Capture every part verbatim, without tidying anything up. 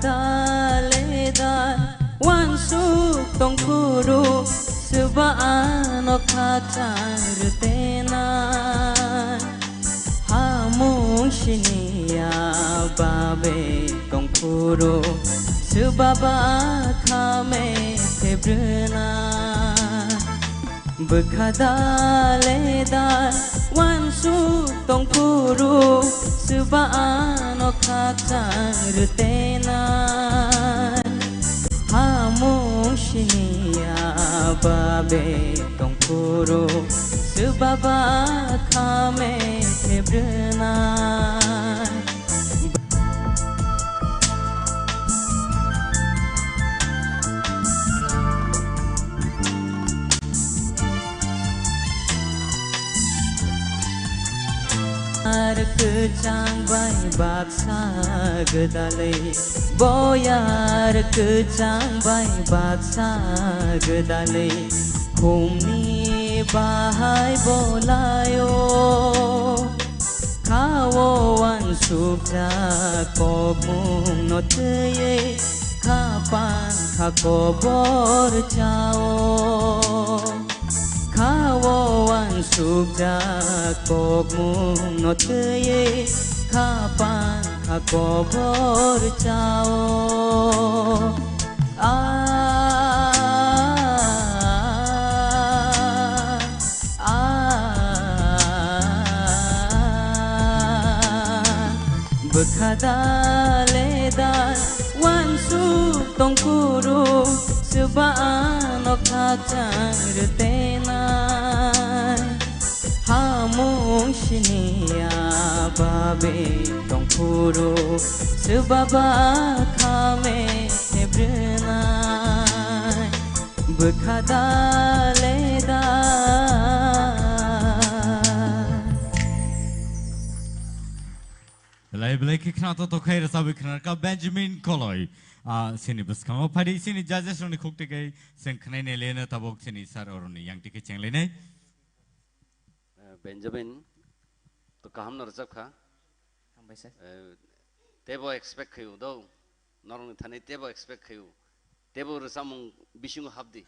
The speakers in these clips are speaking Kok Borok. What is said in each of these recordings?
Dale da wansuk tongphuru, swba ano khakchang rwtena. Hamung siniya babe tongphuru, swba ba khame thebrwna. Bwkha dale da wansuk tongphuru, swba ano khakchang rwtena. Hamung siniya babe tongphuru, swba ba khame thebrwna. Ar kwchang bai baksa gwdalwi, boyar kwchang bai baksa gwdalwi, khumni bahai bolayo. Khao wansukjak kokmung no twiwi, kha pankha kobor chao. Khao wansukjak kokmung no twiwi, kha pankha kobor chao. Ah, ah, bwkha dale da wansuk tongphuru, swba ano khakchang rwtenai. Hamung siniya babe tongphuru, swba ba khame thebrwnai. Bwkha dale da. Belai belai khe khna to tokhai rwchabwi khna ka Benjamin Koloi. Ah, sini bwskango phadi sini judges rokni khuk twi kai seng khnai ne leno tabok sini sir oroni yang tike chenglenai. Eh, Benjamin, to kaham no rwchap kha. Hambai sir. Eh, tebo expect khayu do, norokni thani tebo expect khayu. Tebo rwchapmung bisingo hapdi.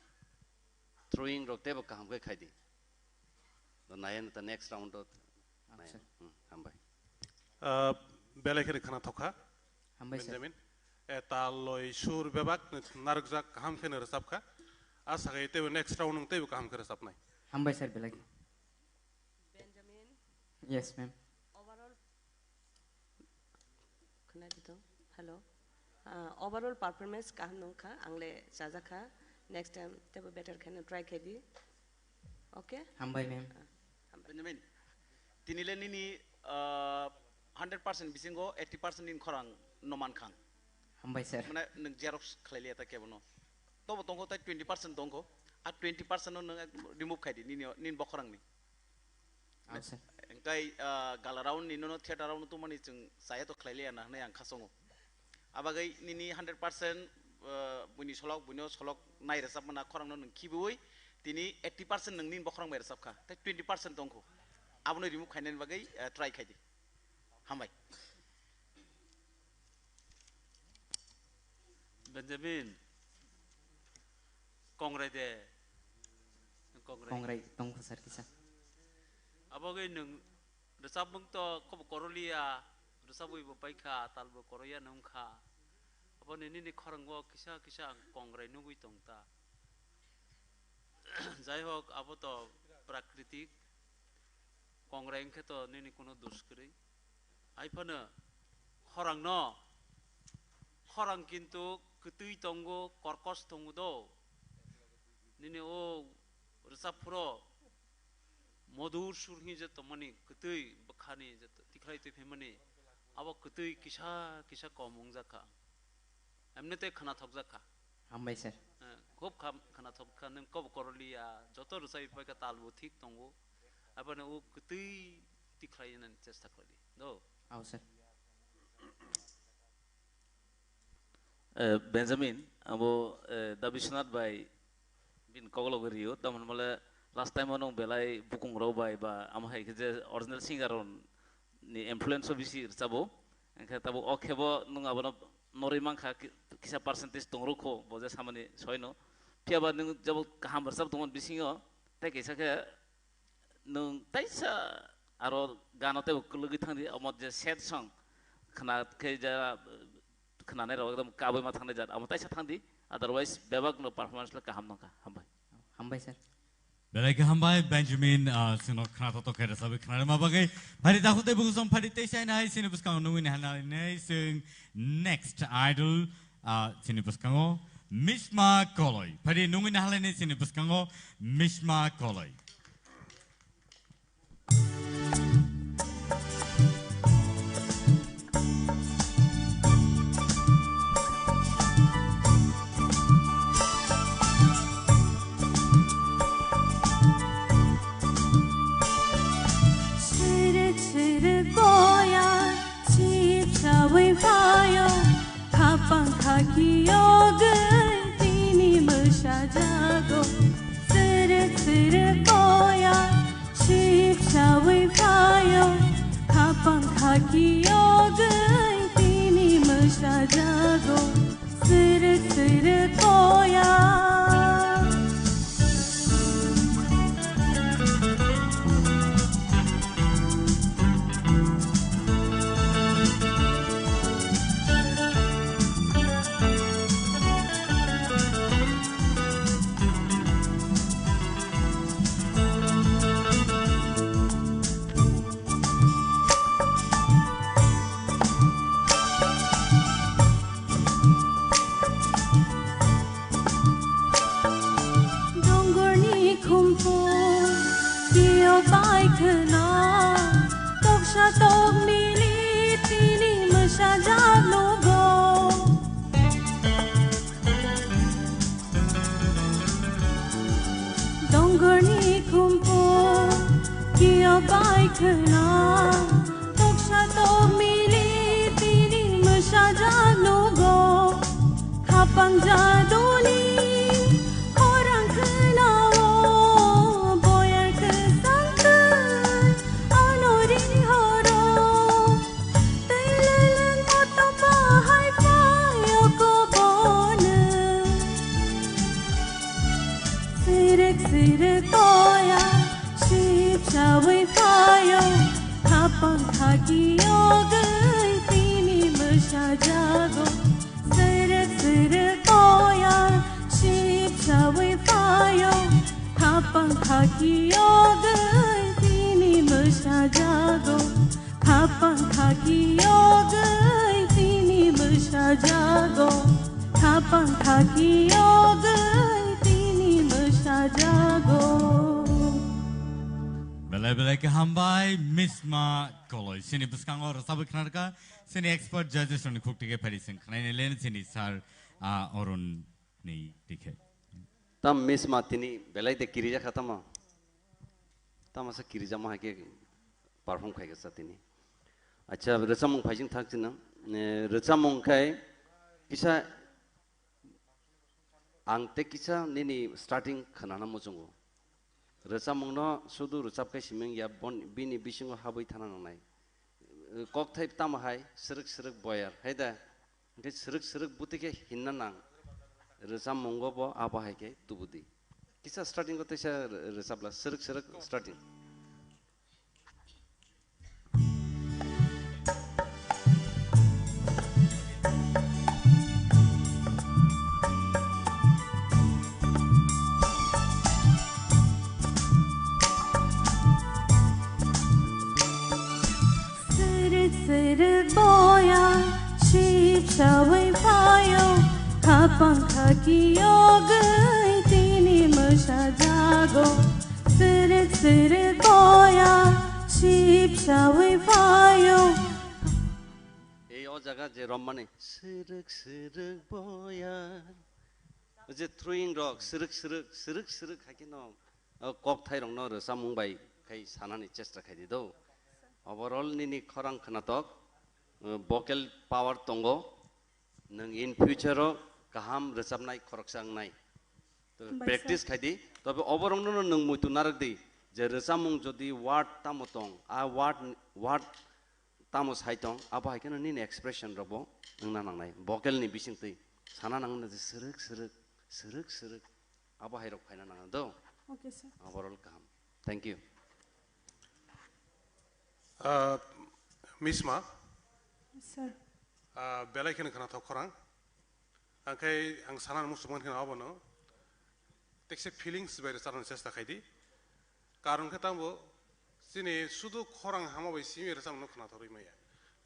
Throwing rok tebo kaham khe khaidi. To naya ta next round o. Acha. Hmm, hambai. Ah, belai khe khna thokha. Hambai sir. Benjamin. E, tal loi sur bebak narwkjak kaham khe no rwchap kha. Asa khe tebo next round nwng tebo kaham khe rwchapnai. Hambai sir belai. Benjamin. Yes, ma'am. Overall, khwnadi tong. Hello. Ah, overall performance kaham nung kha, ang le chajak kha. Next time tebo better khe no try khe di. Okay? Hambai, ma'am. Ah, hambai. Benjamin, tini le nini, ah, hundred percent bisingo eighty percent nini khorang no man kha. Hambai sir. Mane nwng xerox khlai liya ta kebo no. Tobo tongkho tai twenty percent tongkho. A twenty percent no nwng ek remove khai di nini, nini bokhorang ni. Acha. Engkai, ah, gala round ni nono theater round no tumani chwng chaya to khlai liya na hwnwi ang khasongo. Abagwi nini hundred percent, ah, buini solok, buino solok nai rwchap mana khorang no nwng khibiwi tini eighty percent nwng nini bokhorang bai rwchap kha. Tai twenty percent tongkho. Abono remove khainani bagwi, ah, try khai di. Hambai. Benjamin, kongrai de. Kongrai. Kongrai tongkha sir kisa. Abo gwi nwng rwchapmung to khobo koroliya, rwchapwi bo paikha, tal bo koroya nungkha. Abo ni nini khorang o kisa kisa ang kongrai nugwi tongta. Jai hok, abo to prakritik. Kongrai wngkhe to nini kuno dos kwrwi. Hai phano khorang no, khorang kintu kwtwi tongo, korkos tongo do. Nini o rwchap phuro modur sur hinwi je tongmani, kwtwi bwkhani je tikhlai twi phaimani, abo kwtwi kisa kisa kom wngjak kha. Emni tei khwnathokjak kha. Hambai sir. Eh, khub kham-, khwnathok kha, nwng kobo koroliya, joto rwchapwi paikha, tal bo thik tongo. Aboni o kwtwi tikhlai nani chesta khlai di. Do. Ao sir. Eh, Benjamin, abo, eh, Da Biswanath bai bini kokolog rio, tamoni mole last time o nwng belai bukung rok bai ba amo hai khe je original singer rok ni influence o bisi rwchabo. Hwnkhe tabuk o khebo nwng abono norwi mankha, ki-, kisa percentage tongrokho bo je samani soino. Phiyaba nwng jebo kaham rwchap tongmani bisingo, tei kisa khe nwng taisa aro gano teibo kwlwgwi thangdi, omo je sad song khna khe ja, khwnanai rok ekdom kabui ma thangnai jat, amo taisa thangdi, otherwise bebak no performance le kaham nangkha. Hambai. Hambai sir. Belai khe hambai Benjamin, ah, sino khna to to khe rwchapwi khna rwma bagwi. Phari dakhu tei bukusong phari tei sainai sini bwskango nungwi ni hanai nei sing next idol, ah, sini bwskango Mishma Koloi. Phari nungwi ni halai nei sini bwskango Mishma Koloi. Sirk sirk boya, sip sawi phayo, khapang khaki yogwi tini mwsa jago. Sirk sirk boya, sip sawi phayo, khapang khaki yogwi tini mwsa jago. Sirk sirk boya. Dongorni khumpu kio bai khna, toksa tok mili tini mwsa jak nugo. Dongorni khumpu kio bai khna, toksa tok mili tini mwsa jak nugo. Khapang jaduni khorang khna o, boyar kwsang twi ano ri horo. Twi lwlwng motom bahai phaio kobono. Sirk sirk toya, sip sawi phaio, khapang khaki yogwi tini mwsa jago. Sirk sirk toya, sip sawi phaio, khapang khaki yogwi tini mwsa jago. Khapang khaki yogwi tini mwsa jago. Khapang khaki yogwi tini mwsa jago. Belai belai khe hambai Mishma Koloi. Sini bwskango rwchabwi khna rwkha. Sini expert judges rokni khuk tike phari sing khnaini len sini sir, ah, Arun ni dikhe. Tam Mishma tini belai de kirijakha tamo. Tamo sa kirijamo hai khe perform khai kha sa tini. Acha, rwchamung phaising thak china. Eh, rwchamung khai kisa ang te kisa nini starting khanana muchungo. Rwchamungno sudu rwchap khai siming ya bon, bini bisingo habwi thana nangnai. Eh, kokthai tamo hai srwk srwk boyar, hai da? Hwnkhe srwk srwk bwtwi khe hinna nang. Rwchapmungo bo abo hai khe tubudi. Kisa starting o teisa rwchapla, srwk srwk starting. Srwk srwk boya, sip sawi phaio, khapang khaki yogwi tini mwsa jago. Srwk srwk boya, sip sawi phaio. Ei o jaga je rommani srwk srwk boya. O je throwing rok srwk srwk, srwk srwk hai khe no, o kokthai rok no rwchapmung bai khai sanani chesta khai di do. Overall nini khorang khnatok, o vocal power tongo. Nwng in future o kaham rwchapnai khoroksa wngnai. To hambai sir. Practice khai di. Tobe oborokno no nwng muitu narwk di je rwchapmung jodi word tamo tong, a word, word tamo sai tong, abo hai kheno nini expression rokbo wngna nangnai. Vocal ni bisingtwi sana nangnai je srwk srwk, srwk srwk, abo hai rok phaina nangnai do. Okay, sir. Overall kaham. Thank you. Ah, Misma, Sir. Ah, belai kheno khwnathok khorang. Angkhai ang sana muchungmani kheno abono tekse feelings bai rwchabna chesta khaidi. Karon khe tamo chini sudu khorang hama bai simi rwchabna khwnathorwi maya.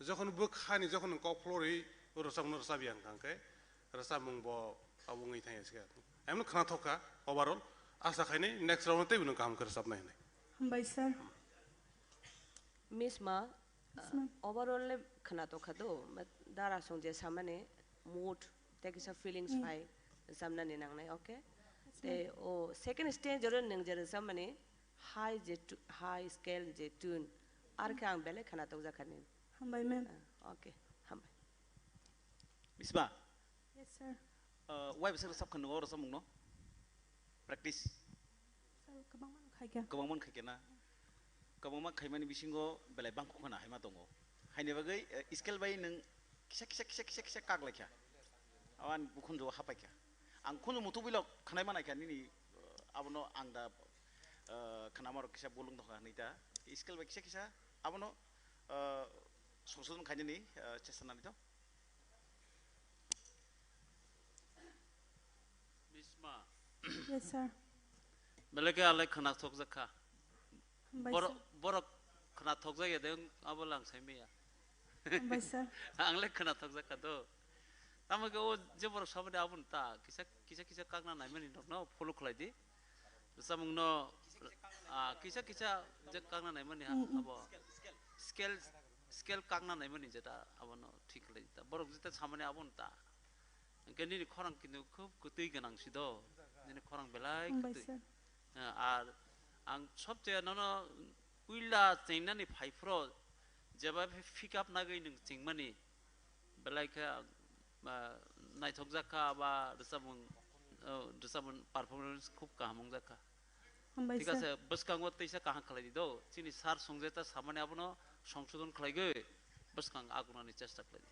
Jokhon bwkhani jokhon kok phlorwi rwchabna rwchabya hwnkha khe rwchapmung bo abo wngwi thangya se. Emno khwnathok kha overall. Asa khaini next round tei bino kaham khe rwchapnai hinwi. Hambai sir. Misma, Yes, ma'am. Overall le khwnathok kha do, but dara song je samani mood, tei kisa feelings Mm. phai, samnani nangnai, okay? Yes, ma'am. Tei o second stage oro nwng je samani high je tu-, high scale je tune, ar khe ang belai khwnathok jakha ni. Hambai, ma'am. Ah, okay, hambai. Misma? Yes, sir. Uh, wai bwswk rwchap kha nwngo rwchapmung no? Practice? Sir, kwbangma no khai kha. Kwbangma no khai kha na? Kwbangma khaimani bisingo belai bangkuk khwna haima tongo. Haini bagwi, eh, scale bai nwng kisa, kisa, kisa, kisa, kisa kak lai kha. Awan bukhunjo hapai kha. Ang khunju muthubwi lok khwnai manai kha nini, eh, abono ang da, eh, khwnama rok kisa bolong tong kha hinwi ta. Scale bai kisa, kisa abono, eh, songsodon khainani, eh, chesta nani to. Bisma. Yes, sir. Belai khe alai khwnathok jak kha. Hambai, Borok, sir. Borok khwnathok jak ya de, abo lang sai maya. Hambai, sir. Ang le khwnathok jak kha do. Tamo khe o je borok saboni aboni ta kisa, kisa, kisa kakna naimani rokno follow khlai di. Rwchapmung no, ah, kisa kisa je kakna naimani ha-, Mm, mm. Abo scale, scale kakna naimani jeta abono thik khlai ta. Borok jeta samani abono ta. Hwnkhe nini khorang kintu khub kwtwi gwnang si do. Nini khorang belai Hambai kwtwi. Sir. Ah, ar ang sob chaya nono puila chengnani phai phro jeba pick up nagwi nwng chengmani. Belai khe, ah, naithok jak kha ba rwchapmung, oh, rwchapmung performance khub kaham wng jak kha. Hambai, Thik sir. Ase, bwskango teisa kaham khlai di do. Chini sir songjeta samani abono songsodon khlaigwi bwskang agunani chesta khlai di.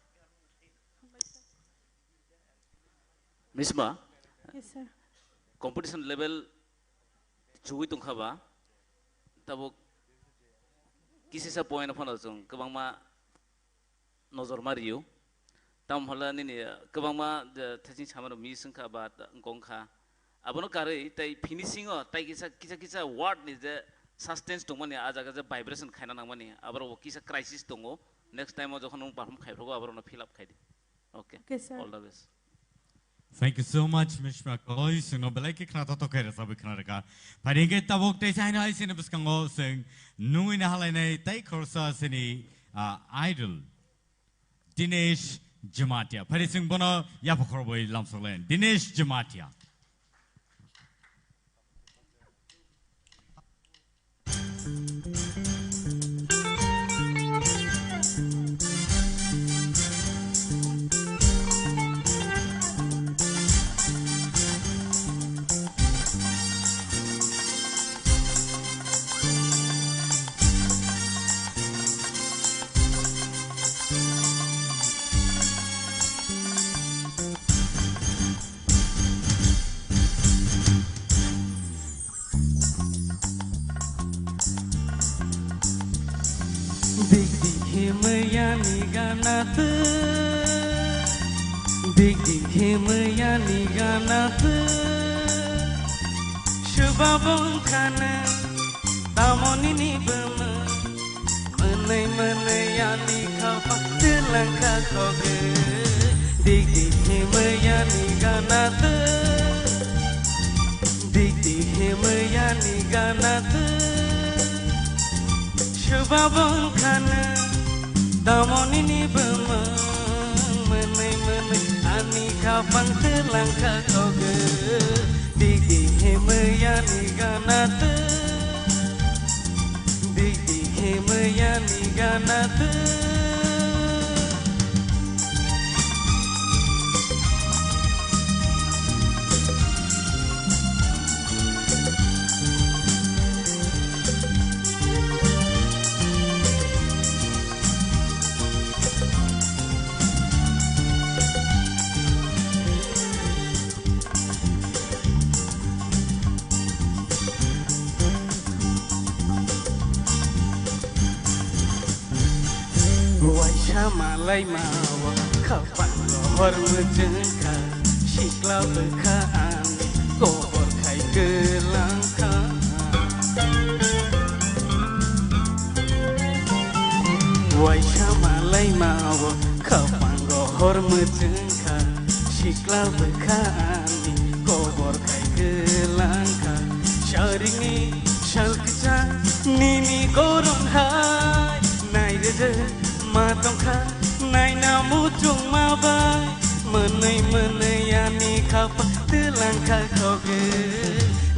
Misma, Yes, sir. Competition level chugwi tongkha ba, tabuk kisisa point phano chwng kwbangma nojor ma rio. Tamo hwnle nini, eh, kwbangma, eh, thaiching samarok miss wngkha ba ta-, wngkha. Abono karwi tei finishing o tei kisa, kisa, kisa word ni je suspense tongmani, ah jaga je vibration khaina nangmani, aborok bo kisa crisis tongo. Next time o jokhon nwng perform khaiphuru, aborokno fill up khai di. Okay. Okay, sir. All the best. Thank you so much, Miss Makoi. Chwngno belai khe khna totok khe rwchapwi khna rwkha. Phaidi hwnkhe tabuk teisa haino hai chini bwskango chwng nungwi nahalainai tei khoroksa chini, ah, idol Dinesh Jamatia. Phaidi chwng bono yapha khorobwi lamsoklen. Dinesh Jamatia. Dik dik himaya ni gana tu, dik dik himaya ni gana tu, subabong khana, tamoni ni bwma. Mwnwi mwnwi ani khapang twlang kha khogwi. Dik dik himwi ani gana twi. Dik dik himwi ani gana twi. Subabong khana tamoni ni bwmwng. Mwnwi mwnwi ani khapang twlang kha khogwi. Dik dik himwi ani gana twi. Dik dik himwi ani gana twi. Waisa malaima o khapang rohor mwchwng kha, sikla bwkha ani kobor khai kwlang kha. Waisa malaima o khapang rohor mwchwng kha, sikla bwkha ani kobor khai kwlang kha. Saringni sal kwchang nini gorom hai, nai rwjak ma tongkha, naina muchungma bai. Mwnwi mwnwi ani khapang twlang kha khogwi,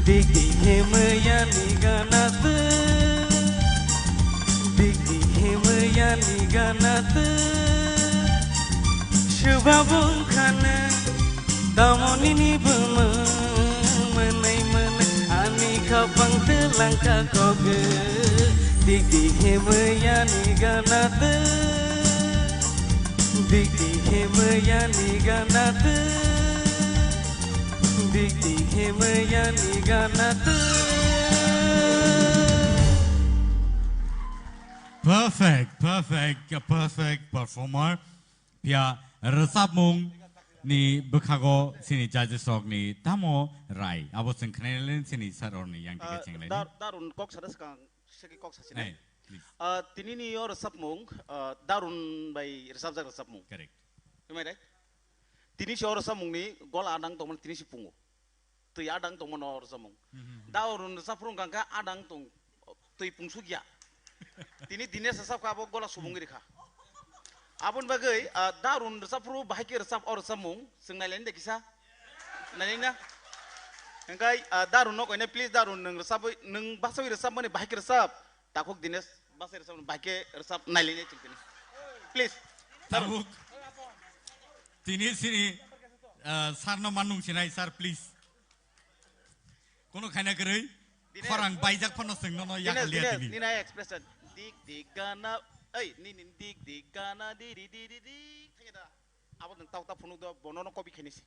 dik dik himwi ani gana twi, dik dik himwi ani gana twi. Swba bwkha nang tamo nini bumung, mwnwi mwnwi ani khapang twlang kha khogwi, dik dik himwi ani gana twi, dik dik himwi ani gana twi, dik dik himwi ani gana twi. Perfect, perfect, a perfect performer. Phiya rwchapmung ni bwkhago chini judges rok ni tamo rai? Abo chwng khnailailen chini sir rok ni yang Ah, thikhe chwng lai. Dar-, Darun kok sada swkang, segi kok sasinai. Hey, please. Ah, tini ni o rwchapmung, ah, Darun bai rwchapjak rwchapmung. Correct. Am I right? Tini si o rwchapmung ni gola adang tongmani tini si pungo. Twi adang tongmano o rwchapmung. Mhm. Da o rwchap phuru wngkha khe adang tong, twi pungsukya. Tini Dinesh rwchap kha, abo gola subungwi rikha. Aboni bagwi, ah, Darun rwchap phuru bahai khe rwchap, o rwchapmung chwng nailaini de kisa. Nailaina. Hwnkhe, ah, Darun no koine, please, Darun, nwng rwchapwi, nwng basawi rwchapmani bahai khe rwchap. Takhuk Dinesh, bwsai rwchapmani bahai khe rwchap nailainai chwng tini. Please. Tabuk. Tini sini, ah, sir no manung sinai, sir, please. Kono khaina kwrwi. Dinesh. Khorang baijak phano chwng nono Dinesh, yakaliya Dinesh, tini. Nini expression. Dik dik gana, ei, nini dik dik gana, diri diri di. Thangya da. Abo nwng tau ta phunuk do, bono no copy khainai se.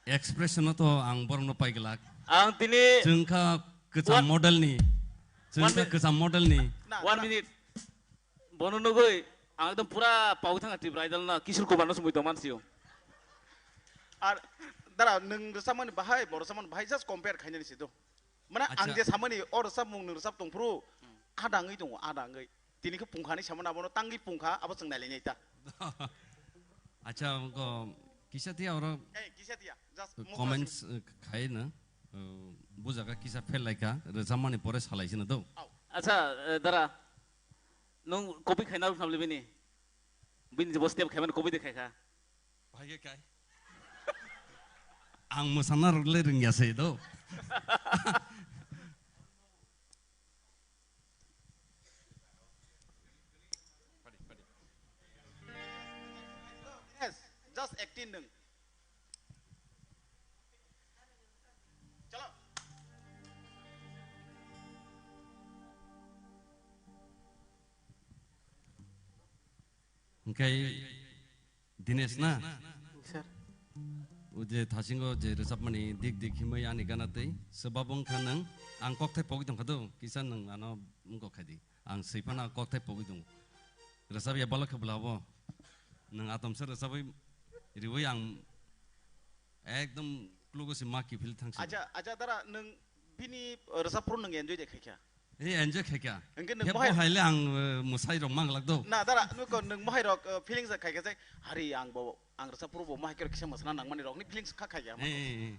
Expression no to ang borok no pai glak. Ang tini chwng kha kwcham One model ni. Chwng one kha minute. Kwcham model ni. Na, One na. Minute. Bono nugwi ang ekdom pura pawi thanga Tripura Idol no Kishore Kumar no sumui tong mansi o. Ar dara nwng rwchapmani bahai, bo rwchapmani bahai just compare khainani se do. Mane ang Acha. Je samani o rwchapmung nwng rwchap tong phuru, hmm, ada wngwi tongo, ada wngwi. Tini khe pungkha hinwi samani abono tangwi pungkha, abo chwng nailainai ta. Acha, wngkha kisa tiya oro. Eh, kisa tiya, just mukha comments, sing. Eh, khai na, eh, bujaga kisa fail laikha, rwchapmani pore salai sino do. Au. Acha, eh, dara, nwng copy khaina rwkha bini? Bini je bo step khaimani copy de khaikha. Bahai khe kai. Ang mwsana rwgle rwngya se do. Yes, just acting nwng. Chalo. Hwnkhe Dinesh na? Sir. O je thasingo je rwchapmani dik dik himwi ani gana twi swbabo wngkha nwng, ang kokthai pogwi tongkha do, kisa nwng ano wngkok khai di. Ang swi phano kokthai pogwi tongo. Rwchapya bwla khe bwla bo. Nwng atomsa rwchapwi riwi ang ekdom klugo se ma kiphil thangsi. Acha, acha dara nwng bini rwchap phuru nwng enjoy de khaikha? Ei, enjoy khaikha. Hwnkhe nwng khe bo hai- bo haile ang, eh, mwsai rok manglak do. Na dara nwng ko nwng mohai rok, eh, feelings khaikha je, hari ang bo, ang rwchap phuru bo mohai khe kisa mwsana nangmani rokni feelings kha khaikha. Eh, eh, eh.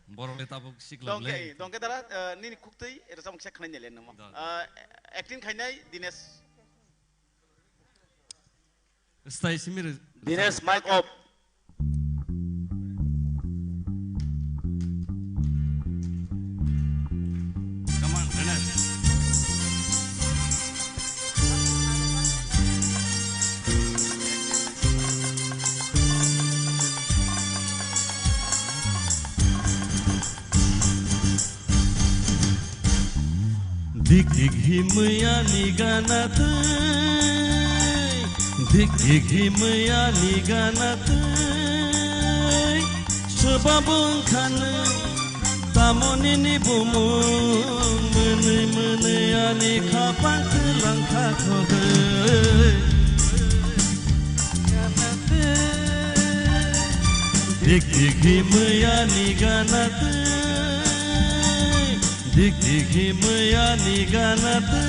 Borok le tabuk sikla dongke, le. Dongke dara, eh, nini khuktwi rwchap kisa khnai nele nwng. Dal. Eh, acting khainai Dinesh. Stay simi re-, Dinesh, mic off. Come on, Dinesh. Dik dik himwi ani gana twi, dik dik himwi ani gana twi, swbabo wngkha nwng. Amonini bumung mwnwi mwnwi ani khapang twlang kha khogwi. Dik dik himwi ani gana twi, dik dik himwi ani gana twi.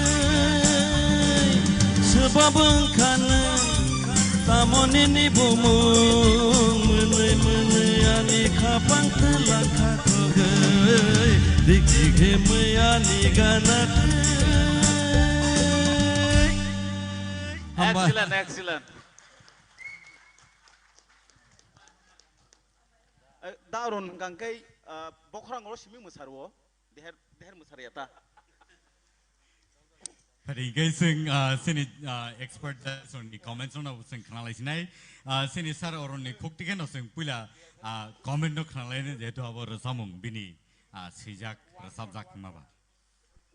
Swbabwng kha nwng Tamoni ni bumung mwnwi mwnwi ani khapang twlang kha khogwi, dik dik himwi ani gana twi. Hambai. Excellent, excellent. Eh, da ron hwnkha khe, ah, bokhorang oro simi mwsarwo, deher, deher mwsarya ta. Phari hwnkhe chwng, ah, chini, ah, expert judge rokni comments rokno chwng khwnalai sinai. Ah, chini sir oroni khuk tikhe no chwng puila, ah, comment no khwnalai nai, jehetu abo rwchapmung bini, ah, swijak, rwchapjak wngma ba.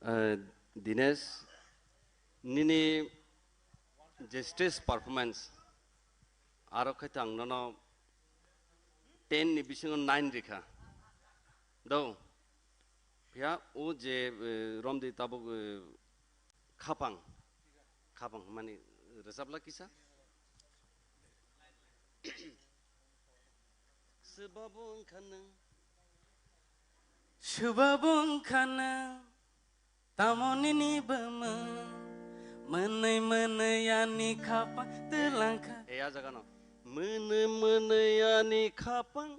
Eh, Dinesh, nini je stage performance, aro khe ang nono ten ni bisingo nine rikha. Do? Phiya o je, eh, romdi tabuk, eh, khapang, khapang hwnmani rwchapla kisa. Swbabo wngkha nwng. Swbabo wngkha nwng. Tamoni ni bumung. Mwnwi mwnwi ani khapang twlang kha. E, a jaga no. Mwnwi mwnwi ani khapang.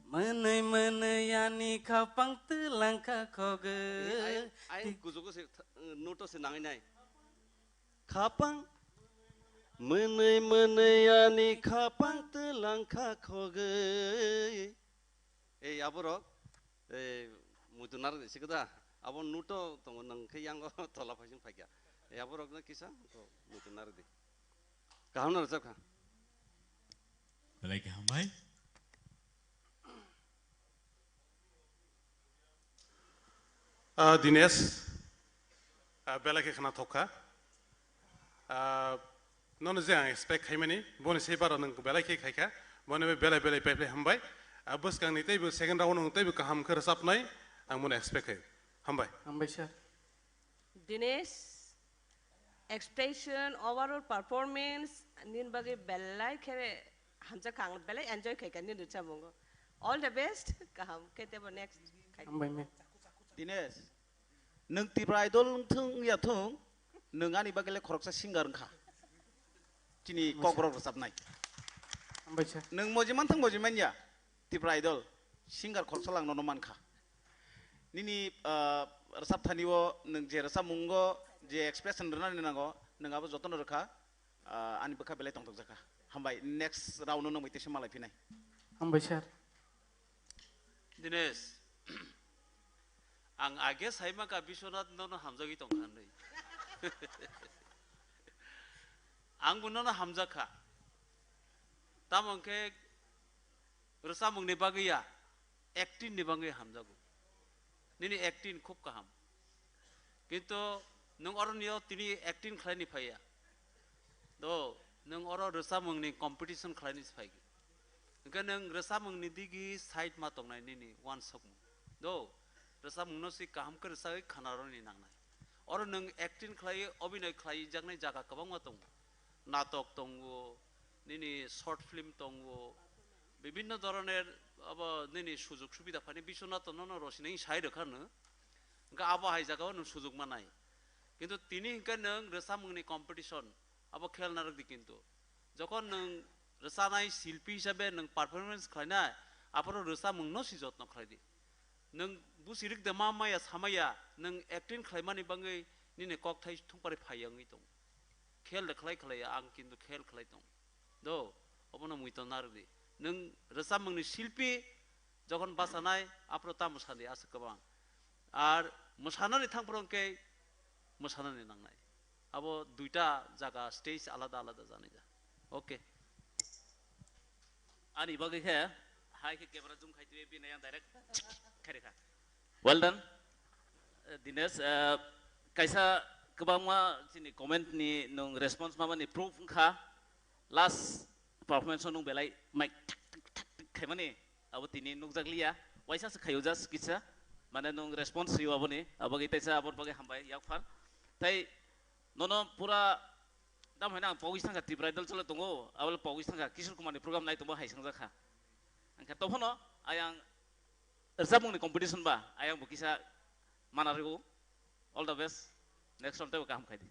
Mwnwi mwnwi ani khapang twlang kha khogwi. E, ayang, ayang kuchugo se, noto se nangwi nai. Khapang. Mwnwi mwnwi ani khapang twlang kha khogwi. Ei, aborok, ei, muitu narwk di, sikada. Abo nuto tongo, nang khe yango tola phaising phaikha. Ei, aborokno kisa to muitu narwk di. Kaham no rwchapkha. Belai kaham bai. Ah, Dinesh, ah, belai khe khna thok kha. Ah, nono je ang expect khaimani, boni se baro nwng belai khe khaikha, boni bai belai belai paipai hambai. Ah, bwskangni teibo second round nwng teibo kaham khe rwchapnai, ang bono expect khai. Hambai. Hambai, sir. Dinesh, expression, overall performance, nini bagwi belai khe hamjak kha, ang belai enjoy khaikha nini rwchapmungo. All the best, kaham khe teibo next khai. Hambai, ma'am. Dinesh, nwng Tipra Idol wngthung ya thung, nwng ani bagwi le khoroksa singer wngkha. Chini kokrok rwchapnai. Hambai sir. Nwng moji manthung moji manya, Tipra Idol singer khoroksa lang nono mankha. Nini, ah, rwchap thani o nwng je rwchapmungo je expression rwnani nango, nwng abo jotono rwkha, ah, ani bwkha belai tongthokjakha. Hambai, next round no nwng bai teisa malai phinai. Hambai sir. Dinesh, ang age saima ka Biswanath nono hamjagwi tongkha hinwi. Ang bo nono hamjakha. Tamo hwnkhe rwchapmungni bagwi ya, acting ni bagwi hamjago. Nini acting khub kaham. Kintu nwng oroni o tini acting khlaini phaiya. Do, nwng oro rwchapmungni competition khlaini se phaigwi. Hwnkhe nwng rwchapmungni digi side ma tongnai nini uansukmung. Do, rwchapmungno se kaham khe rwchagwi khanaroni nangnai. Oro nwng acting khlai, obhinoi khlaijaknai jaga kwbangma tongo. Natok tongo, nini short film tongo, bibinno dhoroner abo nini sujog subida phani Biswanath nono rosini sai rwkha no. Hwnkhe abo hai jagao nwng sujog manai. Kintu tini hwnkhe nwng rwchapmungni competition, abo khel narwk di kintu. Jokhon nwng rwchanai silpi hisabe nwng performance khlainai, aphuru rwchapmungno si jotno khlai di. Nwng busi rwk de ma maya samaya, nwng acting khlaimani bagwi nini kokthai thungpari phaiya wngwi tongo. Khel de khlai khlaiya, ang kintu khel khlai tongo. Do, obono muiton narwk di. Nwng rwchapmungni silpi jokhon bachanai, aphuru tamo sadi aswk kwbang. Ar mwsanani thangphuru hwnkhe mwsanani nangnai. Abo duita jaga, stage alada alada janija. Okay. Ani bagwi khe, hai khe camera zoom khai twi bini yang direct khairikha. Well done. Eh, Dinesh, eh, kaisa kwbangma chini comment ni nwng response mamani proof wngkha. Last performance o nwng belai mic thak thak thak thak khaimani abo tini nukjakliya. Waisa se khaio just kisa. mane nwng response rio aboni, abo bagwi teisa aboni bagwi hambai yakphar. Tai nono pura dam hai nang pogwi thangkha Tripura Idol chole tongo, abole pogwi thangkha Kishore Kumar ni program nai tongbo hai sangjakha. Angkhe tophono ayang rwchapmungni competition ba, ayang bo kisa mana rwo. All the best. Next round teibo kaham khai di.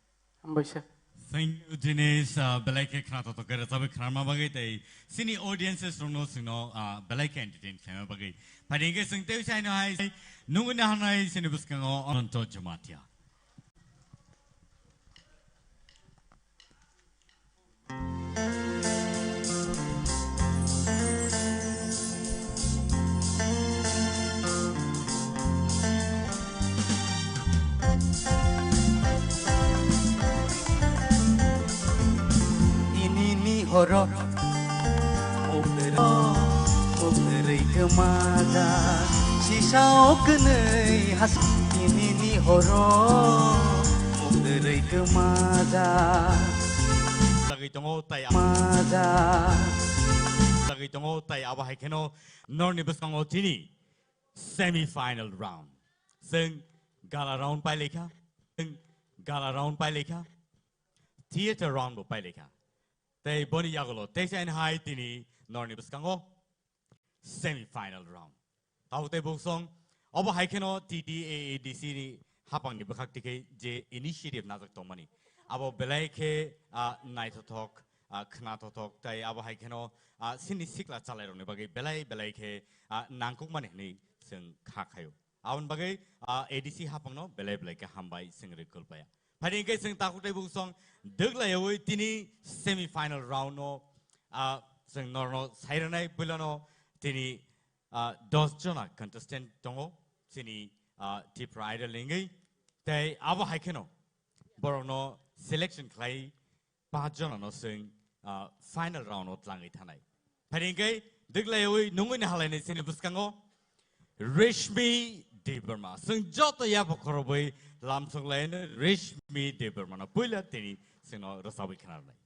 Hambai se. Thank you, Dinesh. Ah, belai khe khna totok khe rwchapwi khnarma bagwi tei chini audiences rokno chwngno, ah, belai khe entertain khlaima bagwi. Phaidi hwnkhe chwng tei saino hai nungwi naharnai chini bwskango Ananto Jamatia. Tinini horo, mukdrwi, mukdrwi kwmajak, sisa o kwnwi has. Tinini horo, mukdrwi kwmajak. Jagwi tongo tai a- Majak. Jagwi tongo tai abo hai kheno norni bwskango tini semi final round. Chwng gala round pai lekha. Chwng gala round pai lekha. Theater round bo pai lekha. Tei boni yagulo teisa hai tini norni bwskango semi final round. Tabuk tei buksong obo hai kheno T T A A D C ni hapang ni bwkhak tikhe je initiative najak tongmani. Abo belai khe, ah, naithothok, ah, khnathothok tei abo hai kheno, ah, chini sikla chalai rokni bagwi belai belai khe, ah, nangkukmani hwnwi chwng kha khaio. Aboni bagwi, ah, A D C hapangno belai belai khe hambai chwng rwkul paya. Phaidi hwnkhe chwng takhuk tei buksong dwglaiwi tini semi final round no, ah, chwng norno sairwnai puilano tini, ah, dos jona contestant tongo chini, ah, Tripura Idol ni wngwi. Tei abo hai kheno borokno selection khlai paanch jona no chwng, ah, final round o tlangwi thanai. Phaidi hwnkhe dwglaiwi nungwi nahalainai chini bwskango Reshmi Debbarma. Chwng joto yapha khorobwi lamsok laino Reshmi Debbarma no puila tini chwngno rwchabwi khnarnai.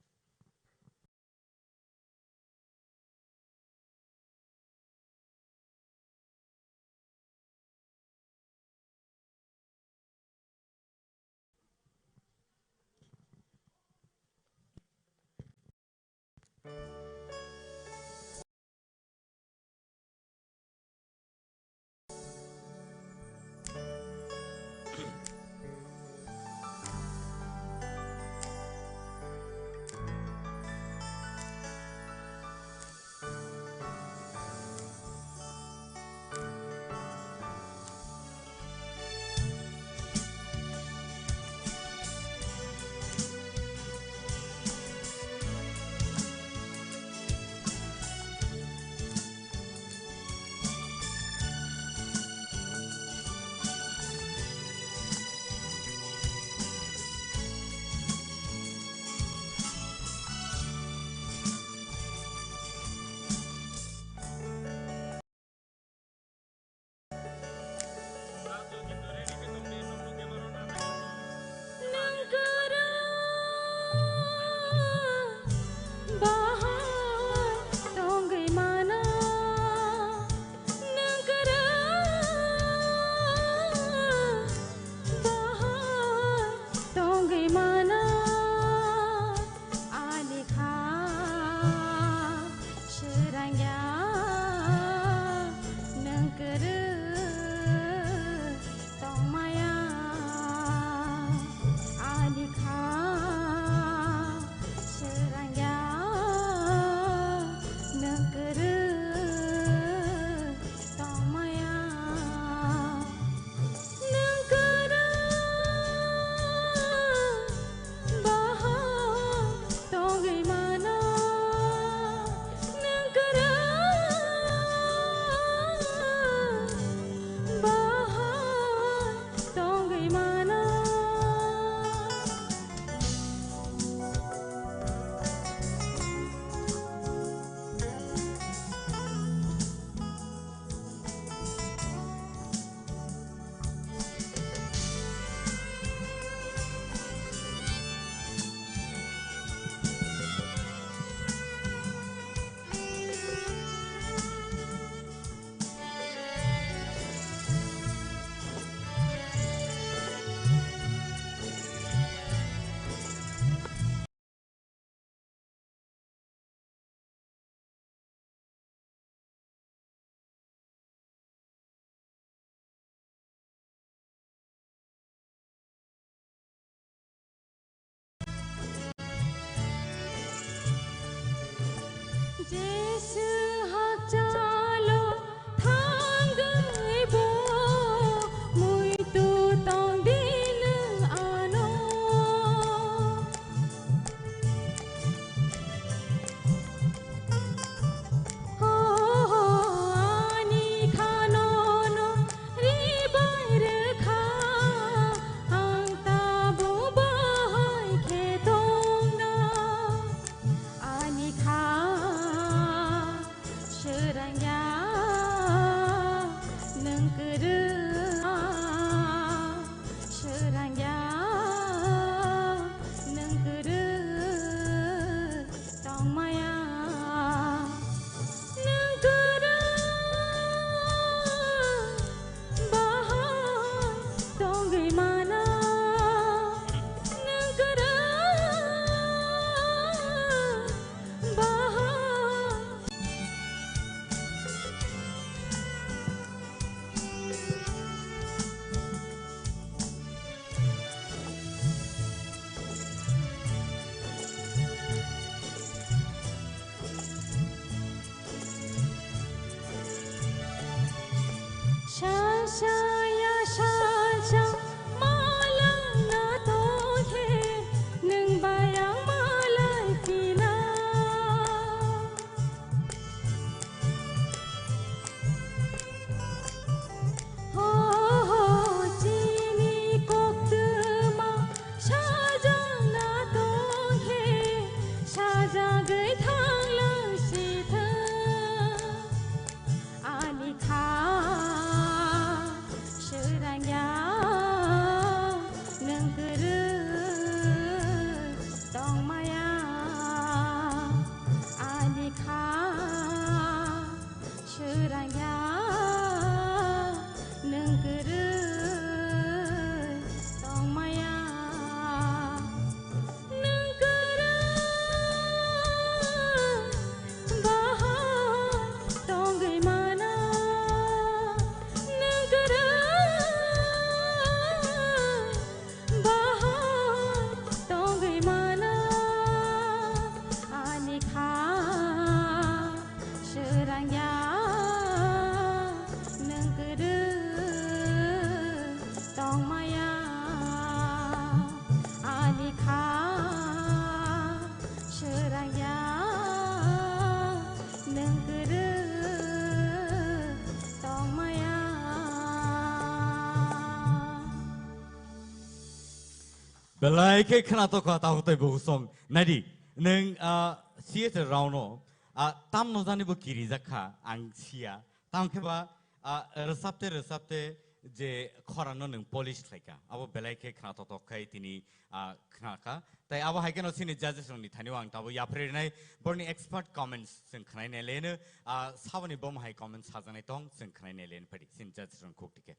Belai khe khwnatok kha, tabuk tei bo song. Naidi, nwng, ah, C S R round no, ah, tamno jani bo kirijak kha, ang siya. Tamo khe ba, ah, rwchapte rwchapte je khorang no nwng polish khlai kha. Abo belai khe khwnatok tok khai tini, ah, khna kha. Tai abo hai kheno chini judges rok ni thani o ang tabo yapri rinai, borni expert comments chwng khnai nai leno, ah, saboni bom hai comments sajaknai tong chwng khnai nai len phadi chini judges rok khuk tike.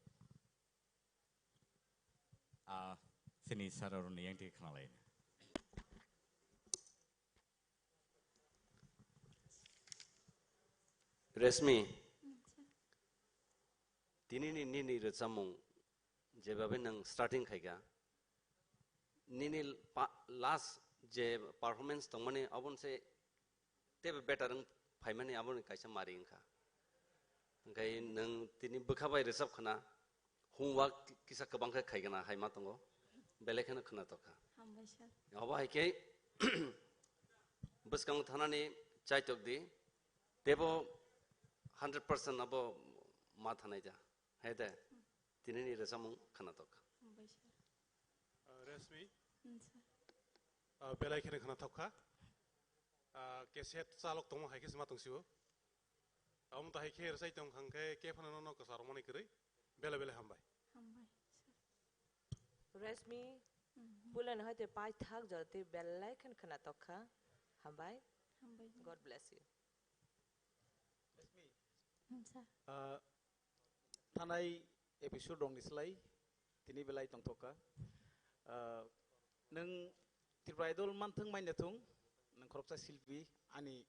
Ah, chini sir rokni yang twi khna lai. Reshmi, tini ni nini rwchapmung jebabe nang starting khaika, nini pa-, last je performance tongmani abon se teibo better wng phaimani aboni kaisa mari wngkha. Hwnkhe nwng tini bwkha bai rwchap khna, homework kisa kwbang khe khaigana hai ma tongo, belai kheno khwnatok kha. Hambai sir. Obo hai khe bwskango thanani chaitok di, teibo hundred percent abo ma thanai da. Hai de, tinini rwchapmung khwnatok kha. Hambai sir. Ah, Reshmi. Hmm, sir. Ah, belai kheno khwnathok kha. Ah, cassette chalok tongma hai khe se ma tong sio. Amo to hai khe rwchai tong khang khe khe phano nono kwcharo mani kwrwi. Belai belai hambai. Hambai, sir. Reshmi, mhm, puilano hai twi paithak jora twi belai kheno khwnatok kha. Hambai. Hambai. God bless you. Reshmi. Hmm, sir. Ah, thanai episode rokni slai tini belai tongthok kha. Ah, nwng Tripura Idol manthwng manya thung, nwng khoroksa silpi ani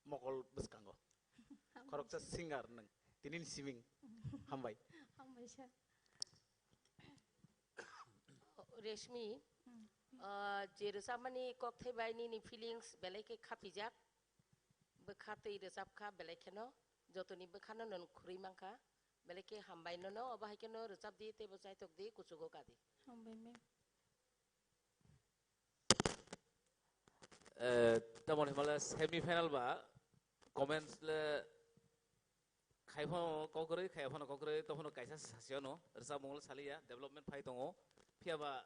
mokol bwskango. Hambai. Khoroksa singer nwng, tini ni siming. Hambai. Hambai sir. Reshmi, hmm, ah, je rwchapmani kokthai bai nini feelings belai khe khapijak. Bwkha twi rwchap kha belai kheno, jotoni bwkhano nwng khurui mankha, belai khe hambai nono, obo hai kheno rwchap di, teibo chaitok di, kuchugo ka di. Hambai ma'am. Eh, tamoni himale semi final ba comments le khai phano kokroi, khai phano kokroi, to phano kaisa sasi ano, rwchapmung le saliya, development phai tongo, phiya ba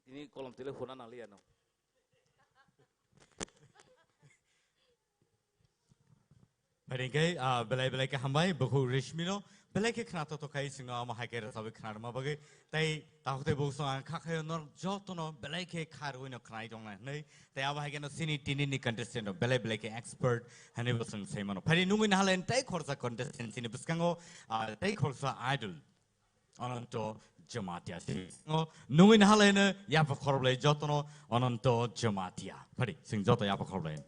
tini kolom twi le huna nangliya no. Phai ringkhe, ah, belai belai khe hambai, bukhuk Reshmi no, belai khe khwnatok tok khai chwngno amo hai khe rwchabwi khwnarwma bagwi. Tai takhuk tei bukhuk song ang kha khaio nor jotono belai khe kha rwino khwnai tongna hwnwi. Tai abo hai kheno chini tini ni contestant rok belai belai khe expert hwnwi bo chwng sai mano. Phai ri nungwi nahalai tei khoroksa contestant chini bwskango, ah, tei khoroksa idol. Ananto Jamatia. Sing o nungwi nahalai no yapha khoroplai jotono Ananto Jamatia. Phari, sing joto yapha khoroplai.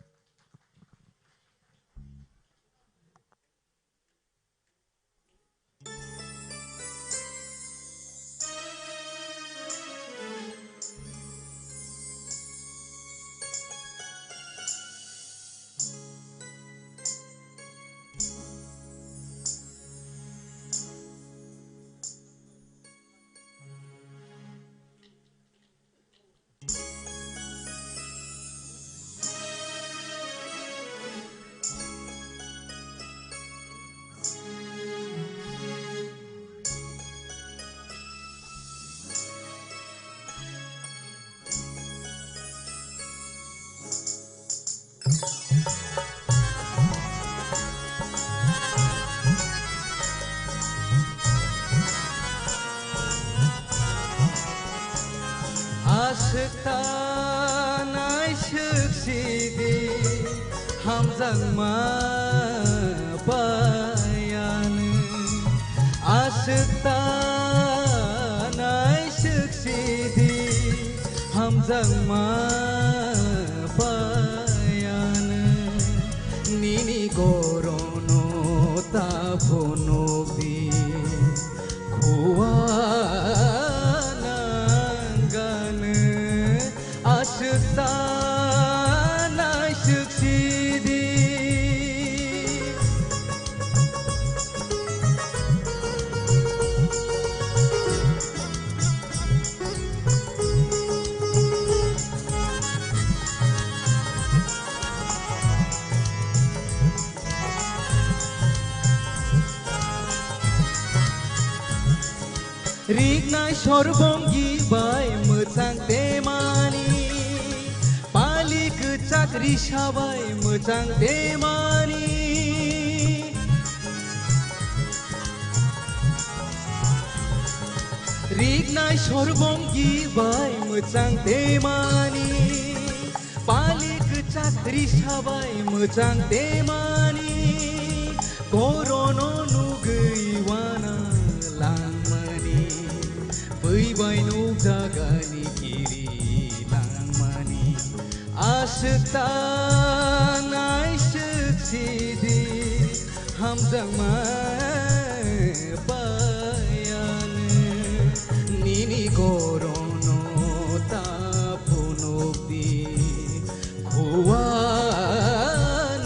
Aswk ta naiswk sidi hamjakma bayani. Aswk ta naiswk sidi hamjakma bayani. Nini gorono ta phunukdi. Khua nangani aswk ta naiswk sidi. Riknai sorbongi bai mwt Mwchang temani, pali kwchak risa bai mwchang temani. Riknai sorbongi bai mwchang temani, pali kwchak risa bai mwchang temani. Korono nugwi wana langmani, bwi bai nukjagani kiri langmani. Aswk ta naiswk sidi, hamjakma paiyanw. Nini korono ta phunukdi, khuwa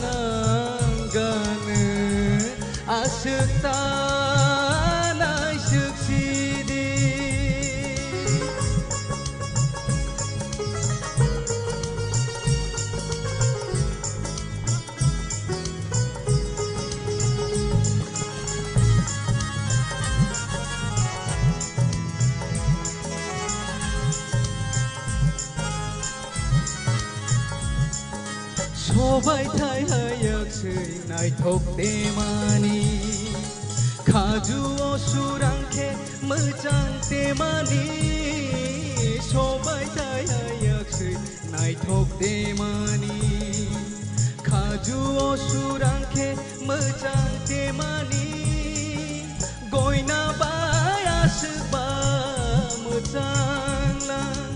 nangganw. Aswk ta naiswk sidi. Sobai thai hayak swi naithok temani, khaju o surang khe mwchang temani. Sobai thai hayak swi naithok temani, khaju o surang khe mwchang temani. Goina bai aswk ba mwchang lang,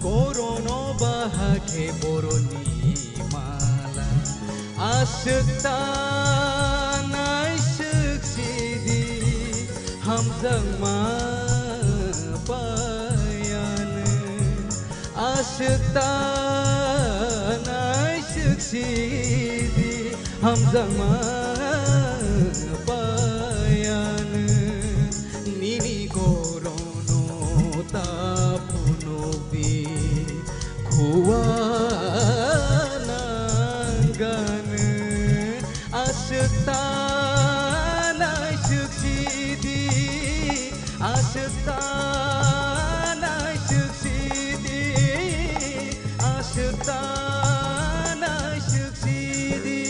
korono ba hakhe boroni mala. Aswk ta naiswk sidi, hamjakma paiyanw. Aswk ta naiswk sidi, hamjakma paiyanw. Nini korono ta phunukdi, khuwa nangganw. Aswk ta naiswk sidi, aswk ta naiswk sidi, aswk ta naiswk sidi.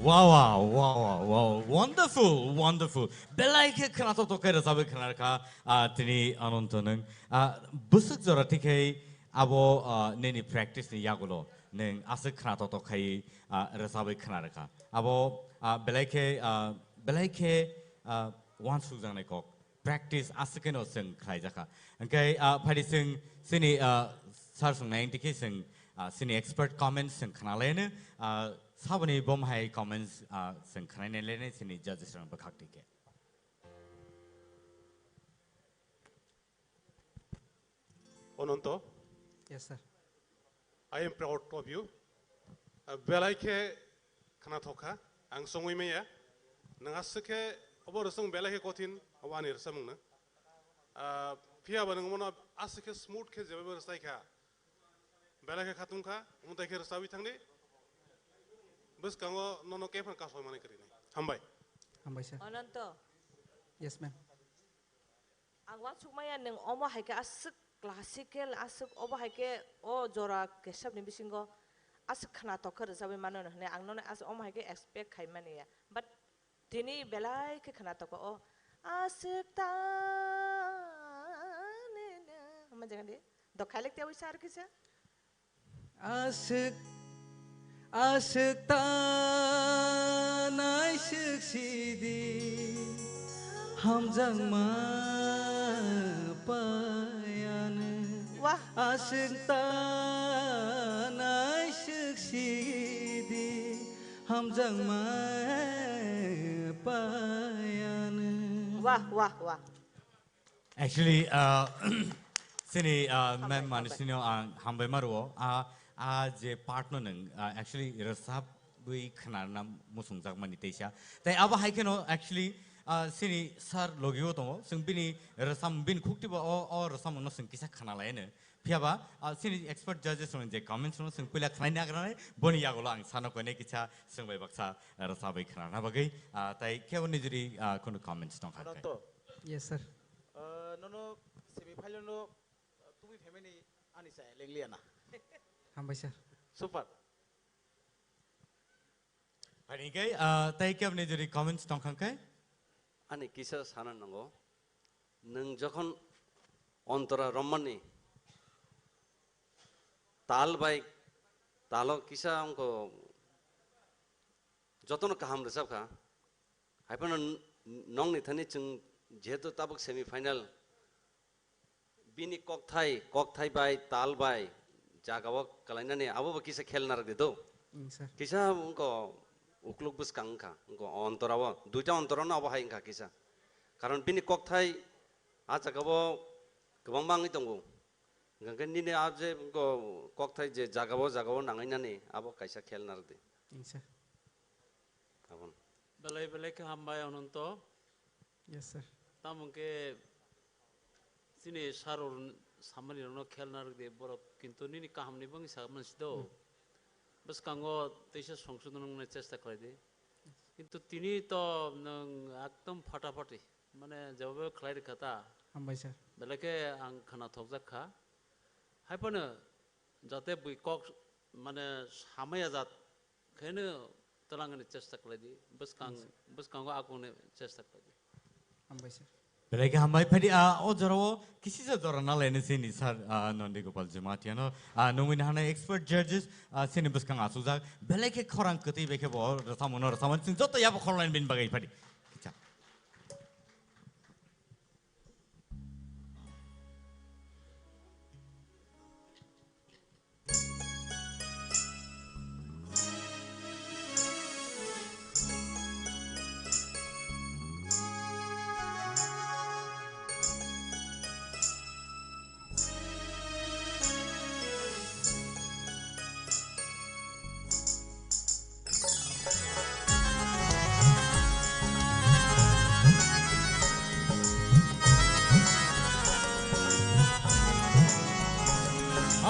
Wow, wow, wow, wow, wow. Wonderful, wonderful. Belai khe khnathok thok khe rwchabwi khna rwkha, ah, tini Ananto nwng. Ah, bwswk jora tikhe abo, ah, nini practice ni yagulo nwng aswk khnathok thok khai, ah, rwchabwi khna rwkha. Abo, ah, belai khe, ah, belai khe, ah, uansukjaknai kok. Practice aswk kheno chwng khlaijakha. Hwnkhe, ah, phaidi chwng chini, ah, sir swngnai wngtwi khe chwng, ah, chini expert comments chwng khnalaino, ah, saboni bo mahai comments, ah, chwng khnainai lainai chini judges rok bwkhak twi khe. Ananto. Yes, sir. I am proud of you. Ah, belai khe khnathok kha, ang songwi maya. Nwng aswk khe obo rwchapmung belai khe kothin, obo ani rwchapmung no. Ah, phiya ba nwng bono aswk khe smooth khe jebaibo rwchai kha. Belai khe khatung kha, omo tai khe rwchabwi thangdi. Bwskango nono khe phano kasoimani kwrwini. Hambai. Hambai, sir. Ananto. Yes, ma'am. Ang uansukmaya nwng omo hai khe aswk classical, aswk obo hai khe o jora kesabni bisingo aswk khnathok khe rwchabwi mano hwnwi ang nono aswk omo hai khe expect khai mani ya. But tini belai khe khnathok o aswk ta ne ne. Hama jaga di. Dokhai lek tiawi sar kisa. Aswk, aswk ta naiswk sidi, hamjakma paiyanw. Wah. Aswk ta naiswk sidi, hamjakma paiyanw. Wah, wah, wah. Actually, uh, chini, uh, Hambai, ma'am hambai. Manusino ang hambai ma rwo. Ah, ah, je part no nwng, ah, actually, rwchapwi khwnarna muchungjakmani teisa. Tai abo hai kheno, actually, ah, chini sir logio tongo. Chwng bini rwcham, bini khuktibo o, o rwchapmungno chwng kisa khwnalaino. Phiyaba, ah, chini expert judges rokni je comments rokno chwng puila khwnaina agranai, boni yagulo ang sano koine kisa chwng bai baksa rwchabwi khwnarna bagwi. Ah, tai kebo nijori, ah, khunu comments tongkha khe. Ananto. Yes, sir. Ah, nono Semi final no tubui phaimani ani chaya lengliya na. Hambai sir. Super. Phaini khe, ah, tei kebni jodi comments tongkha khe? Ani kisa sana nango. Nwng jokhon ontora romani tal bai talo kisa wngkho jotono kaham rwchapkha. Haiphano n-, nongni thani chwng jehetu tabuk semi final bini kokthai, kokthai bai, tal bai, jagao kalainani abo bo kisa khel narwk di do. Mm, sir. Kisa wngkho ukluk bwskang wngkha, wngkho ontorao, duita ontorano abo hai wngkha kisa. Karon bini kokthai a jagao kwbangma wngwi tongo. Hwnkhe nini a je wngkho kokthai je jagao, jagao nangwi nani abo kaisa khel narwk di. Mm, sir. Abon. Belai belai khe hambai Ananto. Yes, sir. Tamo hwnkhe chini sir rok samani rokno khel narwk di borok, kintu nini kahamni bagwi sa mansi do. Hmm. Bwskango teisa songsodon wngnai chesta khlai di. Kintu tini to nwng ekdom phatapati, mane jeba khlai rwkha ta. Hambai sir. Belai khe ang khwnathokjak kha. Haiphano jate bui kok mane samaya jat kheno twlangni chesta khlai di, bwskang, yes, sir, bwskango akungni chesta khlai di. Hambai sir. Belai khe hambai. Phaidi, ah, o jorao kisisa jora nalaini sini sir, ah, Nondi Gopal Jamatia no, ah, nungwi nahana expert judges, ah, sini bwskang achukjak. Belai khe khorang kwtwi bai khe bo rwchapmano rwchapmani chwng joto yabo khorlaini bini bagwi phaidi. Kicha.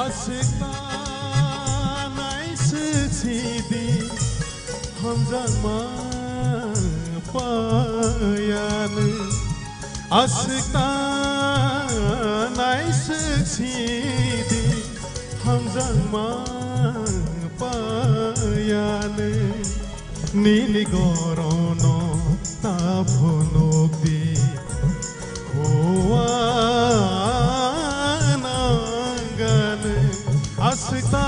Aswk ta naiswk sidi hamjakma payani. Aswk ta naiswk sidi hamjakma payani. Nini gorono ta phunukdi, hua nangani. Aswk ta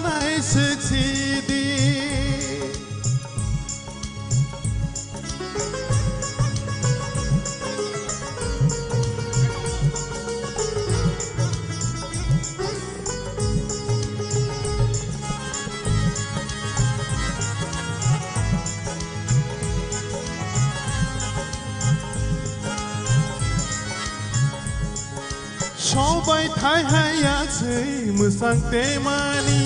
naiswk sidi. Sobai thai hai ya swi mwsang temani.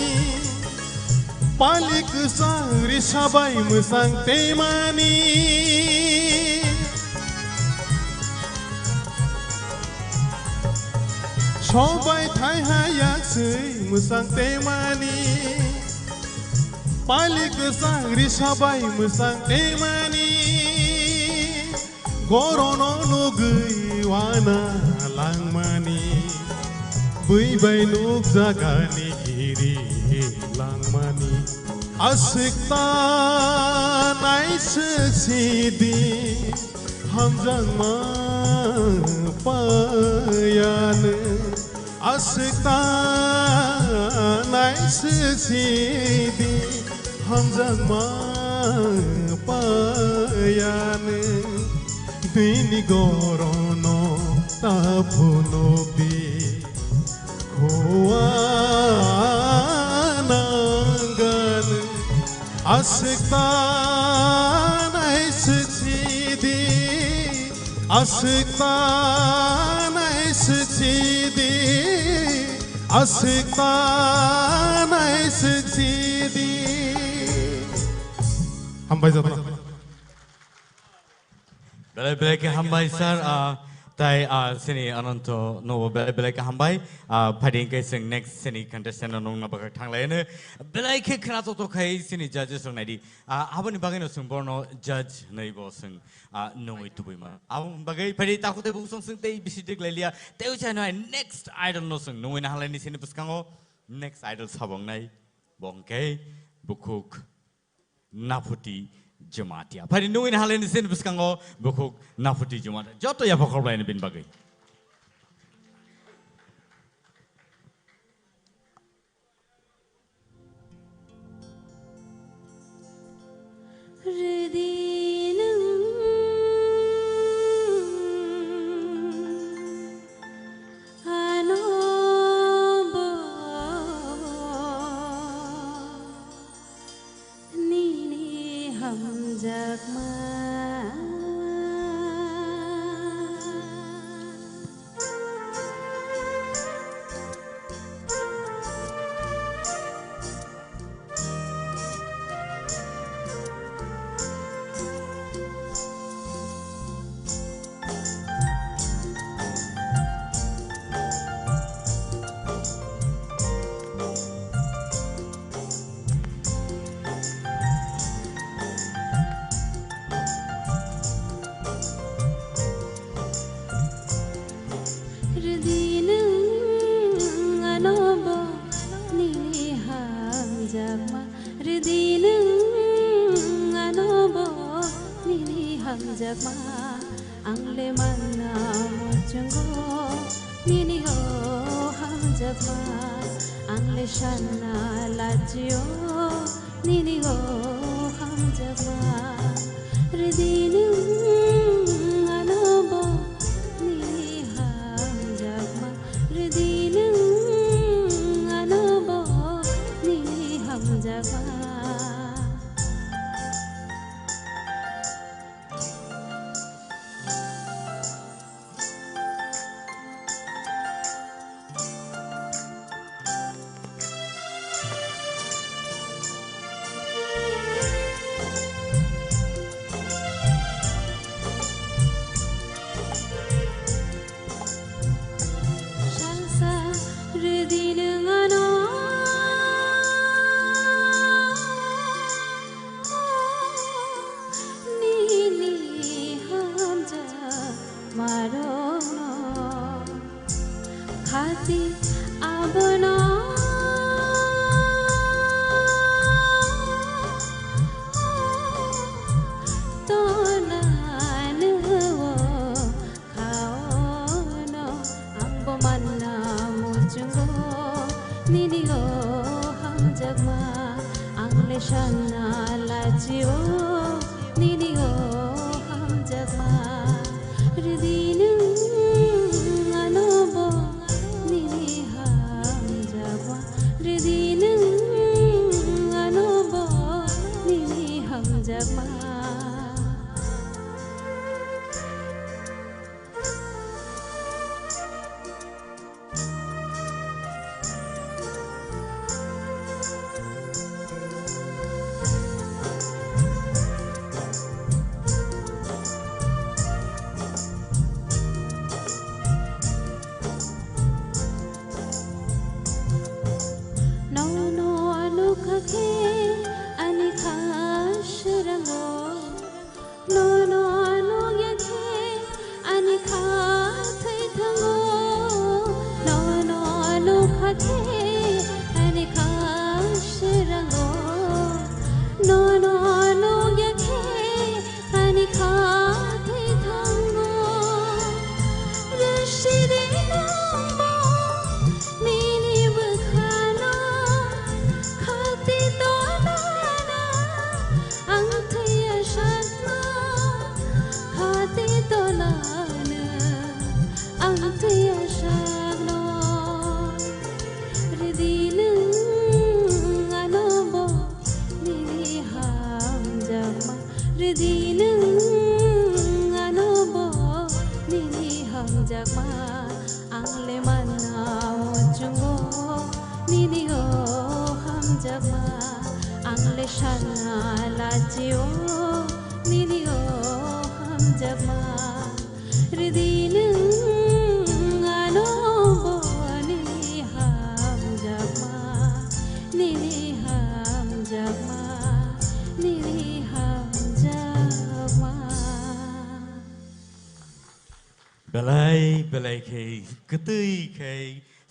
Pali kwchang risa bai mwsang temani. Sobai thai hai ya swi mwsang temani. Pali kwchang risa bai mwsang temani. Gorono nugwi wana langmani, bui bai nukjagani giri langmani. Aswk ta naiswk sidi hamjakma payani. Aswk ta naiswk sidi hamjakma payani. Bini gorono ta phunukdi, hua nangani. Aswk ta naiswk sidi, aswk ta naiswk sidi, aswk ta naiswk sidi. Hambai jotono. Belai belai khe hambai sir, ah, Tai, ah, sini Ananto nobo belai belai kaham bai. Ah, phaidi hwnkhe chwng next sini contestant no nungna bagwi thanglaino. Belai khe khna toto khai sini judges rok naidi. Ah, aboni bagwi no chwng borno judge hwnwi bo chwng, ah, nungwi tubui ma. Aboni bagwi phaidi takhuk tei bukhuk chwng tei bisi dik lai liya. Tei uchai no hai next idol no chwng nungwi na halai ni sini bwskango. Next idol sabo wngnai. Bo hwnkhe bukhuk Naphuti Jamatia. Phaidi nungwi na halai ni sini bwskango bukhuk Naphuti Jamatia. Joto yapha khorblai ni bini bagwi. Rwdi nwng ano bo nini hamjakma. Rwdi nwng ano bo nini hamjakma. Rwdi nwng ano bo nini hamjakma. Ang le manna muchungo nini o hamjakma. Ang le sanna lachio nini o hamjakma. Rwdi nwng ano bo nini hamjakma. Rwdi nwng ano bo nini hamjakma. Salsa rwdi nwng ano nini hamjakmarokno. Khati abono tonanw khaono. Ang bo manna muchungo nini o hamjakma. Ang le sanna lachio nini o hamjakma. Rwdi nwng ano bo nini hamjakma. Rwdi nwng ano bo nini hamjakma. Nono nukha khe ani kha swrango. Nono nukya khe ani kha thwi thango. Nono nukha khe ani kha swrango. Nono nukya khe ani kha thwi thango. Rwsiri nwngbo nini bwkhano khati tonana ang thwiya sakno khati tonana ang thwiya sakno. Rwdi nwng ano bo nini hamjakma. Rwdi nwng ano bo nini hamjakma. Ang le manna muchungo nini o hamjakma. Ang le sanna lachio nini o hamjakma. Rwdi nwng Belai khe kwtwi khe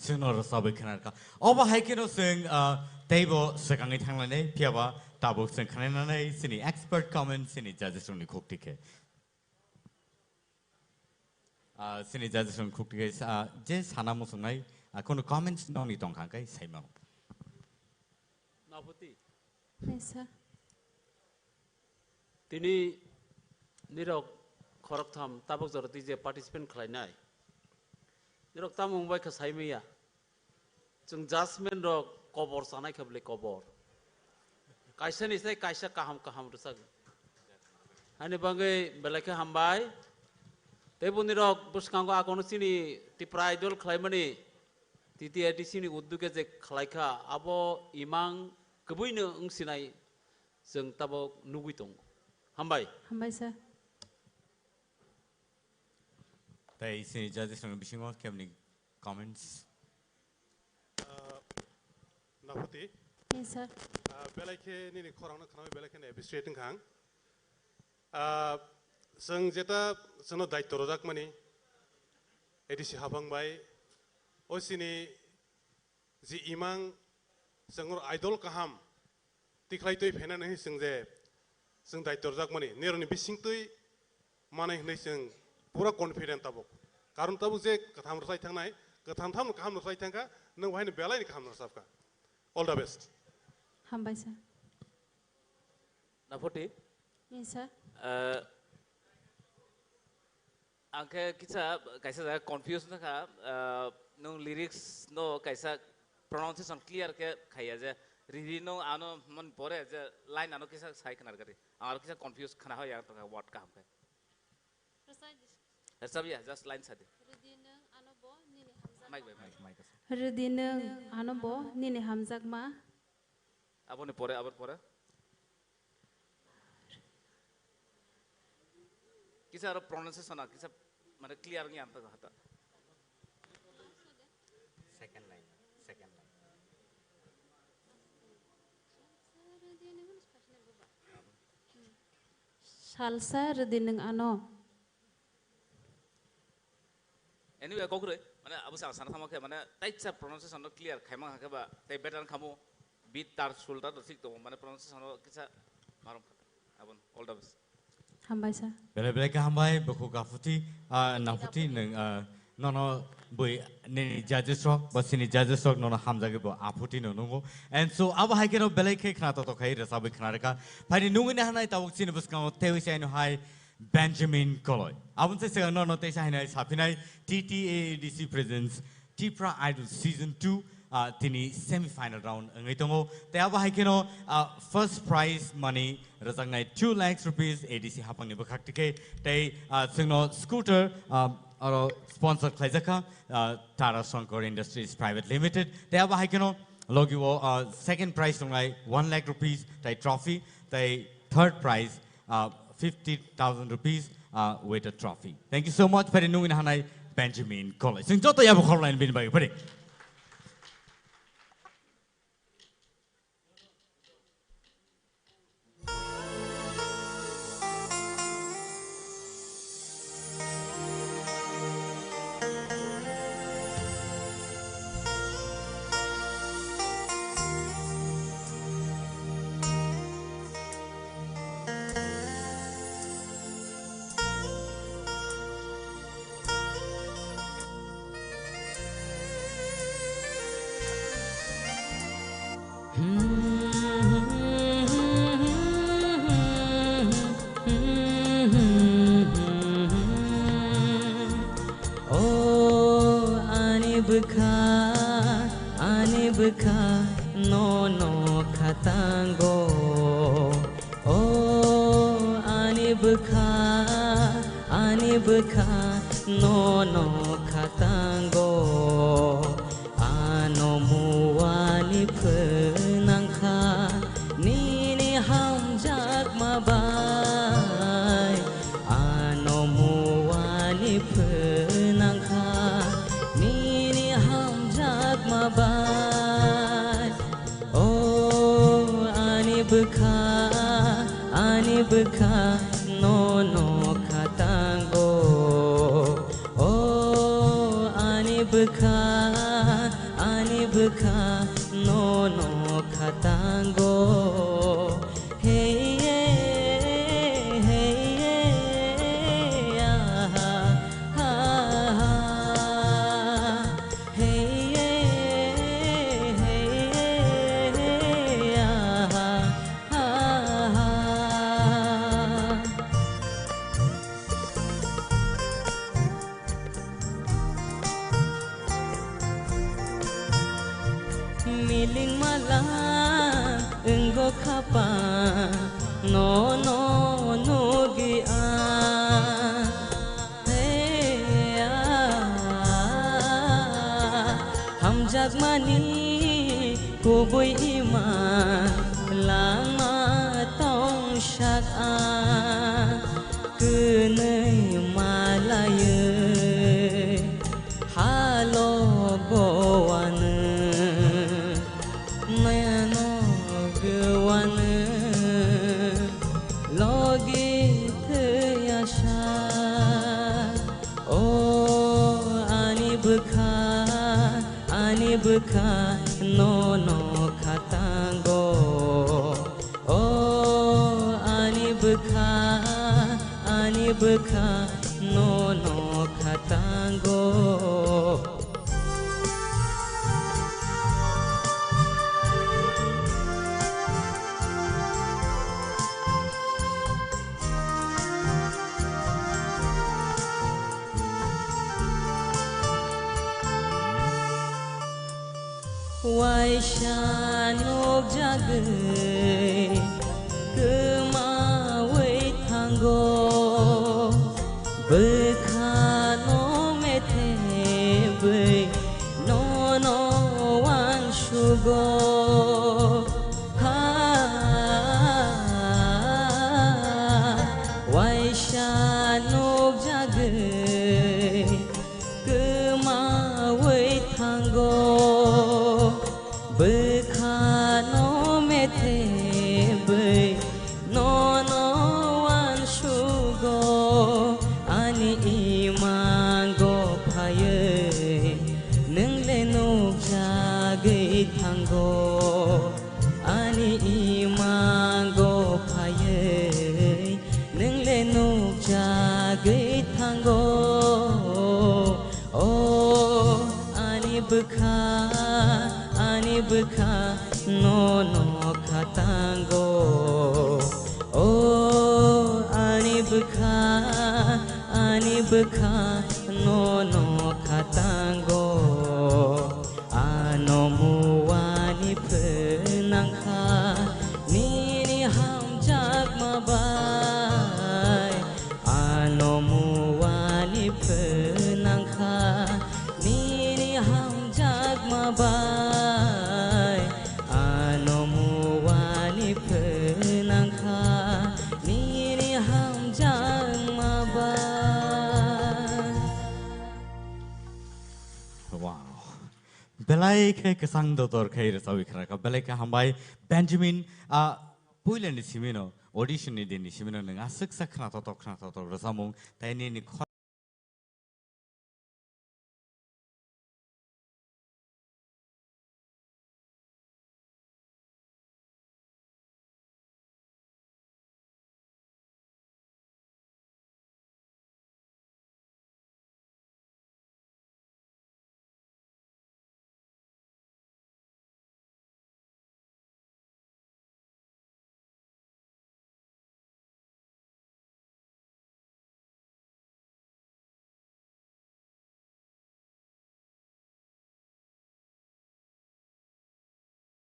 chwngno rwchabwi khwnarkha. Obo hai kheno chwng, ah, teibo swkangwi thanglainai, phiyaba tabuk chwng khwnainanai chini expert comment chini judges rokni khukti khe. Ah, chini judges rokni khukti khe, ah, je sana muchungnai, ah, kono comments nokni tongkha khe saimano. Naphuti. Yes, sir. Tini nirok khoroktham tabuk jora twi je participant khlainai. Nirok tamo wngbai kha saimaya. Chwng judgment rok kobor chanai kha bwle kobor. Kaisa ni sai kaisa kaham kaham rwchak. Hani bangwi belai khe hambai. Tei bo nirok bwskango akono chini Tipra Idol khlaimani T T A D C ni udduk khe je khlai kha abo imang kwbwino wng sinai. Chwng tabuk nugwi tongo. Hambai. Hambai, sir. Tei chini judges rokni bisingo kemni comments? Ah, Naphuti. Yes, sir. Ah, belai khe nini khorangno khnawi belai khe appreciate wngkha ang. Ah, chwng jeta chwngno daityo rwjakmani A D C hapang bai, o chini je imang chwng oro idol kaham tikhlai twi phainani hinwi chwng je chwng daityo rwjakmani nirokni bisingtwi manai hinwi chwng pura confident tabuk. Karon tabuk je kwtham rwchai thangnai, kwtham thamno kaham rwchai thangkha, nwng bo haino belaini kaham rwchapkha. All the best. Hambai sir. Naphuti? Yes, sir. Ah, ang khe kisa kaisa jaga confuse wngkha, ah, nwng lyrics no kaisa pronunciation clear khe khaiya je riri no ano mon pore je line ano kisa sai khna rwgari. Ang aro kisa confuse khna hoi ang tongkha word kaham khe. Rwchap ya, just line sadi. Rwdi nwng ano bo nini hamjakma. Mic bai, mic, mic. Rwdi nwng ano bo nini hamjakma. Aboni pore, aboni pore. Kisa aro pronunciation a kisa mane clear wngya ang tongkha hata. Second line, second line. Salsa rwdi nwng ano. Anyway, kokroi, mane abo sa sana thangma khe, mane taisa pronunciation no clear khaima khe ba, tei better khamu, beat tar sul tar thik tongo, mane pronunciation no kisa marom kha. Abon, all the best. Hambai sir. Belai belai khe hambai, bukhuk aphuti, ah, naphuti nwng, ah, nono bui nini judges rok, ba sini judges rok nono hamjagwi bo aphuti no nungo. And so, abo hai kheno belai khe khna to to khai rwchabwi khna rwkha. Phaini nungwi nahanai tabuk chini bwskango tewi sai no hai Benjamin Koloi. Aboni se swkang nono teisa hainai saphinai T T A D C presents Tipra Idol Season two, ah, tini semi final round wngwi tongo. Tei abo hai kheno, ah, first prize money rwjaknai two lakhs rupees A D C hapangni bwkhak tikhe. Tei, ah, chwngno scooter, ah, aro sponsor khlaijakha, ah, Tara Shankar Industries Private Limited. Tei abo hai kheno logi o, ah, second prize tongnai one lakh rupees tei trophy. Tei third prize, uh, fifty thousand rupees, uh, with a trophy. Thank you so much, phaini nungwi nahanai Benjamin Koloi. Chwng joto yabo khoroknai bini bagwi phaidi. O ani bwkha, ani bwkha, nono khatango. O ani bwkha, ani bwkha, nono khatango. Ano muani phwnangkha nini hamjakma bai. Ano muani phwnangkha nini hamjakma bai. O ani bwkha, ani bwkha, nono khatango. O Bwkha nono khatango. Hey, hey, hey, ah, ha, ha. Hey, hey, hey, ah, ha, ha. Miling mala wnggo khapa, nono nugwi ang. Hey, ah, hamjakmani kubui ima langma tongsak ang. Kwnwi malaiwi halo gowanw, noyano gowanw logi thwiya sa. O ani bwkha, ani bwkha nono khatango. O ani bwkha, ani bwkha nono khatango. Waisa nukjagwi kwmawi thango, bwkhano methebwi nono uansugo. Ha, waisa nukjagwi kwmawi thango, bwkhano methebwi nono uansugo. Ani imango phaiwi nwng le nukjagwi thango. Ani imango phaiwi nwng le nukjagwi thango. O ani bwkha, ani bwkha nono khatango. O ani bwkha, ani bwkha nono khatango. Ano muani phnangkha nini hamjakma bai. Ano muani phnangkha nini hamjakma bai. Ano muani phnangkha nini hamjakma bai. Wow. Belai khe kwchang dotor khe rwchawi khna kha. Belai khe hambai Benjamin, ah, puilani simino, audition ni din ni simino nwng aswk sa khna totok, khna totok rwchapmung, tei nini kho-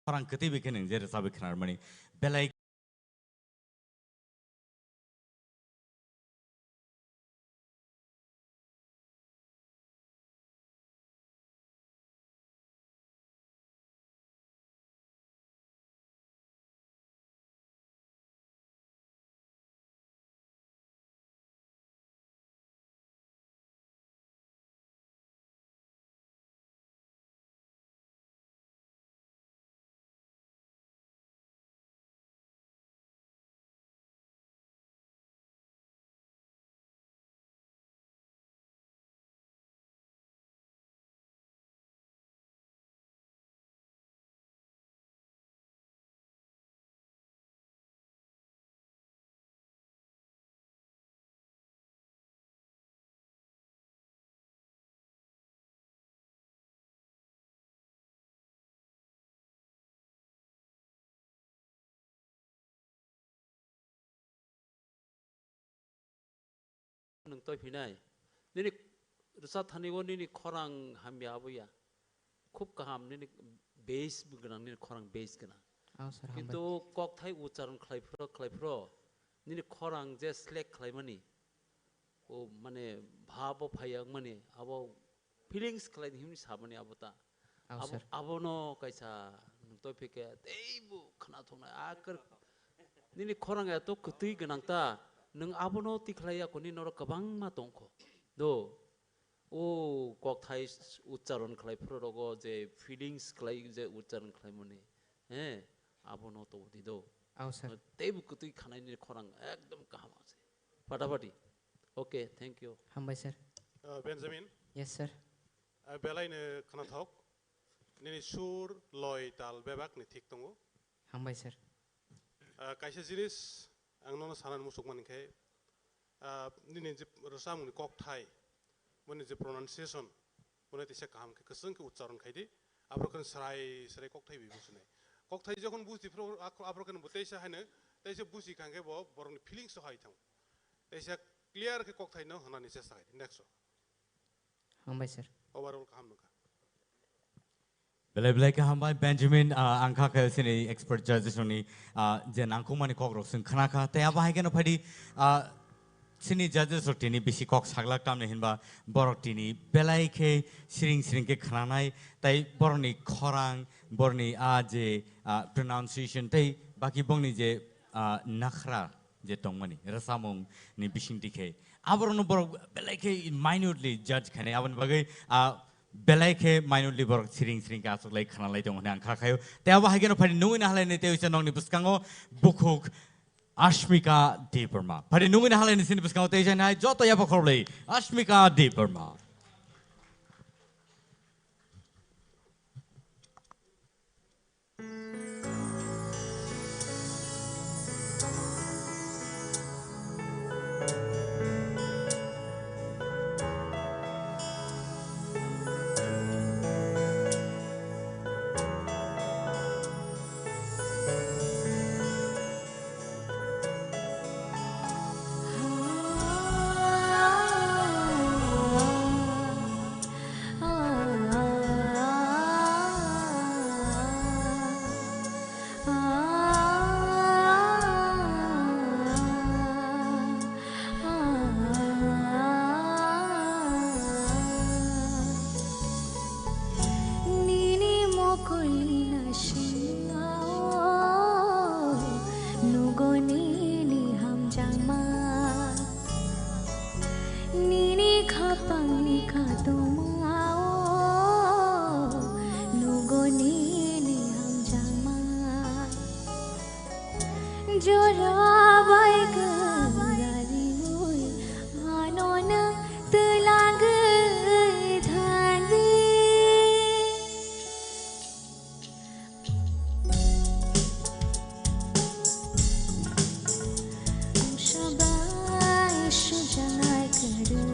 Khorang kwtwi bai khe nwng je rwchapwi khna rwmani belai. Nwng toi phinai. Nini rwchap thani o nini khorang hamya abo ya. Khub kaham nini base gwnang, nini khorang base gwnang. Oh, sir, hambai. Kintu kokthai ucharon khlai phro, khlai phro, nini khorang je select khlaimani, o mane bhab o phaiya wngmani, abo feelings khlai himni samani abo ta. Oh, abo, sir. Abono kaisa nwng toi phikhe teibo khna thoknai. A kar-, nini khorang ya to kwtwi gwnang ta, nwng abono tikhlai ya koni norok kwbangma tongkho. Do, o kokthai ucharon khlai phro rogo je feelings khlai je ucharon khlaimani, he, abono to di do. Oh, sir. Teibo kwtwi khnaini khorang ekdom kaham ase. Fatafati. Okay, thank you. Hambai, sir. Uh, Benjamin. Yes, sir. Uh, belai no khnathok. Nini sur, loi, tal bebak ni thik tongo. Hambai, sir. Uh, kaisa jinis ang nono sanani musuk mani khe, uh, nini je rwchapmung ni kokthai, boni je pronunciation, bono teisa kaham khe kwchwng khe uchcharon khai di. Aborokhe srai srai kokthai bai businai. Kokthai jokhon buji phro, ak-, aborokhe bo teisa haino, teisa buji kha khe bo borokni feelings o hai thang. Teisa clear khe kokthai no hwnani chesta khai di. Next o. Hambai, sir. Overall kaham nukha. Belai belai khe hambai, Benjamin, ah, ang kha khe sini expert judges rokni, ah, je nangkukmani kokrok chwng khna kha. Tei abo hai kheno phaidi, ah, sini judges rok tini bisi kok saglak tamni hinba borok tini belai khe siring siring khe khnanai, tei borokni khorang, borokni a je, ah, pronunciation tei baki bongni je, ah, nakhra je tongmani rwchapmung ni bisingtwi khe aborokno borok belai khe minutely judge khainai, aboni bagwi, ah, belai khe minutely borok siring siring khe achuklai khnalai tongo hwnwi ang kha khaio. Tei abo hai kheno phaidi nungwi nahalaini tei uisa nokni bwskango bukhuk Ashmika Debbarma. Phaidi nungwi nahalaini sini bwskango tei janai joto yapha khorokbwlai Ashmika Debbarma. Nini mokolni naisingao nugo nini hamjakma. Nini khapangni kadumao nugo nini hamjakma. Jora bai kwrwi ui ano nwng twlangwi thangdi. Mungsa bai sujaknai kwrwi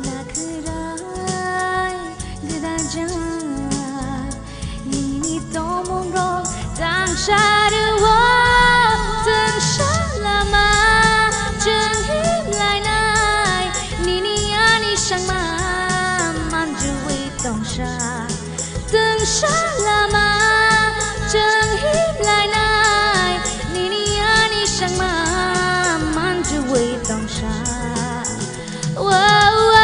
nakhwrai gwdajak. Nini tongmungrok tangsa rwo, tungsa lama chwng himlainai. Nini ani sangma manjui tongsa. Tungsa lama chwng himlainai, nini ani sangma manjui tongsa. Wow, wow.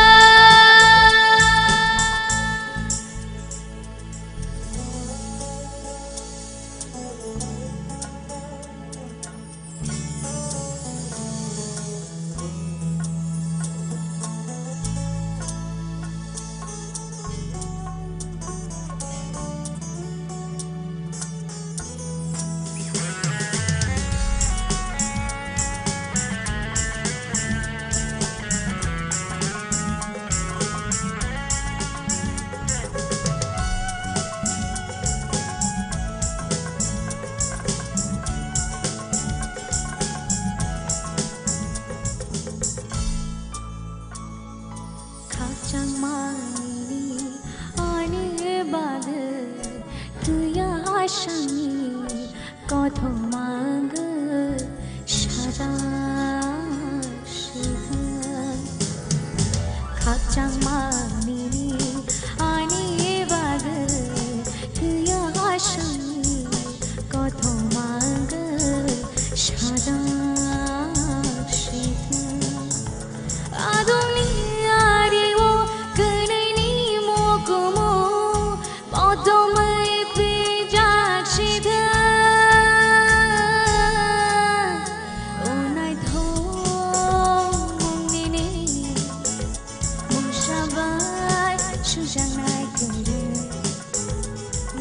Khakchangmani ani bagwi twiya asani kothoma wngwi sada sidi. Tomwi pijak sida, o naithok mung nini, mungsa bai sujaknai kwrwi,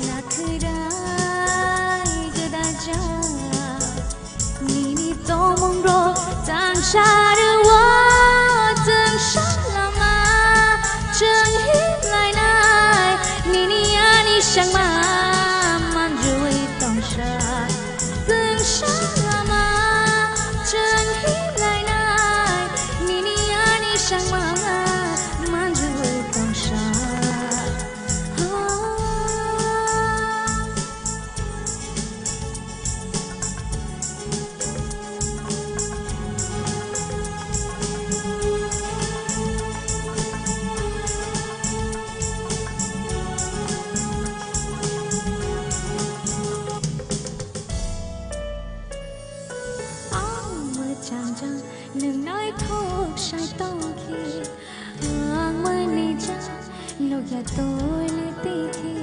nakhwrai gwdajak. Nini tongmungrok tangsa rwo, tangsa lama chwng hinlainai. Nini ani sangma manjui tongsa, tangsa lama chwng hinlainai. Nini ani sangma manjui tongsa. Ang mwchang jang nwng naithok sai tongkhe. Ang mani jak nukya toile tiki,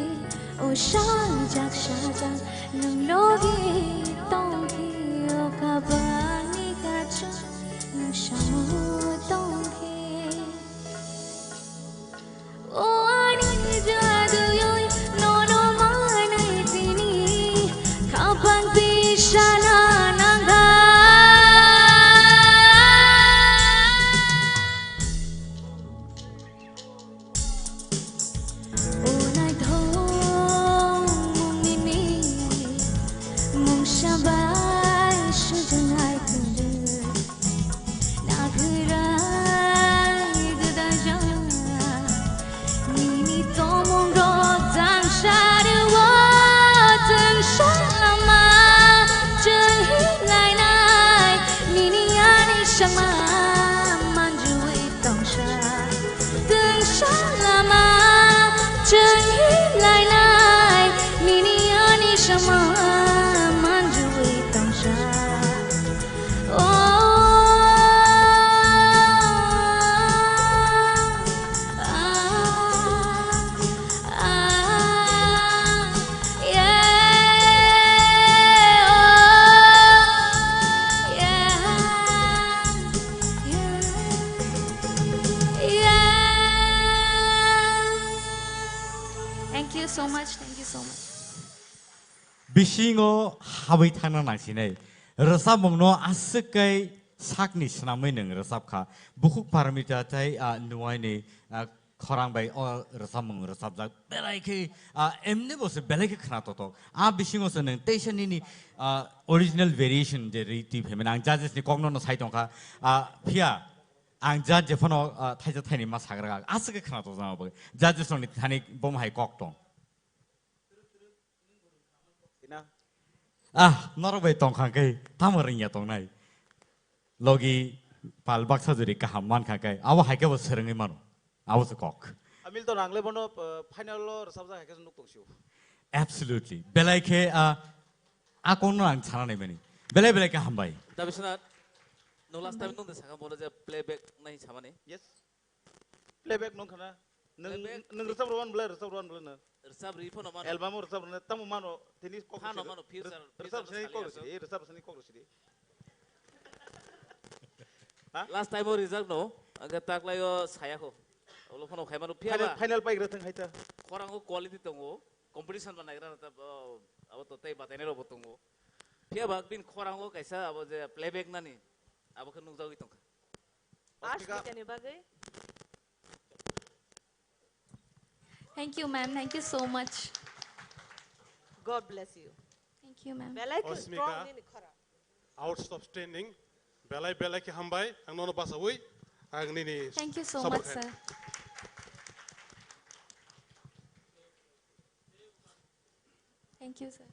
o sajak sajak nung logi tongki, o kabani kachu nung samu tongki. O ani jadu yoi nono manai tini, kabang pisana nangha. O naithok mung nini, mungsa bai sujaknai kwrwi, nakhwrai gwdajak. Nini tongmungrok tangsa rwo, tangsa lama chwng hinlainai. Nini ani sangma manjui tongsa. Tungsa lama chwng hinlainai, nini ani sama manjui tongsa. Oh, ah, ah, yeah, oh, yeah. Thank you so much, thank you so much. Bisingo habwi thangna nangsinai. Rwchapmungno aswk kai sakni swnamwi nwng rwchapkha. Bukhuk Parmita tei, ah, Nuaini, ah, khorang bai o rwchapmung rwchapjak. Belai khe, ah, emni bo se belai khe khna totok. Ah, bisingo se nwng teisa nini, ah, original variation je ri twi phaimani. Ang judges ni kokno no sai tongkha. Ah, phiya ang judge jephano, ah, thaisa thaini ma sagra aswk khe khna tokjak bagwi. Judges rokni thani bomo hai kok tong. Ina. Ah, norok bai tongkha khe tamo ringya tongnai. Logi pal baksa juri kaham mankha khe abo hai khe bo swrwngwi mano. Abo se kok. Amil to nangle bono, uh, final lo rwchapjak hai khe nuk tongsiu. Absolutely. Belai khe, ah, a kokno ang sana nai mani. Belai belai khe hambai. Da Biswanath, no last time nung de saka bono je playback nai samani. Yes. Playback nung khana. Nung, playback. Nung rwchap rwan bwlai, rwchap rwan bwlai na. Rwchap ri phano mano. Album o rwchap rwna tamo mano, tini kok phano rwchap mano, future, rwchap future sini sali kok aswk. Rwchap sini kok rwchap. Ha? Last time o rijak no, angkhe taklai o saya kho. Olo phano khai mano phiya final, ba. Final pai gra thang hai ta. Khorang o quality tongo, competition ba naigra ta, oh, abo to tei batai nai rok bo tongo. Phiya ba bin khorang o kaisa abo je playback nani, abo khe nukjagwi tongkha. Asmika. Asmika ni bagwi. Thank you, ma'am. Thank you so much. God bless you. Thank you, ma'am. Belai khe Asmika. Strong nini khorang. Outstanding. Belai belai khe hambai. Ang nono basawi. Ang nini support khai. Thank you so much, sir. Thank you, sir.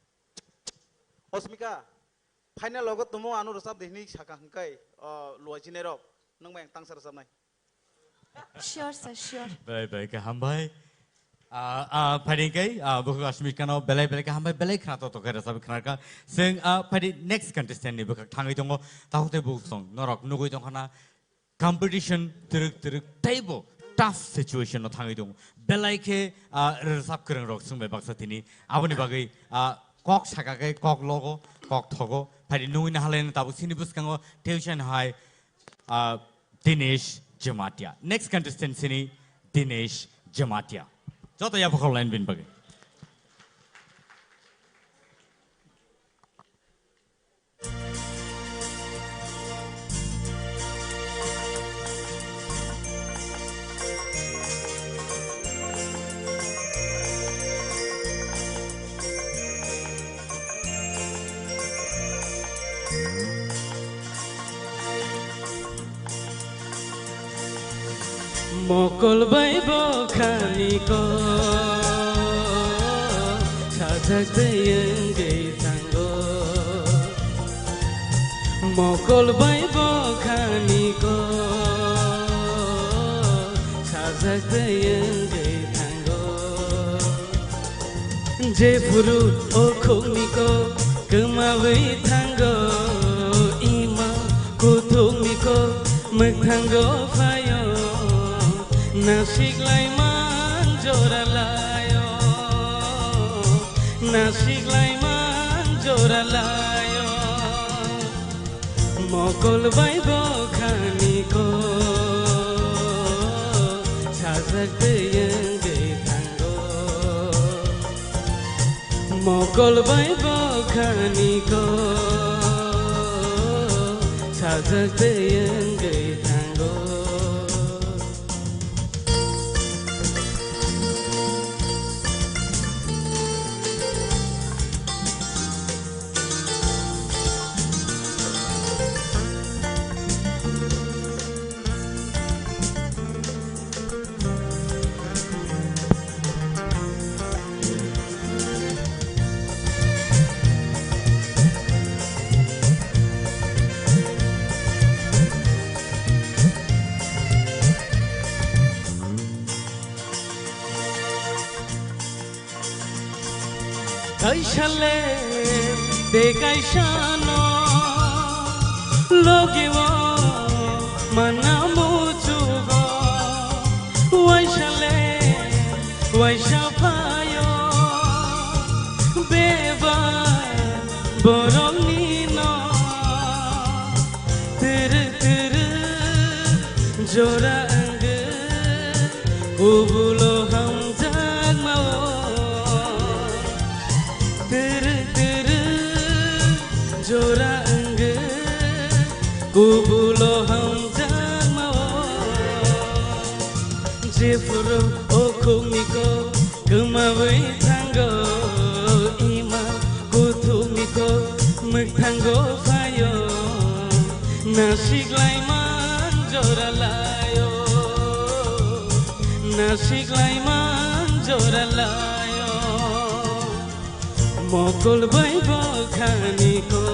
Asmika. Final logo tumo ano rwchap de hinwi saka hwnkhe, o, luaijinai rok, nwng bai ang tangsa rwchapnai. Sure, sir, sure. Belai belai khe hambai. Ah, ah, phaidi khe, ah, bukhuk Asmika no belai belai khe hambai, belai khna to to khe rwchap khna kha. Seng, ah, phaidi next contestant ni bwkhak thangwi tongo. Takhuk tei bukhuk song norok nugwi tongkha na. Competition twrwk twrwk teibo tough situation no thangwi tongo. Belai khe, ah, rwchap kwrwng rok chwng bai baksa tini. Aboni bagwi, ah, kok saka khe kok logo, kok thogo. Phaidi nungwi nahalai tabuk chini bwskango tuition hai, ah, Dinesh Jamatia. Next contestant chini Dinesh Jamatia. Joto yapha khoroknai bini bagwi. Mokol bai bo khani ko sajak tei wngwi thango. Mokol bai bo khani ko sajak tei wngwi thango. Jephuru o khukni kok kwmawi thango, ima kuthukni kok mwkthango phaio, nasikhlai man jora laio, nasikhlai man jora laio. Mokol bai bo khani ko sajak tei wngwi thango. Mokol bai bo khani ko sajak tei wngwi thango. Kaisa le tei kaisa no logi o manna muchugo, waisa le waisa phaio bebak borokni no twrwk twrwk jora wngwi kubulo hamjakmao. Twrwk twrwk jora wngwi kubulo hamjakmao. Jephuru o khukni kok kwmawi thango, ima kuthukni kok mwkthango phaio, nasikhlai man jora laio, nasikhlai man jora laio. Mokol bai bo khani ko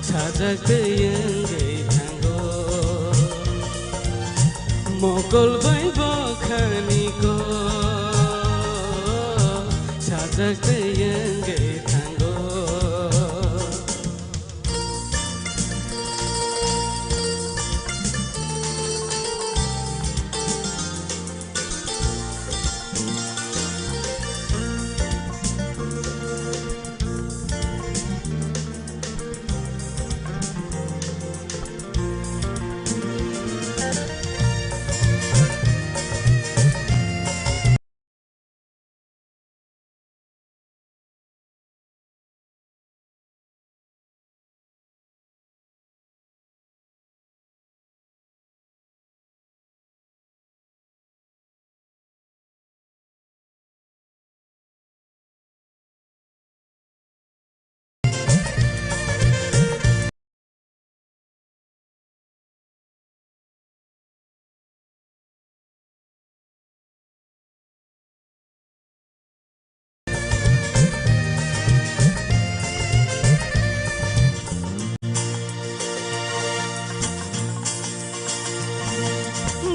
sajak tei wngwi thango. Mokol bai bo khani ko sajak tei wngwi thango.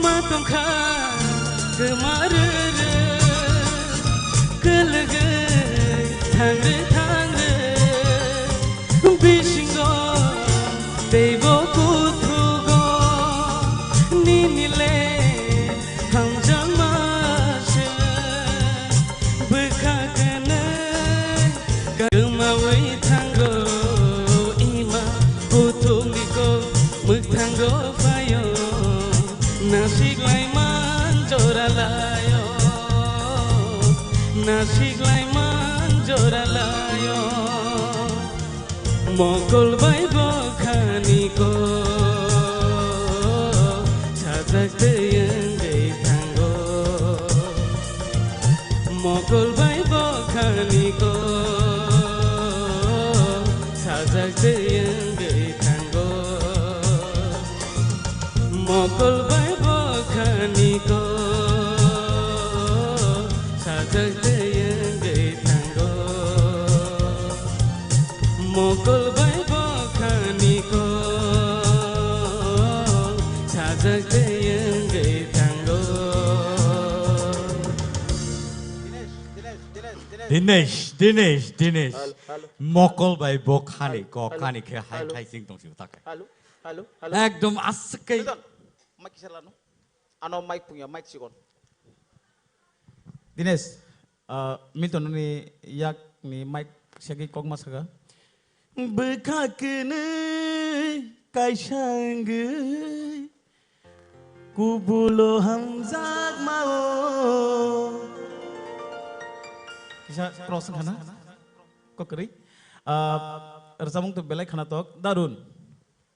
Ma tongkha kwma rwrwk, kwlwgwi thangrwk thangrwk, bisingo teibo kuthugo, nini Siklai man jora layo, mokol bai bokhani ko, sajak tei wngwi thango. Mokol bai bokhani ko, sajak tei wngwi thango. Mokol bai bokhani ko, sajak tei wngwi thango. Mokol bai bokhani ko, sajak tei wngwi thango. Dinesh, Dinesh, Dinesh, Dinesh. Mokol bai bokhani ko kani khe hai hai sing tong si tak. Hello, hello, hello. Ekdom aswk kai. Mic kisa lano. Ano mic pungya, mic sikon. Dinesh, ah, Milton ni yak ni mic segi kok ma saka. Bwkha kwnwi kaisa wngwi kubulo hamjakmao. Kisa cross khana? Kok kwrwi. Ah, rwchapmung to belai khana tok. Darun.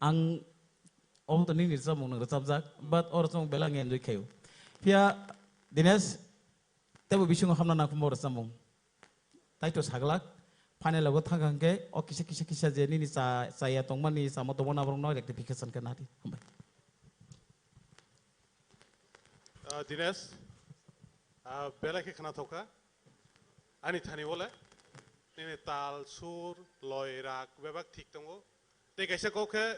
Ang obo to nini rwchapmung nwng rwchapjak, but o rwchapmung belai ang enjoy khaio. Phiya Dinesh, teibo bisingo hamna nangkukma o rwchapmung. Tai to saglak, final o thangkha hwnkhe o kisa, kisa, kisa je nini cha-, chaya tongmani, chama tongmani aborokno rectification khe nadi. Hambai. Ah, Dinesh, ah, belai khe khwnathok kha. Ani thani wole, nini tal, sur, loi, rag bebak thik tongo. Tei kaisa kok khe,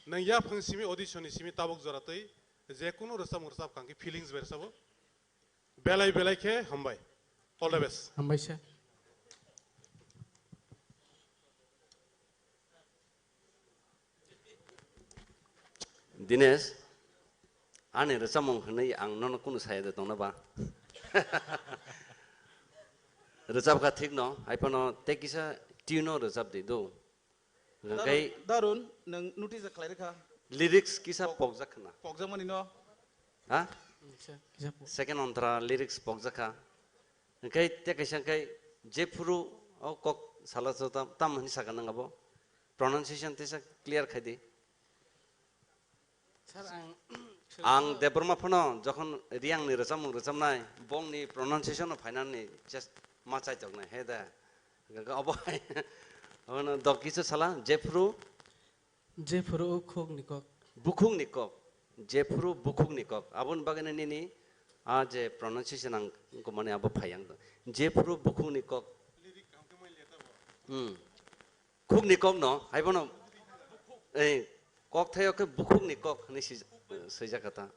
nwng yaphang simi, audition ni simi tabuk jora twi, je kunu rwchapmung rwchap kha hwnkhe feelings bai rwchabo. Belai belai khe hambai. All the best. Hambai sir. Dinesh, ani rwchapmung hwnwi ang nono kunu saya de tongna ba? Rwchapkha thik no, hai phano tei kisa tune no rwchap di do. Hwnkhe Darun, Darun, nwng notice khlai rwkha. Lyrics kisa pokjak khna. Pokjakmani no. Ha? Kisa, kisa pok. Second ontra lyrics pokjak kha. Hwnkhe tei kaisa hwnkhe jephuru o kok sala so tam, tam hwnwi sakha nang abo. Pronunciation tesa clear khai di. Sir, ang Ang Debbarma phano jokhon Reang ni rwchapmung rwchapnai, bongni pronunciation no phainani just ma chaitok nai, he da. Obo hai, obono dok kisa sala, jephuru. Jephuru bukhuk ni kok. Bukhuk ni kok. Jephuru bukhuk ni kok. Aboni bagwi nini a je pronunciation ang wngkha mani abo phai ang. Jephuru bukhuk ni kok. Hmm. Khuk ni kok no, hai bono, eh, kok thaio khe bukhuk ni kok hwnwi swi-, swijak kha ta.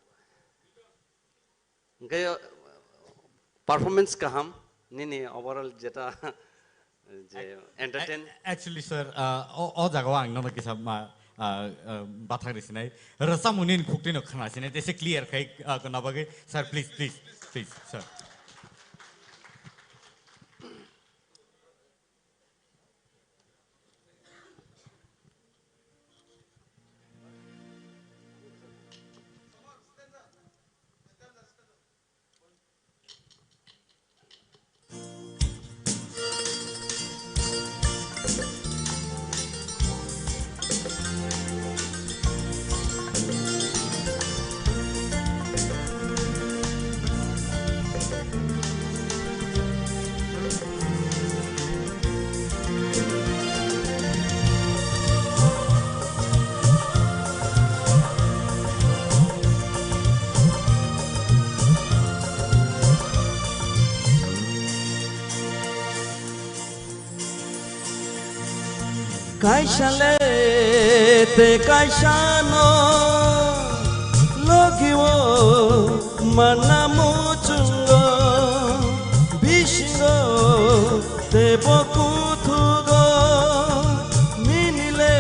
Hwnkhe, performance kaham, nini overall jeta, je entertain. Actually, sir, uh, o, o jaga o ang nono kisa ma, uh, uh, bathang ri sinai. Rwchapmung nini khuk twi no khna sinai, tei se clear khai, uh, khna bagwi. Sir, please, please, please, sir. Kaisa le te kaisa no logi o manna muchungo bisingo te bo kuthugo nini le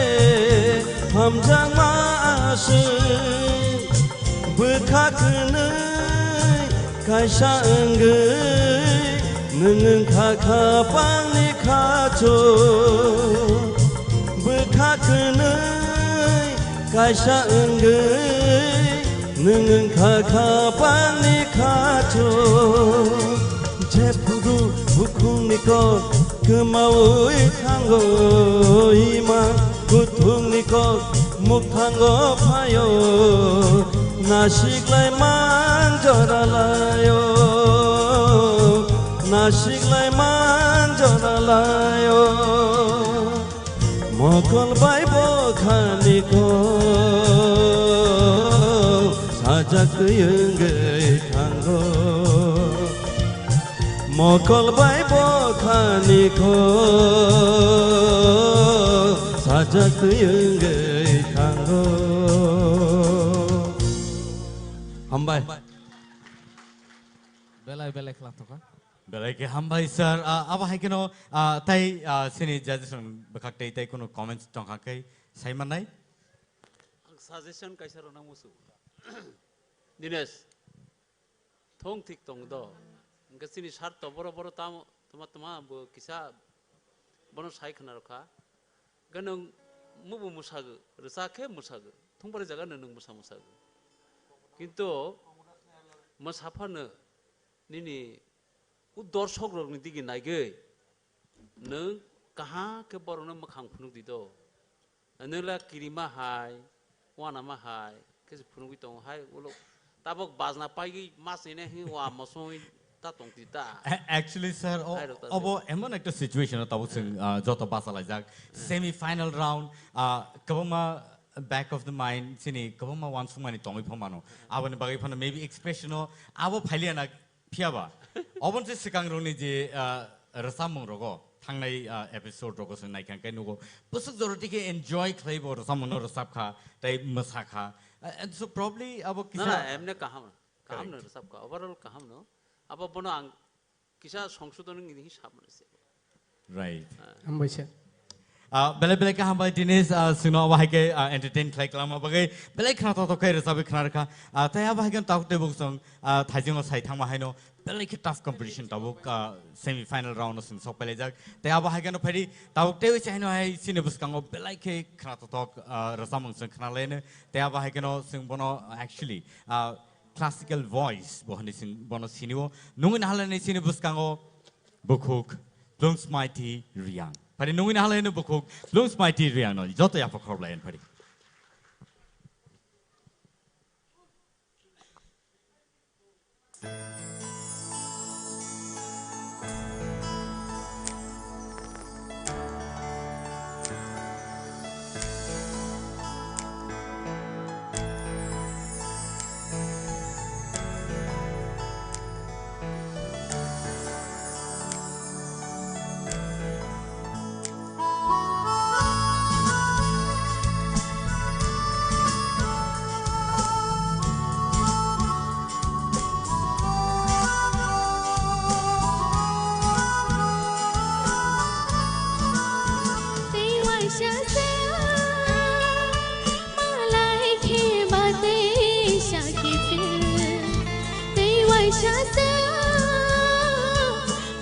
hamjakma aswk bwkha kwnwi. Kaisa wngwi nwng wngkha kha pangni khacho. Bwkha kwnwi kaisa wngwi nwng wngkha kha pangni khacho. Jephru Bukhungni kok kwmawi thango, ima kuthukni kok mukthango phaio. Nasiklai man joralaio, nasiklai man joralaio. Mokol bai bokhani kok sajak twi wngwi thango. Mokol bai bokhani kok sajak twi wngwi thango. Hambai. Belai belai khwlangthokha. Belai khe hambai sir. Ah, abo hai kheno, ah, tai, ah, sini judges rok bwkhak tei tai kunu comments tongkha khe sai mannai. Ang suggestion kaisa rwna musu. Dinesh, thong thik tong do. Hwnkhe chini sir to boro boro tamo tama tama bo kisa bono sai khna rwkha. Hwnkhe nwng mubo mwsagw, rwchak khe mwsagw. Thung bari jaga no nwng mwsa mwsagw. Kintu mwsa phano nini u dorshok rokni digi naigwi nwng kaham khe borokno mwkhang phunuk di do. Nwng la kirima hai, uanama hai khe se phunugwi tongo hai ulo tabok bajna paigwi masine hi wa mosongwi ta tong di ta. A-, actually, sir, o-, Hai rok ta obo emon ekta situation o tabuk chwng, ah, joto bachalaijak. Semi final round, ah, kwbangma back of the mind chini kwbangma uansukmani tongwi phano mano. Aboni bagwi phano maybe expression o abo phailiya na. Phiyaba, oboni se swkang rokni je, ah, rwchapmung rogo, thangnai, ah, episode rogo se naikha khe nugo, bwswk jora tike enjoy khlaibo rwchapmung no rwchapkha, tei mwsakha. Ah, and so probably abo Na, kisa na, emne kaham, kaham no Correct. Rwchapkha, overall kaham no. Abo bono ang kisa songsodon wngni hi sabmani se. Right. Hambai sir. Ah, belai belai khe hambai Dinesh, ah, chwngno abo hai khe, ah, entertain khlai kwlangma bagwi belai khna tongthok khe rwchabwi khna rwkha. Ah, tei abo hai khe tabuk tei bwswng, ah, thaisingo sai thangma haino belai khe tough competition tabuk, ah, semi final round o chwng sok pailaijak. Tei abo hai kheno phaidi tabuk tei se haino hai chini bwskango belai khe khna tongthok, ah, rwchapmung chwng khna laino. Tei abo hai kheno chwng bono actually, ah, classical voice bo hwnwi sing-, bono sinio. Nungwi nahalani chini bwskango bukhuk Plungsmaiti Riang. Phari nungwi nahalani bukhuk Plungsmaiti Riang no joto yapha khorok lai phari.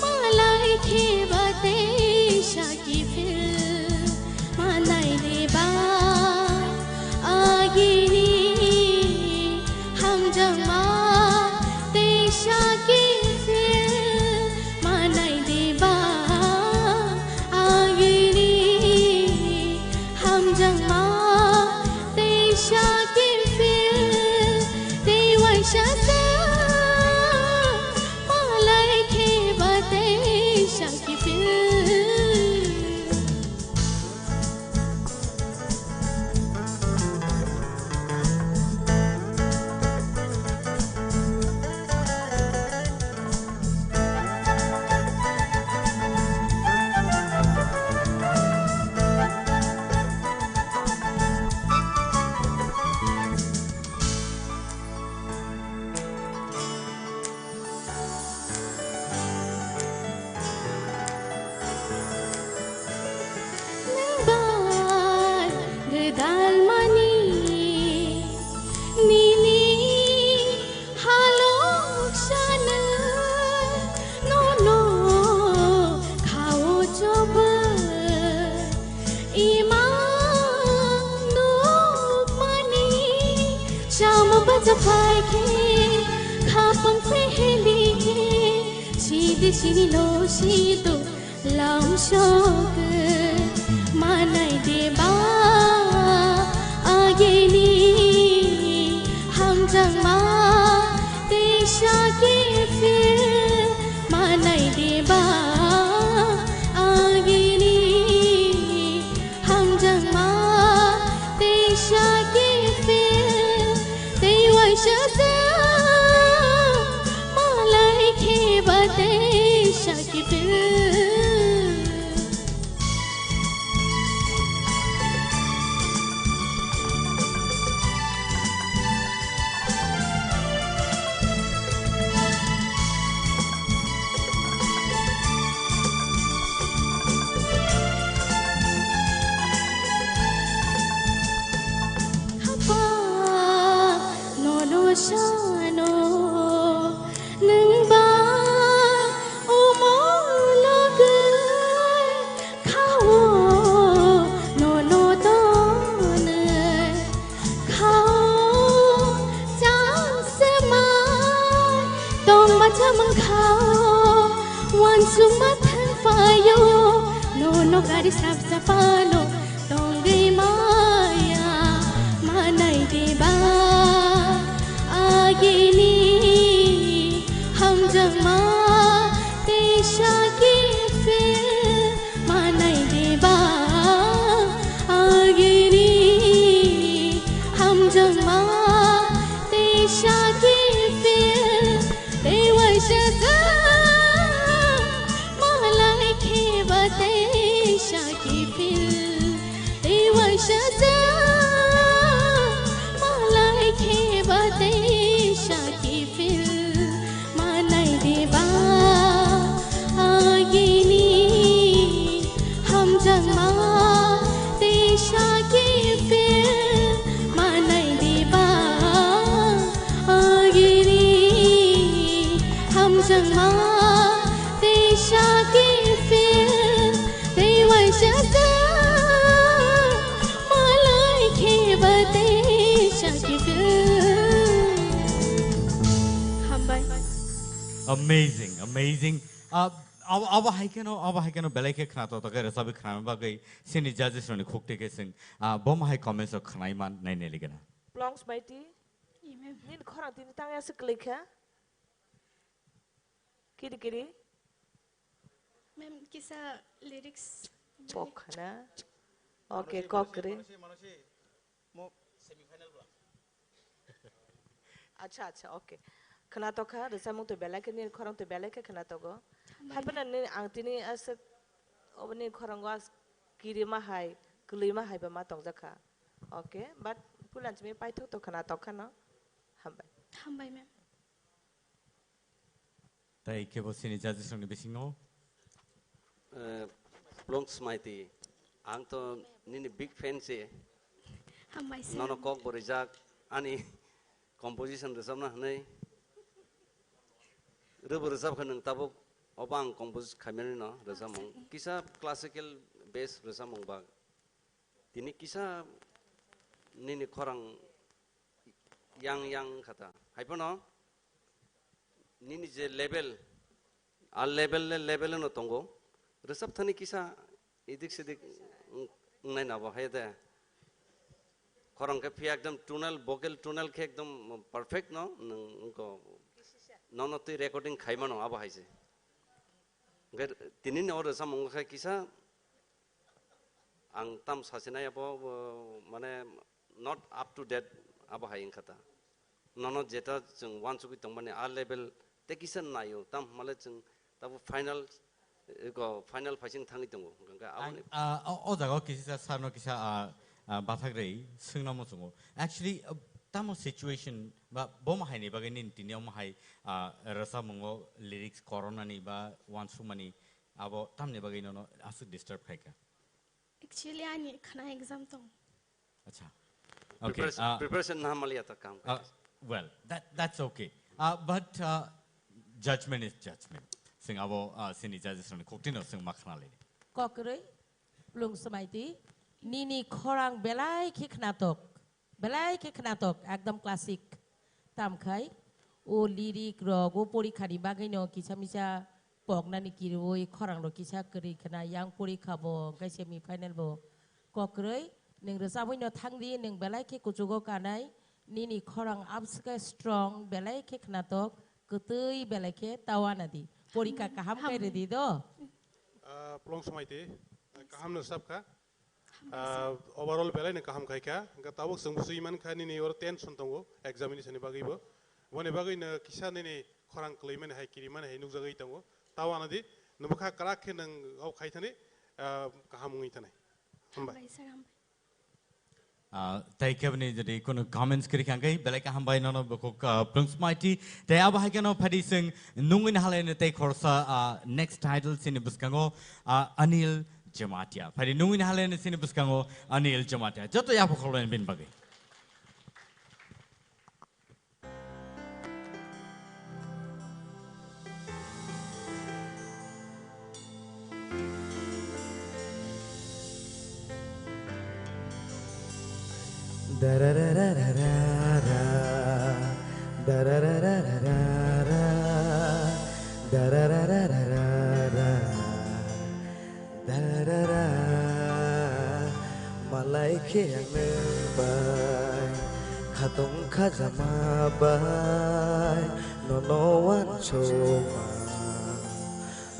Malai kheba tei saki phil, manai deba agini hamjama tei saki phil, manai deba agini hamjama tei saki phil, tei waisa se. Malai kheba tei saki phil. Nang bai gwdal mani nini halok sana nono khao choba. Ima nukmani chama bacha phai khe, khapang pheheli khe, chidi Sini no si tu lam sok manai de ba agini hamjang ma te saki fir manai de ba agini hamjang ma te saki fir te waisa te malai khe ba te saki fir. Khapa nono sano nwng ba omo logwi khao nono tonwi khao chang se mai tong ba chamang khao wansuk ma thang phaio nono gari sap sapano tongwi maya manai diba agini hamjang ma te saki fir manai diba agini hamjang ma te saki fir te waisa ta malai khe ba te saki fir te waisa ta malai khe ba te saki fir manai diba agini hamjang ma te saki fir manai diba agini hamjang ma te saki fir te waisa ta malai khe ba te saki fir. Hambai. Amazing, amazing. Ah, abo, abo hai kheno, abo hai kheno belai khe khna to, to khe rwchapwi khnama bagwi sini judges rokni khukti khe chwng, ah, bo ma hai comments rok khnai man nai nai ligana. Plongs Maiti? Ye, ma'am. Nini khorang tini tang ya se kwlai kha? Kiri kiri? Ma'am, kisa lyrics. Kok khana? Okay, kok kiri. Mo semifinal ba. Acha, acha, okay. Khwnatok kha, rwchapmung twi belai khe, nini khorang twi belai khe khwnatogo. Hambai. Haiphano nini, ang tini aswk, obo nini khorango as-, kirima hai, kwlwima hai ba ma tongjak kha. Okay, but puila simi paithok to khwnatok khano. Hambai. Hambai, ma'am. Tai kebo sini judges rokni bisingo? Eh, Plongs Maiti, ang to nini big fan se. Hambai sir. Nono kok bo rijak, ani composition rwchapna hwnwi. Rwbo rwchap kha nwng tabuk, obo ang compose khaimani no rwchapmung. Kisa classical bass rwchapmung ba. Tini kisa nini khorang yang yang kha ta. Haiphano nini je level, a level le level no tongo. Rwchap thani kisa idik sidik wng-, wngnai na bo hai de. Khorang khe phiya ekdom tonal, vocal tonal khe ekdom perfect no, nwng wngkho nono twi recording khaimano abo hai se. Hwnkhe tini ni o rwchapmung khe kisa ang tam sachinai abo, bo, mane not up to date abo hai wngkha ta. Nono jeta chwng uansugwi tongmani a level tei kisa naio, tam hwnmale chwng tabuk final, eh, ko final phaising thangwi tongo. Hwnkhe Ang, aboni ah, o, o jaga o kisa sir no kisa, ah, ah, bathak rei swngna muchungo. Actually, ah, tamo situation ba bo ma hai ni bagwi nini tini omo hai, ah, rwchapmungo lyrics koronani ba uansukmani abo tamni bagwi nono aswk disturb khai kha? Actually, ani khna exam tong. Acha. Okay, Preparation, ah, preparation na hamaliya ta kam ah, kha. Well, that, that's okay. Ah, but, ah, judgment is judgment. Sing abo, ah, sini judges rokni koktino sing ma khna lini. Kokroi, Plongs Maiti, nini khorang belai khe khnatok. Belai khe khnatok, ekdom classic. Tam khai, o lyric rok, o porikha ni bagwi no kisa misa koknani kiriui khorang rok kisa kwrwi khna, yang porikha bo hwnkhe semi final bo kokrwi. Nwng rwchabwi no thang di, nwng belai khe kuchugo kanai, nini khorang abs khe strong, belai khe khnatok, kwtwi belai khe ta wana di. Porikha kaham khe rwdi do. Ah, Plong Smaiti, kaham no sap kha. Ah, overall belai no kaham khai kha. Hwnkhe tabuk chwng busu iman kha nini oro tension tongo examination ni bagwi bo. Boni bagwi no kisa nini khorang kwlwi mani hai kiri mani hai nukjagwi tongo. Ta wana di, nwng bwkha kwrak khe nwng o khai thani, ah, kaham wngwi thanai. Hambai. Hambai, sir, hambai. Ah, tei keboni jodi kunu comments kwrwi kha hwnkhe belai kaham bai nono bukhuk, ah, Plung Smaiti. Tei abo hai kheno phadi chwng nungwi nahaleno tei khorsa, ah, next title chini bwskango, ah, Anil Jamatia. Phadi nungwi nahaleno chini bwskango Anil Jamatia. Joto yapha khorlo bini bagwi. Darara, malai khe ang nwng bai, khatong khajama bai, nono wansukma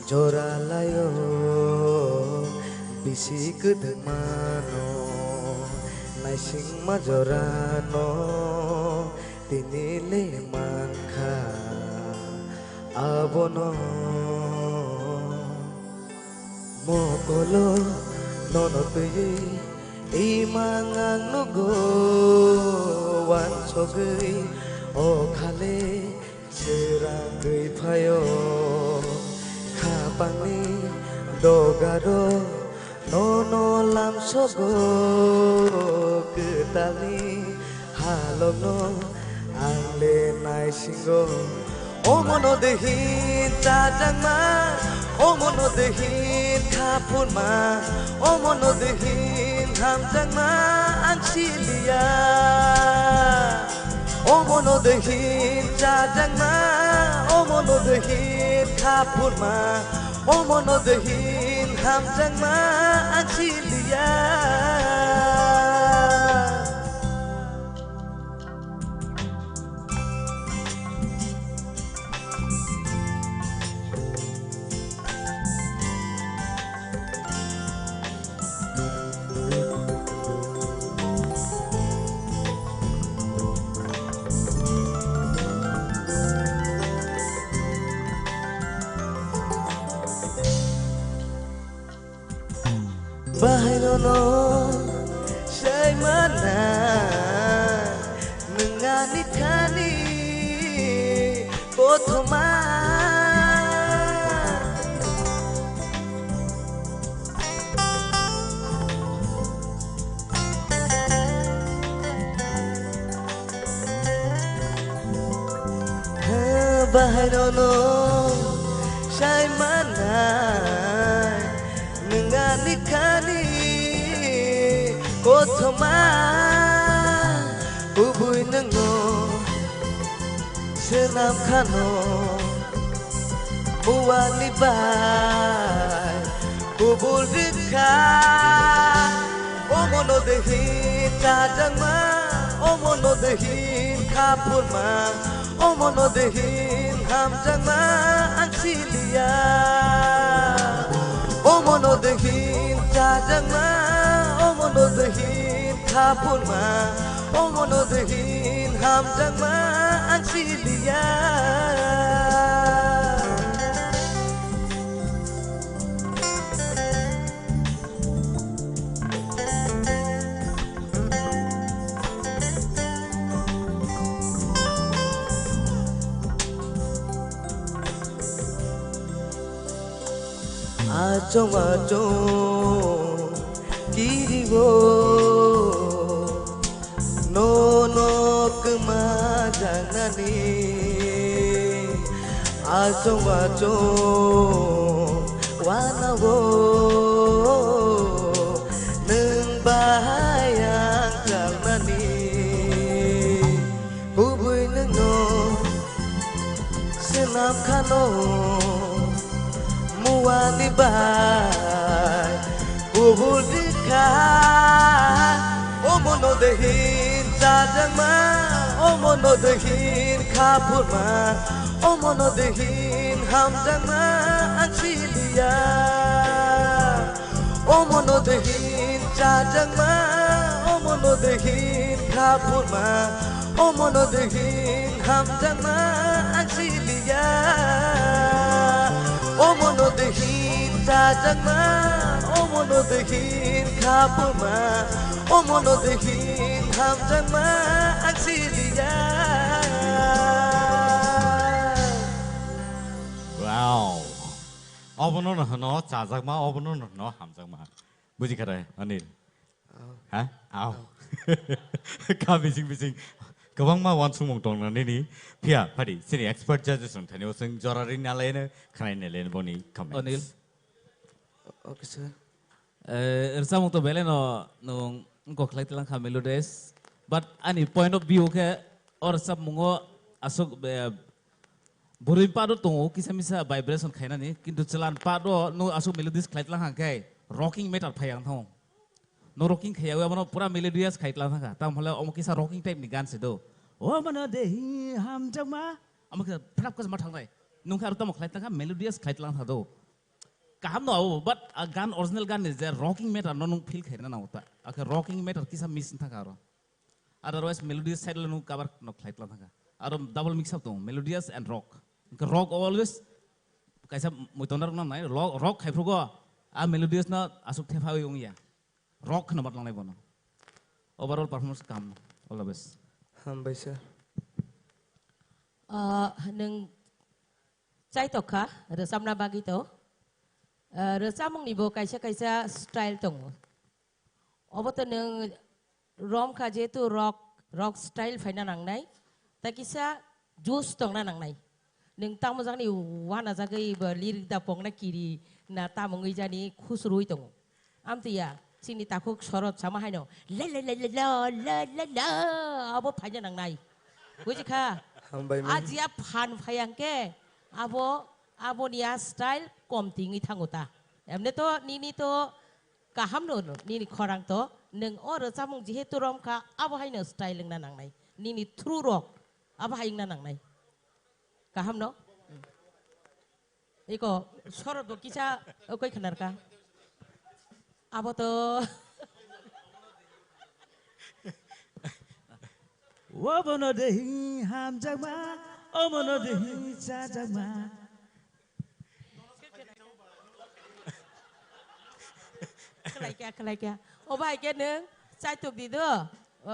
jora laio, bisi kwdwngmano naisingma jorano tini le mankha abono. Mokolo nono twiwi imang ang nugo, wansogwi o khale swrangwi phaio. Khapangni dogaro nono lamsogo, kwtalni halokno ang le naisingo. Omono dehin chajakma, omono dehin khapurma, omono dehin hamjakma ang siliya. Omono dehin chajakma, omono dehin khapurma, omono dehin hamjakma ang siliya. Bahai nono sai mana, nwng ani thani kothoma. Bahai nono sai manai, nwng ani thani kothoma, kubui nwngno swnam khano, buani bai kubul rikha. Omono dehin chajakma, omono dehin khapurma, omono dehin hamjakma ang siliya. Omono dehin chajakma, omono dehin khapurma, omono dehin hamjakma ang siliya. Achong achong kiriwo, nono kwma jangnani. Achong achong wanao, nwng bahai ang chalnani. Kubui nwngno swnam khano, Ani bai kubul rikha, omono dehin chajakma, omono dehin khapurma, omono dehin hamjakma ang siliya. Omono dehin chajakma, omono dehin khapurma, omono dehin hamjakma ang siliya. Omono dehin chajakma, omono dehin khapurma, omono dehin hamjakma ang siliya. Wow. Obono no hwno chajakma, obono no hwno hamjakma. Buji kha de, Anil? Au. Ha? Au. Kha bising bising kwbangma uansukmung tong na nini. Phiya, phadi, chini expert judges rok thani o chwng jora ri na lai no, khnai na lai no boni comments. Anil. Okay, sir. Eh, rwchapmung to belai no nwng wngkok khlai tlang kha melodies. But ani point of view khe o rwchapmungo aswk, eh, bwrwi part o tongo kisa misa vibration khainani, kintu chwla part o nwng aswk melodies khlai tlang kha khe rocking matter phai ang thango. No rocking khaiya, abono pura melodious khai tlang thangkha. Tamo hwnle omo kisa rocking type ni gan se do. O mano de hi hamjakma. Omo kisa phrap kisa ma thangnai. Nung khe aro tamo khlai tlang kha, melodious khlai tlang tha do. Kaham no abo, but a gan, original gan ni je rocking matter no nung feel khaina nango ta. Akhe rocking matter kisa miss thangkha aro. Otherwise melodious side le nung cover no khlai tlang thangkha. Aro double mix up tongo, melodious and rock. Hwnkhe rock always kaisa muitonda rok nang nai, rock, rock khai phrugo, a melodious no aswk thepha wi wngya. Rock kheno matlangnai bono. Overall performance kaham. All the best. Hambai sir. Ah, nwng chaitok kha, rwchapna bagwi to. Ah, rwchapmungni bo kaisa kaisa style tongo. Obo to nwng rom kha, jehetu rock, rock style phaina nangnai. Ta kisa juice tongna nangnai. Nwng tamo jakni uanajagwi ba lirik da pokna kiri na tamo wngwi jani khusruwi tongo. Amtwi ya, chini takhuk Sorot sama haino, "La la la la la la la la," abo phaina nangnai. Buji kha? Hambai man. Ajiya phan phayang khe, abo, aboni a style kom tingwi thango ta. Emne to nini to kaham no, no, nini khorang to, nwng o rwchapmung jehetu rom kha, abo haino style wngna nangnai. Nini through rok, abo hai wngna nangnai. Kaham no? Iko, Sorot bo kisa, okoi khnarka. Abo to. Obono de hi hamjakma, omono de hi chajakma. Khlai kya, khlai kya. O bai khe nwng chaitok di do. O.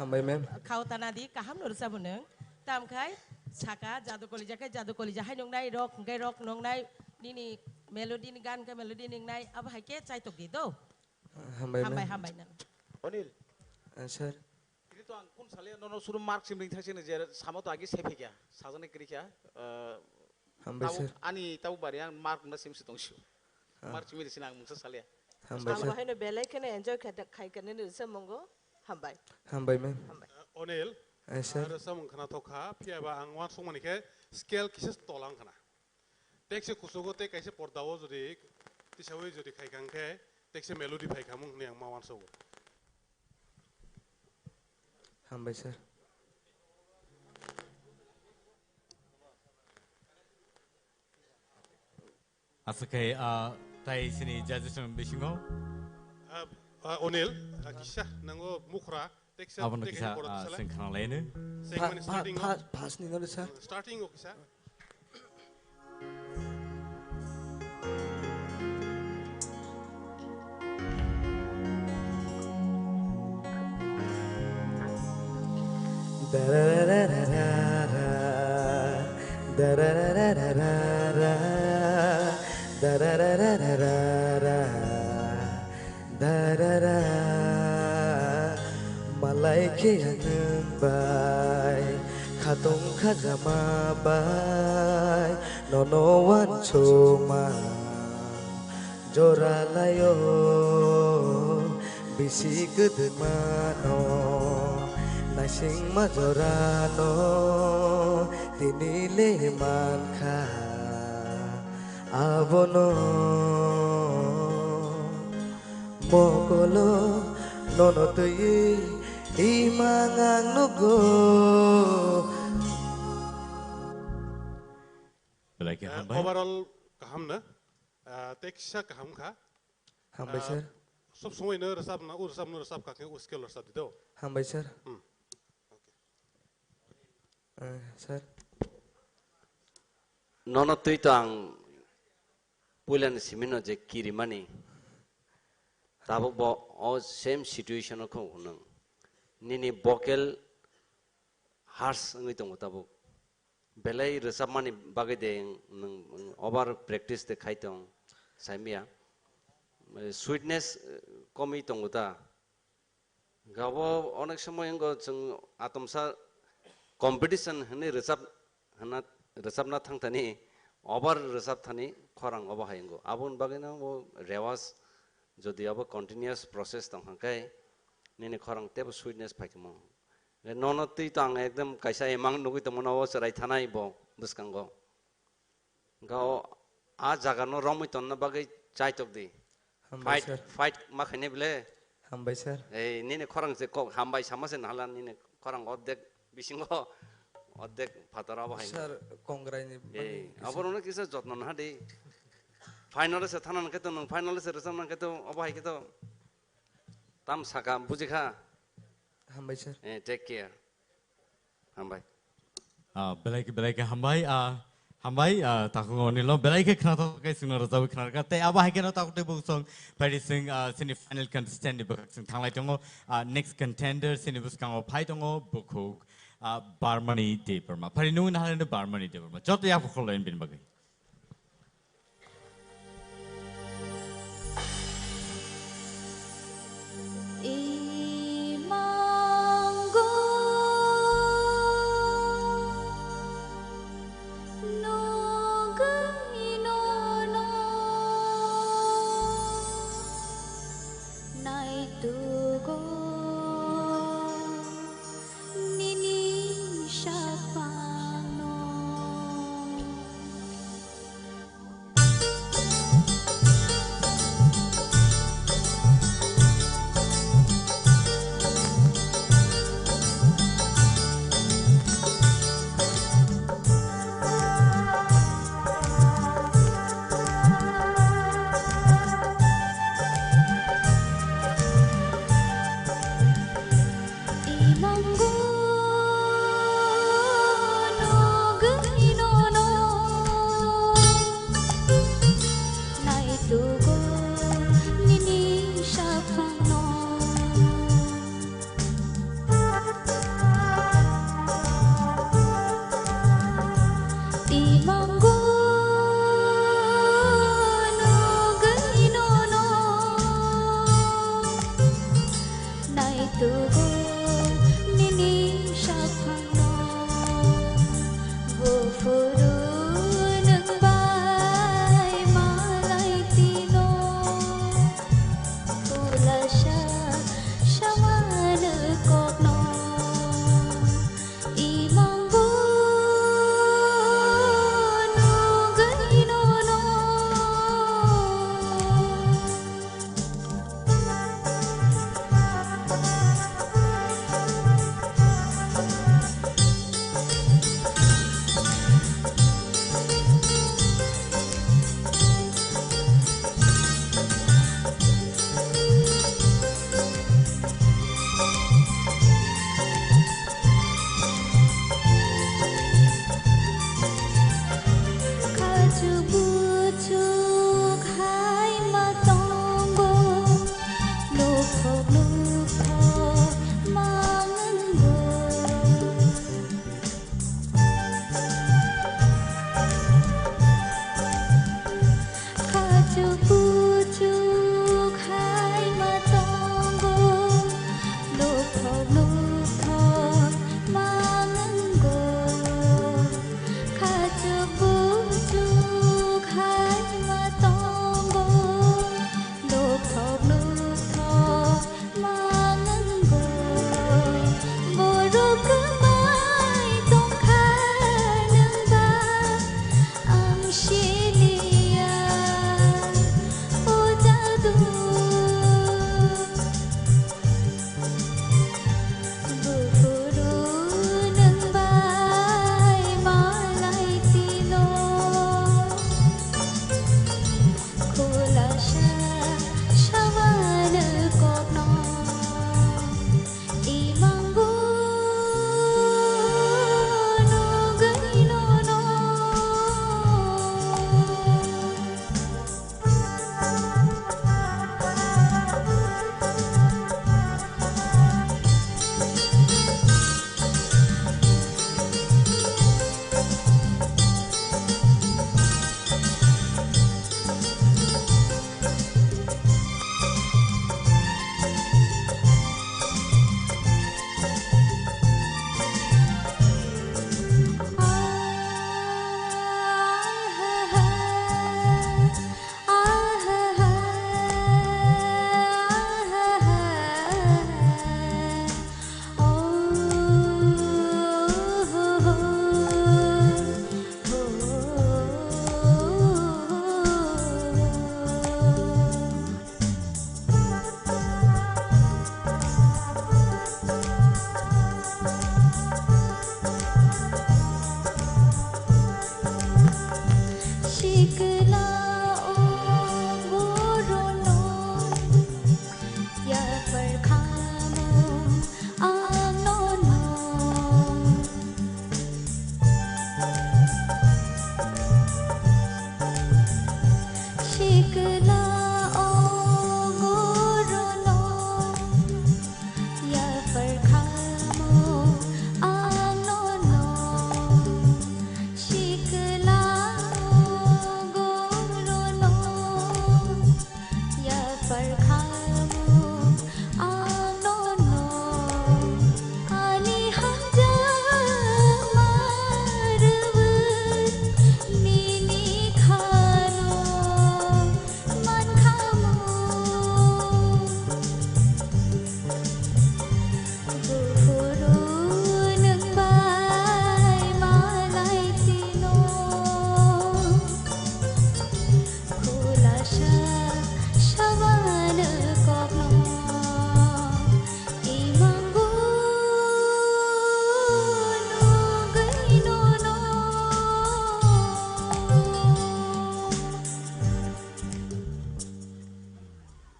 Hambai, ma'am. Khao tana di, kaham no rwchabo nwng. Tam khai saka jadu kolija khe jadu kolija hai nungnai, rock hwnkhe rock nungnai, nini melody ni gan khe melody nungnai, abo hai khe chaitok di do. Hambai, ma'am. Hambai, hambai nang. Onil. Ah, sir. Tini to ang kun sale nono suru mark sim ring thang sini je samo to agi sephikya, sajani krikya, eh, Hambai, tabuk sir. Ani tabuk bari ang mark na sim si tong siu. Ah. Mark chimi sini ang mungsa salia. Hambai, sir. Ang bahai no belai kheno enjoy khai, khai kani ni rwchapmungo. Hambai. Hambai, ma'am. Hambai. Eh, Onil, eh, sir. Ah, rwchapmung khna thokha, phiya ba ang uansukmani khe scale kisa tolang khna. Tekse kuchugo tei kaisa pordao jodi tisawi jodi khaikha hwnkhe tekse melody phaikha mung hwnwi ang ma uansugo. Hambai sir. Aswk khe, ah, tai sini judges ni bisingo. Ah, ah, Onil, ah, kisa nango mukhra. Teksa, abono teksa kisa, photo ah, sala. Sengkha nang laino. Sengmani pha-, pha-, starting o. Pha-, first ni no sa. Starting o kisa. Darara, malai khe ang nwng bai, khatong khajama bai, nono uansukma jora laio, bisi kwdwma no, naisingma jora no, tini le mankha. Abono mokolo nono twi imang ang nugo. Belai khe Eh, hambai. Overall kaham na? Ah, tei kisa kaham kha. Hambai, ah, sir. Sob somoi no rwchap na, o rwchap no rwchap kha khe o scale rwchap di do. Hambai, sir. Hmm. Okay. Eh, sir. Nono twi to ang puilani simino je kirimani. Tabuk bo o same situation o kho nwng. Nini vocal harsh wngwi tongo tabuk. Belai rwchapmani bagwi de nwng over practice de khai tong, saimya. Eh, sweetness, eh, komwi tongo ta. Gabo onek somoi wngkha chwng atomsa competition hwnwi rwchap, hwnna, rwchapna thangthani over rwchap thani khorang obo hai wngo. Aboni bagwino bo rewas jodi abo continuous process tong kha khe nini khorang teibo sweetness phaikhe mano. Nono twi to ang ekdom kaisa emang nugwi tongmano, o chwrai thanai bo bwskango. Hwnkhe o, a jaga no romwi tonna bagwi chaitok di. Hambai, fight, sir. Fight ma khainai bwle. Hambai, sir. Ei, nini khorang se kok hambai sama se nahala, nini khorang ordek bisingo, ordek phataro abo hai. Sir, kongrai ni. Ei, mani abo rono kisa jotno naha di. Final se thana nang khe to, nwng final se rwchap nang khe to, abo hai khe to. Tam saka, bujikha? Hambai, sir. Eh, take care. Hambai. Ah, belai khe, belai khe hambai, ah, hambai, ah, takhuk Onilo, belai khe khnathok khe chwngno rwchapwi khnarwkha. Tei abo hai kheno takhuk tei bukhuk song phaidi chwng, ah, chini final contestant ni bwkhak chwng thanglai tongo. Ah, next contender chini bwskango phai tongo bukhuk, ah, Barmani Debbarma. Phaidi nungwi naharino Barmani Debbarma. Joto yapha khorlaini bini bagwi. Imango nugwi nono naitugo nini saphangno.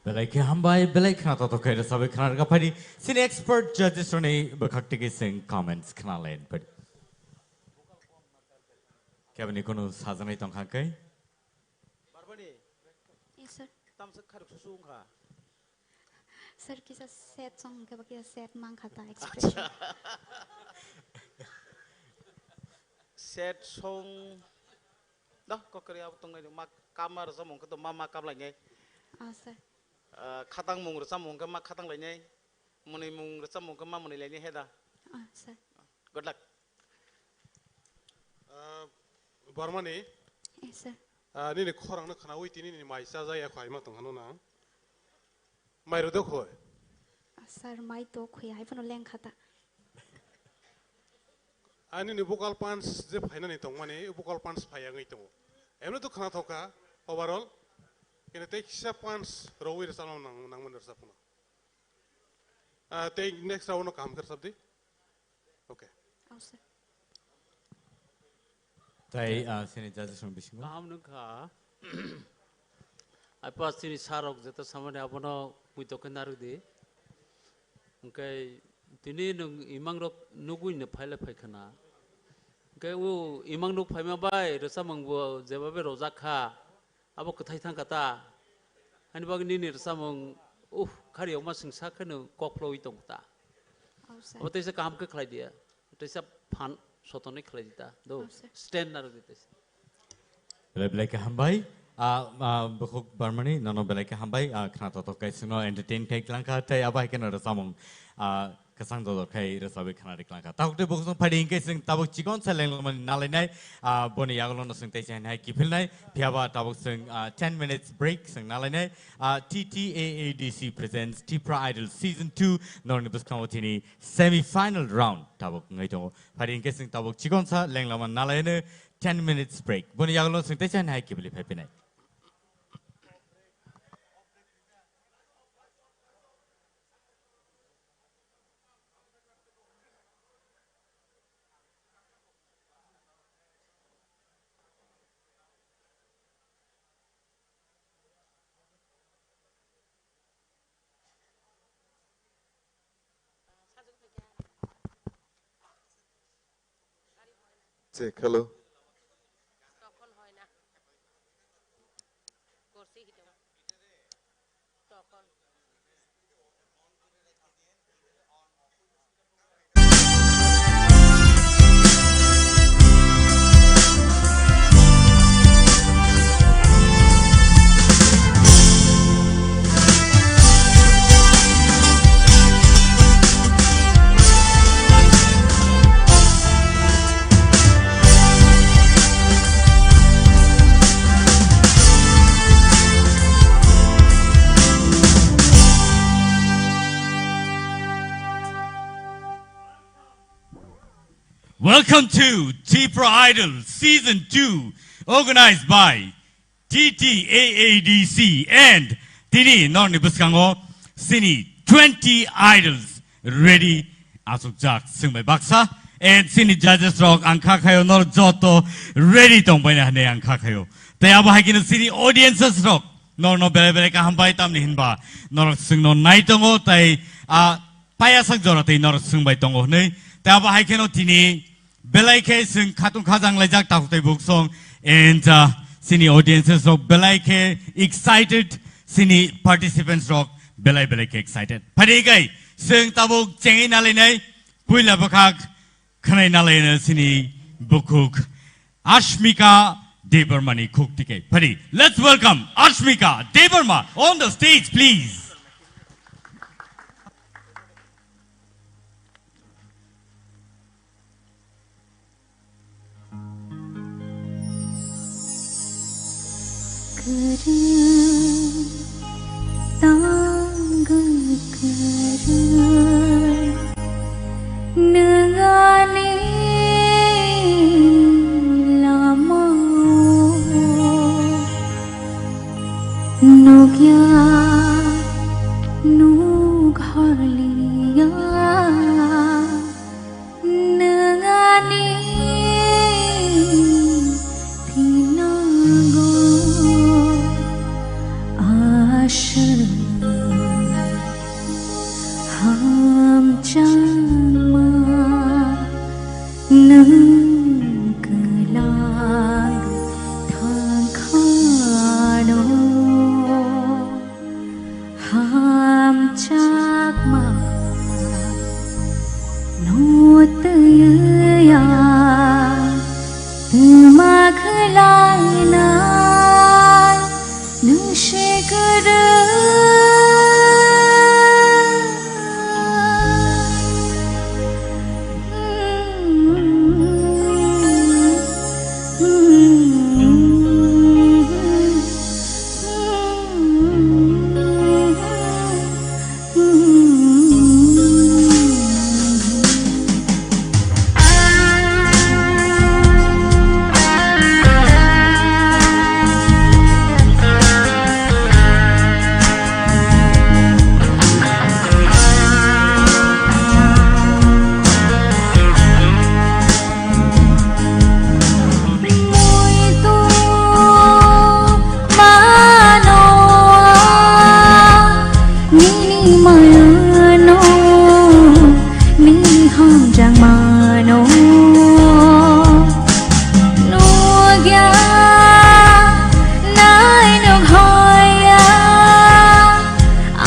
Belai khe hambai, belai khna totok khe rwchabwi khna rwkha phaidi. Chini expert judges rokni bwkhak tigi chwng comments khna lai phaidi. Keboni kunu sajaknai tongkha khe? Barbani. Yes, sir. Tamsa kharuk susu wngkha. Sir, kisa sad song hwnkhe ba kisa sad mankha ta expression. Sad song. Dah, kokori abo tongnai ma kama rwchapmung khe to ma ma kamlainai. Ah, sir. Ah, khatang mung rwchapmung khe ma khatang lainai. Mwnwi mung rwchapmung khe ma mwnwi lainai he da. Ah, sir. Good luck. Ah, Barmani. Yes, sir. Ah, nini khorang no khnaui tini nini mai chaja ya khwai ma tong hano nang. Mai rw do khoi. Ah, sir, mai to khoi hai phano leng khata. Ani ni vocal punch je phainani tongmani, vocal punch phai wngwi tongo. Emno to khna thoka overall. Kene tei kisa punch rwui rwchapna nang, nangmani rwchapna. Ah, tei next round no kaham khe rwchapdi. Okay. Oh, sir. Tai, ah, sini judges rok bisingo. Kaham nung kha. Ai pas chini sir rok jeta samani abono puito khe narwk di. Hwnkhe tini nwng imang rok nugui no phaile phai khna. Hwnkhe o imang nuk phaima bai rwchapmung bo jebabe rojak kha. Abo kwthai thang kha ta. Ani bagwi nini rwchapmung, uh, khari okma singsa kheno kok phlogwi tong kha ta. Oh, sir. Abo teisa kaham khe khlai dia. Teisa phan sotonwi khlai di ta. Do, oh, sir, stand narwk di teisa. Belai belai khe hambai. Ah, ah, Bukhuk Barmani, nono belai khe hambai. Ah, khna totok kai singno entertain kai klang kha, tei abo hai kheno rwchapmung, ah, kwchang dodor khai rwchapwi khna ri klang kha. Tabuk tei bukhuk song phaidi hinkhe chwng tabuk chikon sa lenglamani nalainai, ah, boni yagulo no chwng teisa hai kiphilnai. Phiyaba tabuk chwng, ah, ten minutes break chwng nalainai. Ah, T T A A D C presents Tipra Idol Season two, norni bwskango tini semi final round tabuk wngwi tongo. Phaidi hinkhe chwng tabuk chikon sa lenglamani nalaino. Ten minutes break. Boni yagulo chwng teisa hai kiphilwi phai phinai. Check, hello. Welcome to Tipra Idol Season two, organized by T T A A D C and tini norni bwskango sini twenty idols ready achukjak chwng bai baksa, and sini judges rok ang kha khayo nor joto ready tong bai na hwnwi ang kha khayo. Tei abo hai kheno sini audiences rok norno belai belai kaham bai tamni hinba norok chwngno nai tongo tei, ah, payasak jora tei norok chwng bai tongo hwnwi. Tei abo hai kheno tini belai khe chwng khatung khajang laijak takhuk tei bukhuk song, and, uh, sini audiences rok belai khe excited, sini participants rok belai belai khe excited. Phaidi kai chwng tabuk chengwi nalainai puila bwkhak khwnai nalaino sini bukhuk Ashmika Debbarma ni khuk tike. Phaidi, let's welcome Ashmika Debbarma on the stage, please. Kwrwi tongwi kwrwi nwng ani lamao nukya nuk horliya. Nwng ani phinogo aswk Nwng se kwrwi. Muitu mano, nini mayano, nini hamjakmano. Nugya nai nughoya,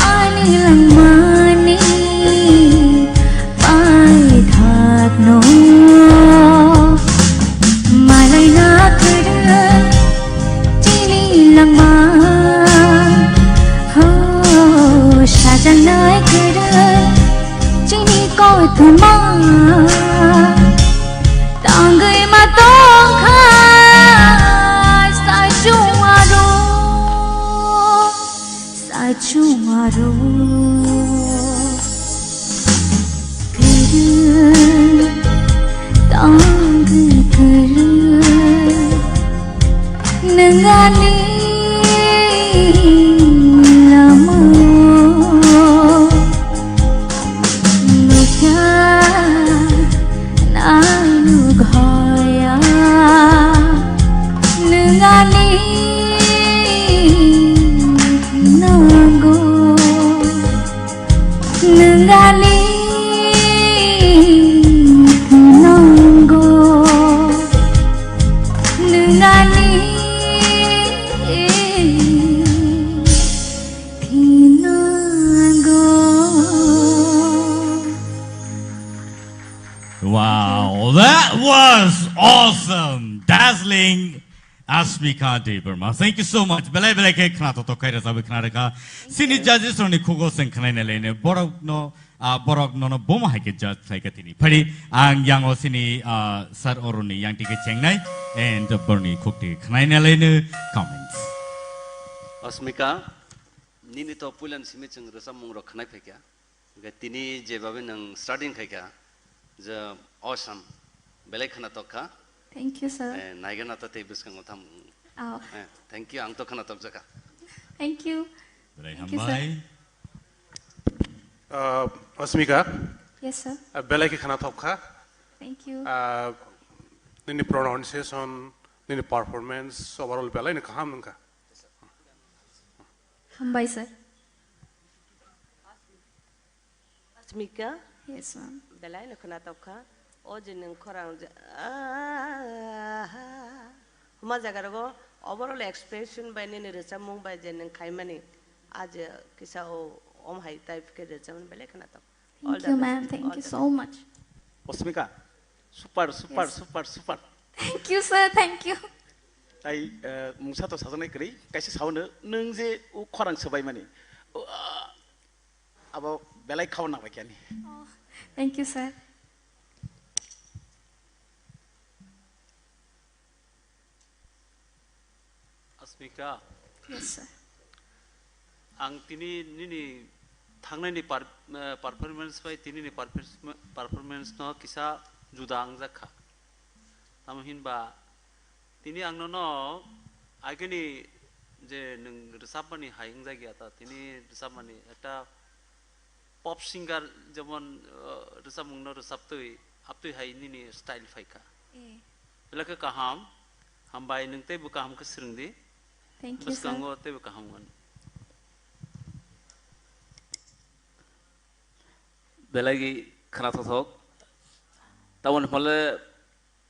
ani langmani paithakno. Malaina kwrwi chini langma, ho, sajaknai kwrwi chini kothoma. Tangwi ma tongkha sachung aro, sachung aro. Kwrwi, tangwi kwrwi, nwng ani lama. Nukya nai nukhoya, nwng ani nango, nwng ani nango, nwng ani nango. Wow, that was awesome! Dazzling Asmika Debbarma. Thank you so much. Belai belai khe khna totok khai rajabwi khna rwkha. Sini judges rokni khugo chwng khnaina laino borok no, ah, borok nono bomo hai khe judge khlai kha tini. Phari ang yango sini, ah, Sir Arun ni yang tike chengnai and borni khuk tike khnaina laino comments. Asmika, nini to puilan simi chwng rwchapmung rok khnai phaikha. Hwnkhe tini jebabe nwng starting khaikha, je awesome, belai khwnatok kha. Thank you, sir. Eh, naigana to tei bwskango tham. Oh. Eh, thank you, ang to khwnatok jakha. Thank you. Belai Thank you, sir. hambai. Uh, Asmika, Yes, sir. uh, belai khe khwnatok kha. Thank you. Uh, nini pronunciation, nini performance, overall belai no kaham wngkha. Hambai, sir. Asmika, Yes, ma'am. Belai no khwnatok kha. O je nwng khorang je, ah, huma jaga rogo overall expression bai nini rwchapmung bai je nwng khaimani, a je kisa o om hai type khe rwchapmani belai khwnatok. All Thank the you, best. ma'am. Thank All you the so best. much. Asmika, super, super, Yes. super, super. Thank you, sir. Thank you. Tai, eh, mungsa to sajaknai kwrwi, kaisa saono nwng je o khorang swbaimani. O, ah, Abo belai khao nang bai khe ani. Oh, thank you, sir. Asmika, Yes, sir. ang tini nini thangnai ni par-, eh, performance bai tini ni performance, performance no kisa juda ang jak kha. Tamo hinba tini ang nono agini je nwng rwchapmani hai wngjak ya ta, tini rwchapmani ekta pop singer jemon, uh, rwchapmungno rwchaptwi, aptwi hai nini style phaikha. Eh. Belai khe kaham, hambai nwng teibo kaham khe swrwngdi. Thank you, sir. Bwskango teibo kaham wngo. Belai khwnathok thok. Tamoni hwnle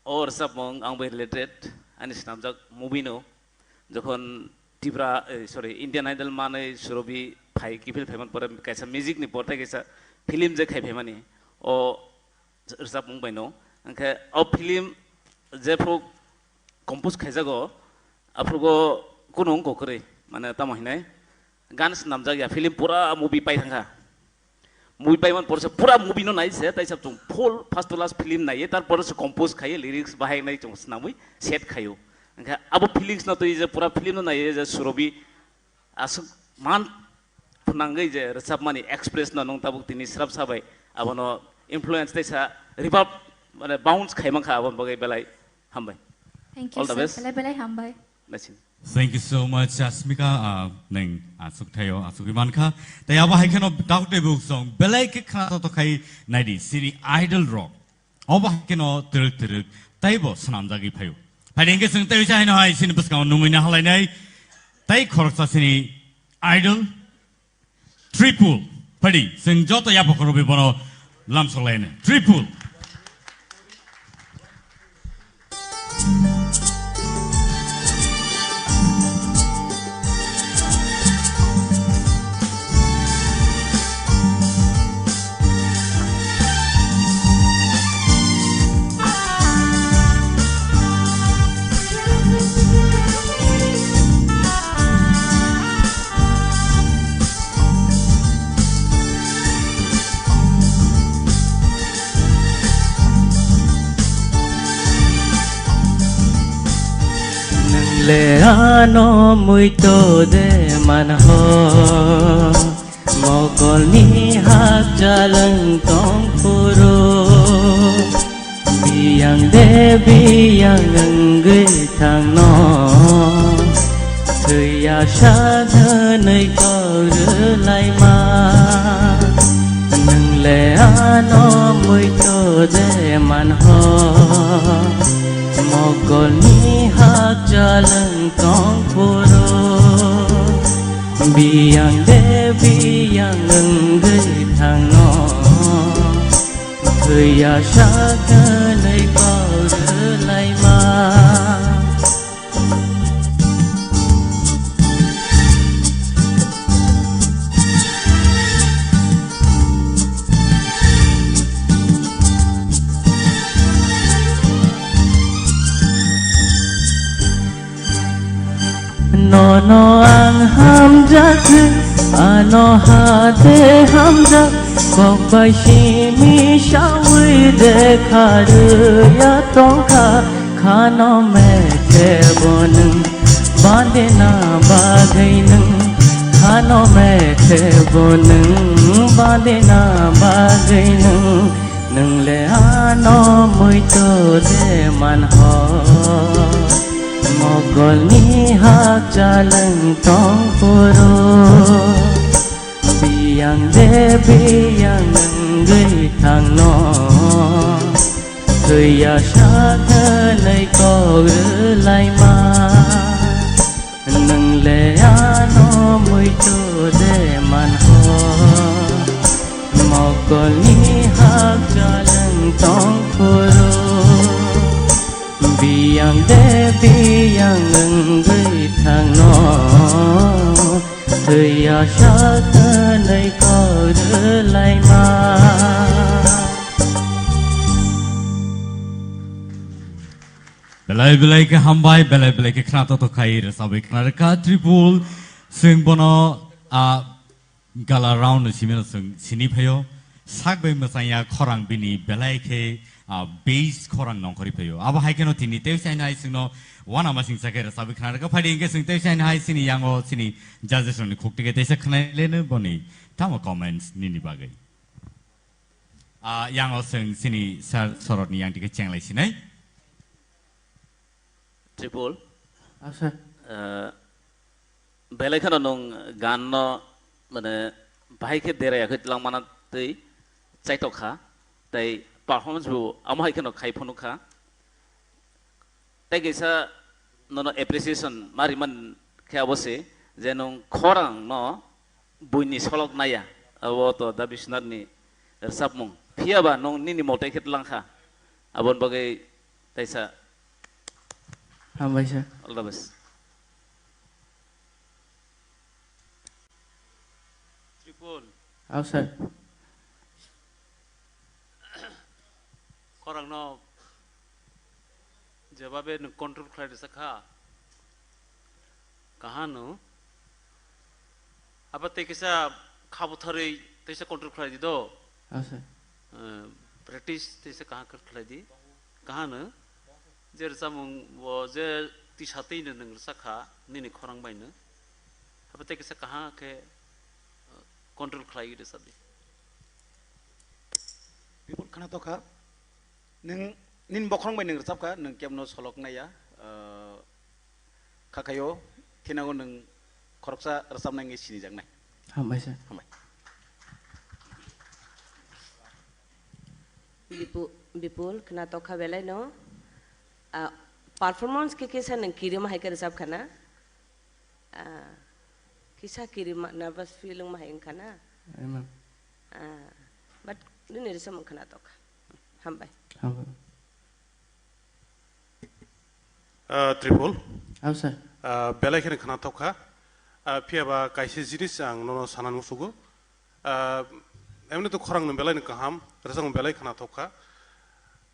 o rwchapmung ang bai related, ani swnamjak movie no, jokhon Tripura, eh, sorry, Indian Idol manwi Surobi phai, kiphil phaiman pore kaisa music ni porthai kaisa film je khai phaimani, o rwchapmung bai no. Hwnkhe o film jephru compose khaijago, aphrugo kunu wngkha kwrwi. Mane tamo hinai, gan swnamjak ya, film pura movie pai thangkha. Movie pai man porse pura movie no nai se, tai sab chung full first to last film nai, tar porse compose khaye, lyrics bahai nai chung swnamwi set khayo. Hingkhe abo feelings no twi je pura film no nai je Surobi aswk man phwnangwi je rwchapmani express no nwng tabuk tini srap sabai abono influence tei sa reverb mane bounce khai mankha aboni bagwi belai hambai. Thank you, All the sir. Best. Belai belai hambai. Naising. Thank you so much, Asmika. Ah, neng aswk thaio, aswk mankha. Tei abo hai kheno dauk tei buk song belai khe khna to khai naidi sini idol rock. Obo hai kheno twrwk twrwk teibo swnamjagwi phaio. Phaidi hingke chwng tei uisa haino hai sini bwskango nungwi na halainai tei khoroksa sini idol Tripul. Phaidi chwng joto yapha khorobi bono lamsok lainai. Tripul. Nwngle ano muito de manho, mokolni hakjalwng tong phuru. Biyang de biyang wngwi thangno, thwiya sak hwnwi kok rwlaima. Nwngle ano muito de manho, mokolni hakjalwng tong phuru. Biyang de biyang wngwi thangno, thwiya sak hwnwi kok rwlaima. Nono ang hamjak, ano hate hamjak, kok bai simi sawi de kharwi ya tongkha, khano mekhe bo nwng bandina bagwi nwng, khano mekhe bo nwng bandina bagwi nwng. Nwngle ano muito de manho, mokolni hakjalwng tong phuru. Biyang de biyang wngwi thangno, thwiya sak hwnwi kok rwlaima. Nwngle ano muito de manho, mokolni hakjalwng tong phuru. Biyang de biyang wngwi thangno, thwiya sak hwnwi kok rwlaima. Belai belai khe hambai, belai belai khe khna to to khai rwchabwi khna rwkha Tripul. Chwng bono a gala round ni simi no chwng sini phaio. Sak bai mwchang ya khorang bini belai khe a bass khorang nongkhorwi phaio. Abo hai kheno tini tei chaina hai chwngno wana masing chakhe rwchabwi khna rwkha. Phaidi hingke chwng tei chaina hai chini yango chini judges rokni khuk tike teisa khna leno boni tamo comments nini bagwi. Ah, yango chwng chini sir sorotni yang tike chenglai sinai. Tripul. Ah, sir. Eh, belai kheno nwng gan no mane bahai khe dera yakhe tlang mana tei chaitok kha, tei performance bo amo hai kheno khai phunuk kha. Tei kaisa nono appreciation ma riman khe abo se je nwng khorang no buini solok naya, abo to Da Biswanath ni rwchapmung. Phiya ba nwng nini motai khe tlang kha. Aboni bagwi taisa Hambai sir. All the best. Tripul. Aw sir. Khorang no jebabe nwng control khlai rwsa kha. Kaham no Abo tei kisa kha butharwi teisa control khlai di do. Asa. Eh, practice teisa kaham khe khlai di. Kaham no. Je rwchapmung bo je tisa twi no nwng rwchak kha, nini khorang bai no. Abo tei kisa kaham khe, eh, control khlai rwchap di. People khna tokha. Nwng nini bokhorong bai nwng rwchap kha, nwng kebno solok nai ya, ah, kha khaio, thinango nwng khoroksa rwchapnai wngwi sinijaknai. Hambai sir. Hambai. Bipu-, Bipul, khna tokha belai no. Ah, performance khe kisa nwng kirima hai khe rwchap kha na? Ah, kisa kirima, nervous feeling ma hai wngkha na? Amen. Ah, but nini rwchapmung khna tokha. Hambai. Hambai. Ah, Tripul. Am sir. Ah, belai kheno khna tokha. Ah, phiya ba kaisa jinis ang nono sana musugo. Ah, emni to khorang no belai no kaham, rwchapmung belai khna tokha.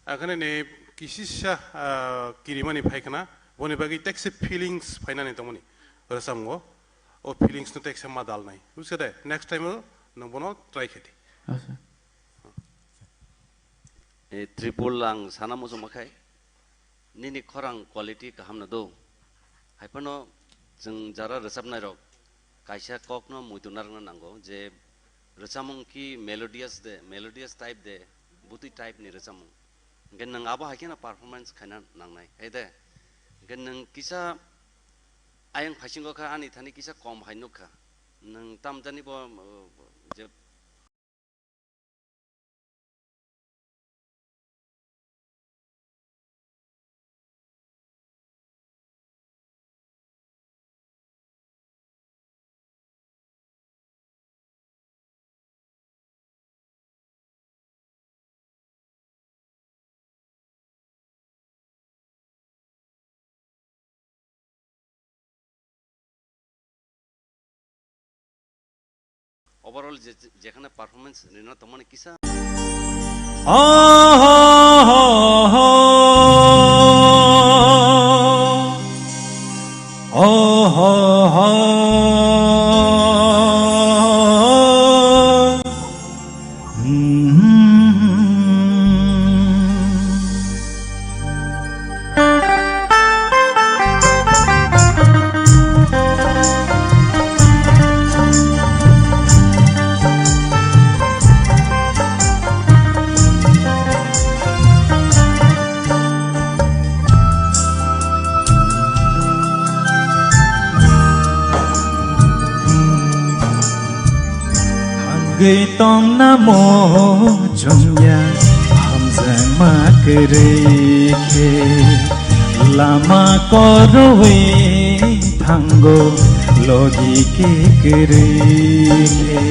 Akhane ni kisisa, ah, kirimani phaikhna, boni bagwi tekse feelings phainani tongmani rwchapmung o. O feelings no tekse ma dalnai. Bujikhade, next time o nwng bono try khe di. Acha. E, Tripul ang sana muchungma khai, nini khorang quality kaham no do. Haiphano chwng jara rwchapnai rok kaisa kok no muitu narwkna nango je rwchapmung ki melodious de, melodious type de, butwi type ni rwchapmung. Hwnkhe nwng abo hai kheno performance khaina nangnai, hai de? Hwnkhe nwng kisa ayang phaisingo kha ani thani kisa kom hai nukha. Nwng tamjani bo, uh, je Overall je, je, jekhane performance rina tongmani kisa. Oh, ho, ho, ho. Oh, ho, ho. Thangwi tongna mo chongya, hamjakma kwrwi khe. Lama koroi thango, logi khe kwrwi khe.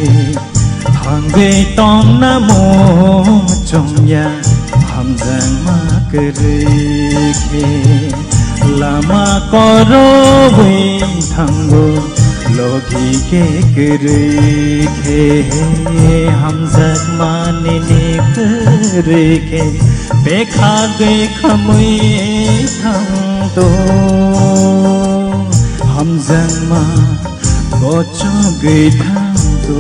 Thangwi tongna mo chongya, hamjakma kwrwi khe. Lama koroi thango, logi khe kwrwi khe. Hamjakma nini kwrwi khe, bekhagwi khamwi thangto. Hamjakma gochogwi thangto.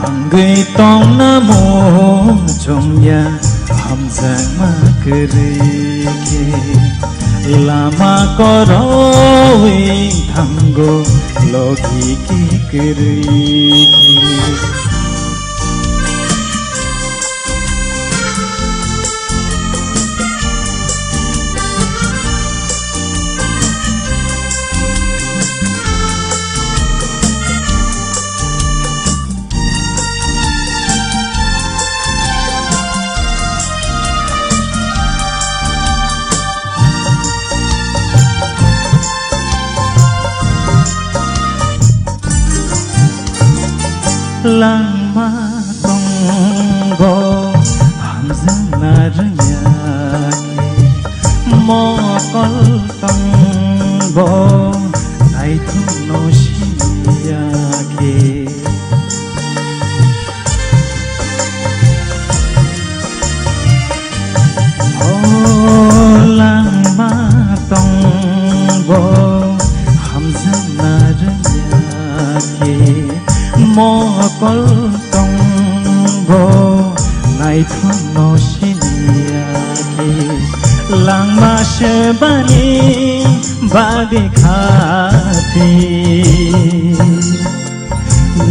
Thangwi tongna mo chongya, hamjakma kwrwi khe. Lama koroi thango, logi khe kwrwi khe. Langma tongo hamjakna rwngya khe, mokol tongo naithokno siniya khe. O langma tongo, hamjak Mokol tongbo naithokno siniya khe, langma sebani bagwi khati.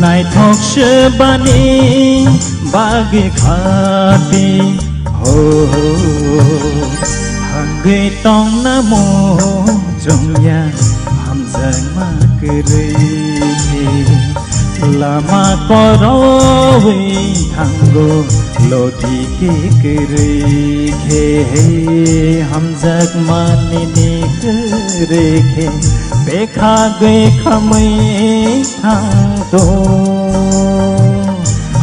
Naithok sebani bagwi khati, ho, ho, hangwi tongna mo chongya, hamjakma kwrwi khe. Lama korowi thango, logi khe kwrwi khe, hamjakma nini kwrwi khe, bekha gwi khamwi thangto,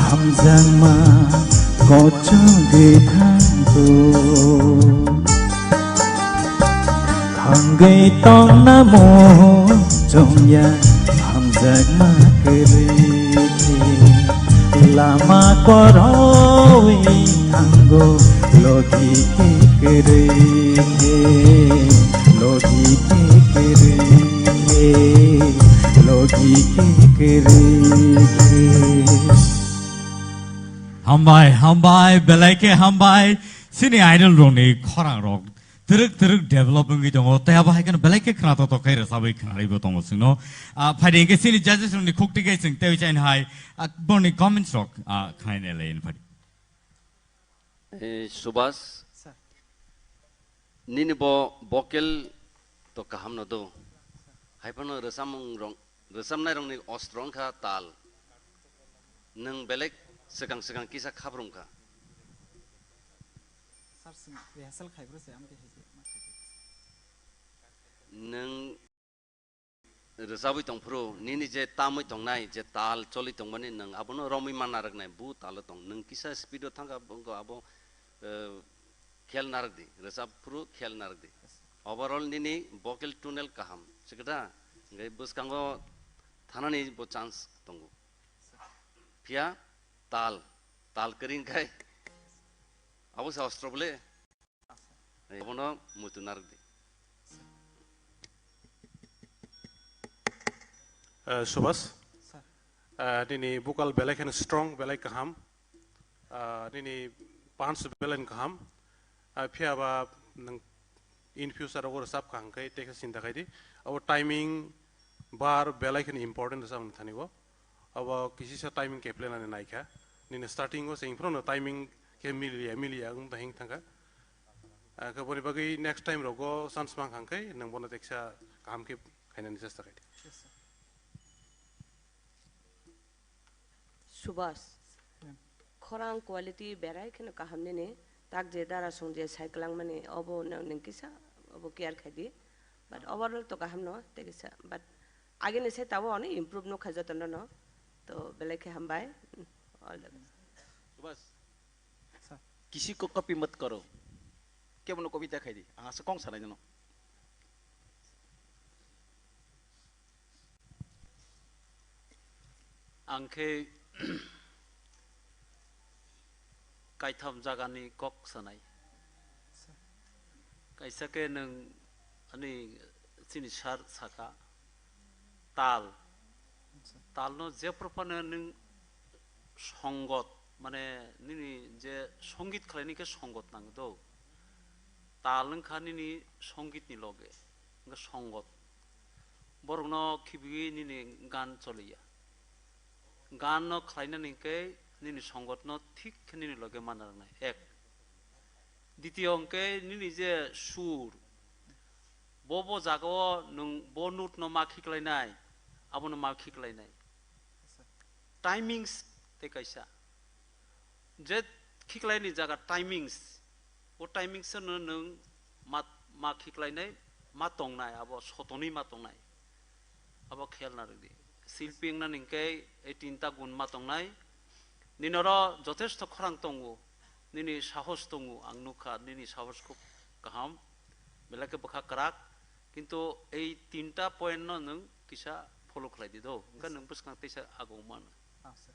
hamjakma kochogwi thangto. Thangwi tongna mo chongya, hamjakma kwrwi khe. Lama korowi thango, logi khe kwrwi khe, logi khe kwrwi khe, logi khe kwrwi khe. Hambai, hambai, belai khe hambai. Chini idol rokni khorang rok twrwk twrwk develop wngwi tongo. Tei abo hai kheno belai khe khna tok tok khe rwchabwi khnarwibo tongo chwngno. Ah, phaidi hwnkhe chini judges rokni khukti khe chwng tei chaini hai, ah, borni comments rok, ah, khnai nai lai phaidi. Eh, Subhas, sir. Nini bo vocal to kaham no do. Hai phano rwchapmung rok, rwchapnai rokni ostro wngkha tal. Nwng belek swkang swkang kisa khaprum kha. Sir, swng rehearsal khai bro se, amtwi hai se, ma khai se. Nwng rwchabwi tongphuru, nini je tamwi tongnai, je tal choli tongmani, nwng abono romwi man narwknai, bu talo tong. Nwng kisa speed o thangkha, bo wngkha abo, eh, khel narwkdi, rwchapphuru khel narwkdi. Overall nini vocal tonal kaham, sikda, hwnkhe bwskango thanani bo chance tongo. Phiya tal, tal kwrwi wngkhai, abo se ostro bole. Abono muitu narwkdi. Eh, Subhas. Sir. Eh, nini vocal belai kheno strong, belai kaham. Eh, nini punch belai kaham. Eh, phiya ba nwng in future o rwchap kha hwnkhe tekhe chinta khai di. Abo timing, bar belai kheno important rwchapmung thani o. Abo kisisa timing keplenani naikha. Nini starting o se phano timing khe miliya, miliya wng bahing thangkha. Ah, khe boni bagwi next time rogo chance mang kha hwnkhe nwng bono teksa kaham khe khainani chesta khai di. Subhas. Hmm. Khorang quality berai kheno kaham nini, tak je dara song je sai kwlangmani, obo no nwng kisa obo care khai di. But overall to kaham no, tei kisa. But agini se tabo ani improve no khai joto no no. To belai khe hambai. All the best. Subhas. Sir. किसी को कॉपी मत करो। Kebono kobita khai di. Ang asa kong sanai nono. Ang khe kaitham jagani kok sanai. Kaisa khe nwng ani chini sir saka tal. Talno jephru phano nwng songot, mane nini je songit khlaini khe songot nang do. Tal wngkha nini songitni loge, wngkha songot. Borokno khibiwi nini gan choliya. Gan no khlainani hwnkhe nini songotno thik khe nini loge mana rwnai. Ek. Ditiyo hwnkhe nini je sur, bo bo jagao nwng bo note no ma khiklainai, abono ma khiklainai. Timings tei kaisa. Je khiklaini jaga timings, o timings no nwng ma, ma khiklainai, ma tongnai, abo sotonwi ma tongnai. Abo khel narwkdi. Silpi wngna ningkhe ei tinta gun ma tongnai. Nini oro jothesto khorang tongo, nini sahos tongo, ang nukha nini sahos khub kaham, belai khe bwkha kwrak, kintu ei tinta point no nwng kisa follow khlai di do, hwnkhe nwng bwskang teisa agong mano. Ah, sir.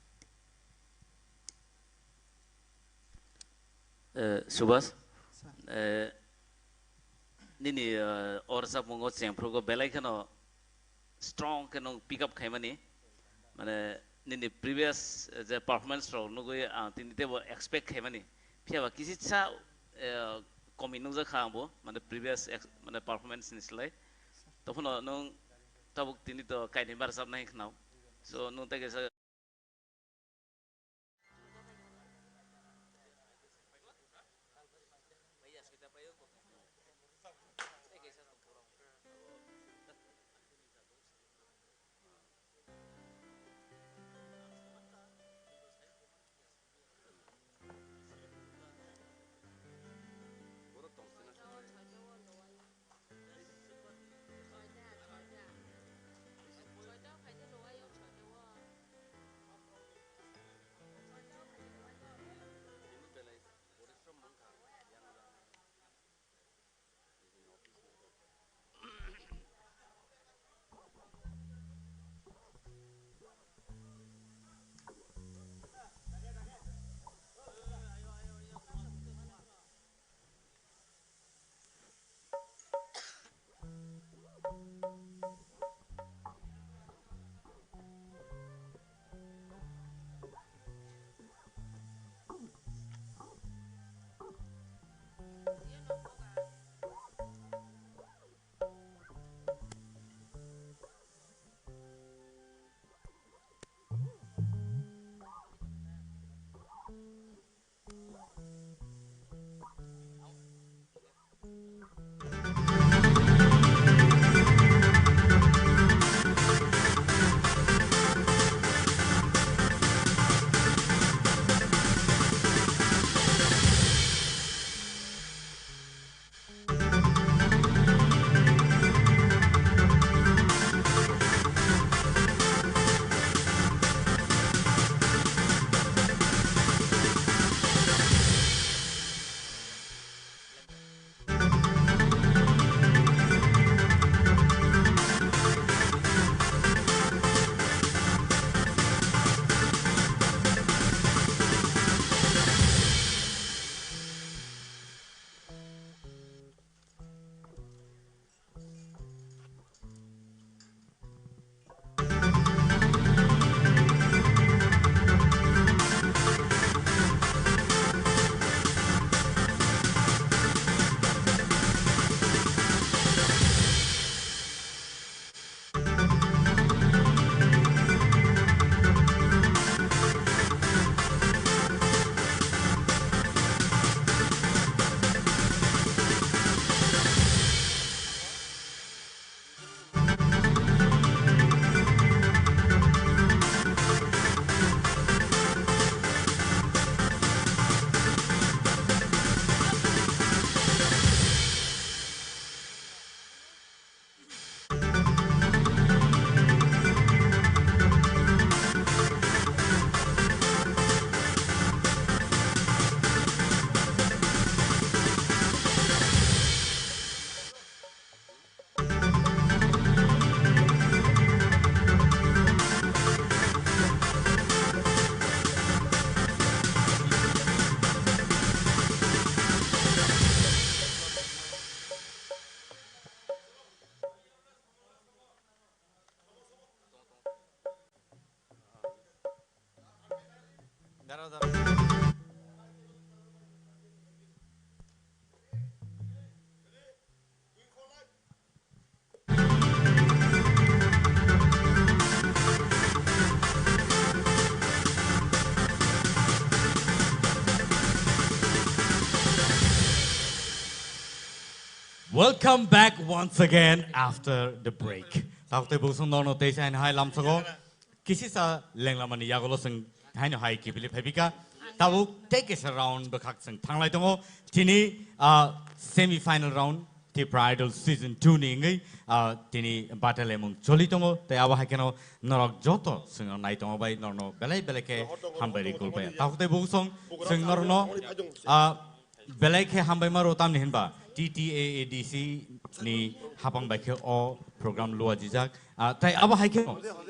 Eh, Subhas, sir. Eh, nini, eh, o rwchapmungo chengphrugo belai kheno strong khe nwng pick up khaimani. mane nini previous, eh, je performance rok nugwi ang tini teibo expect khaimani. Phiya ba kisisa, eh, komi nukjak kha ang bo, mane previous ex-, mane performance ni slai. Tongphano nwng tabuk tini to kainwi barjak nai khnao. So nwng tei kaisa Welcome back once again after the break. Tabuk tei bwswng norno tei sain hai lamsogo kisisa lenglamani yagulo chwng haino hai kibili phaibika. Tabuk tei kaisa round bwkhak chwng thanglai tongo. Tini, ah, semi final round Tipra Idol season two ni wngwi, ah, tini batalemung choli tongo. Tei abo hai kheno norok joto chwngno nai tongo bai norno belai belai khe hambai ri kulbaya. Tabuk tei bwswng chwng norno, ah, belai khe hambai ma rw tamni hinba T T A A D C ni hapang bai khe o program luajijak. Ah, tai abo hai khe,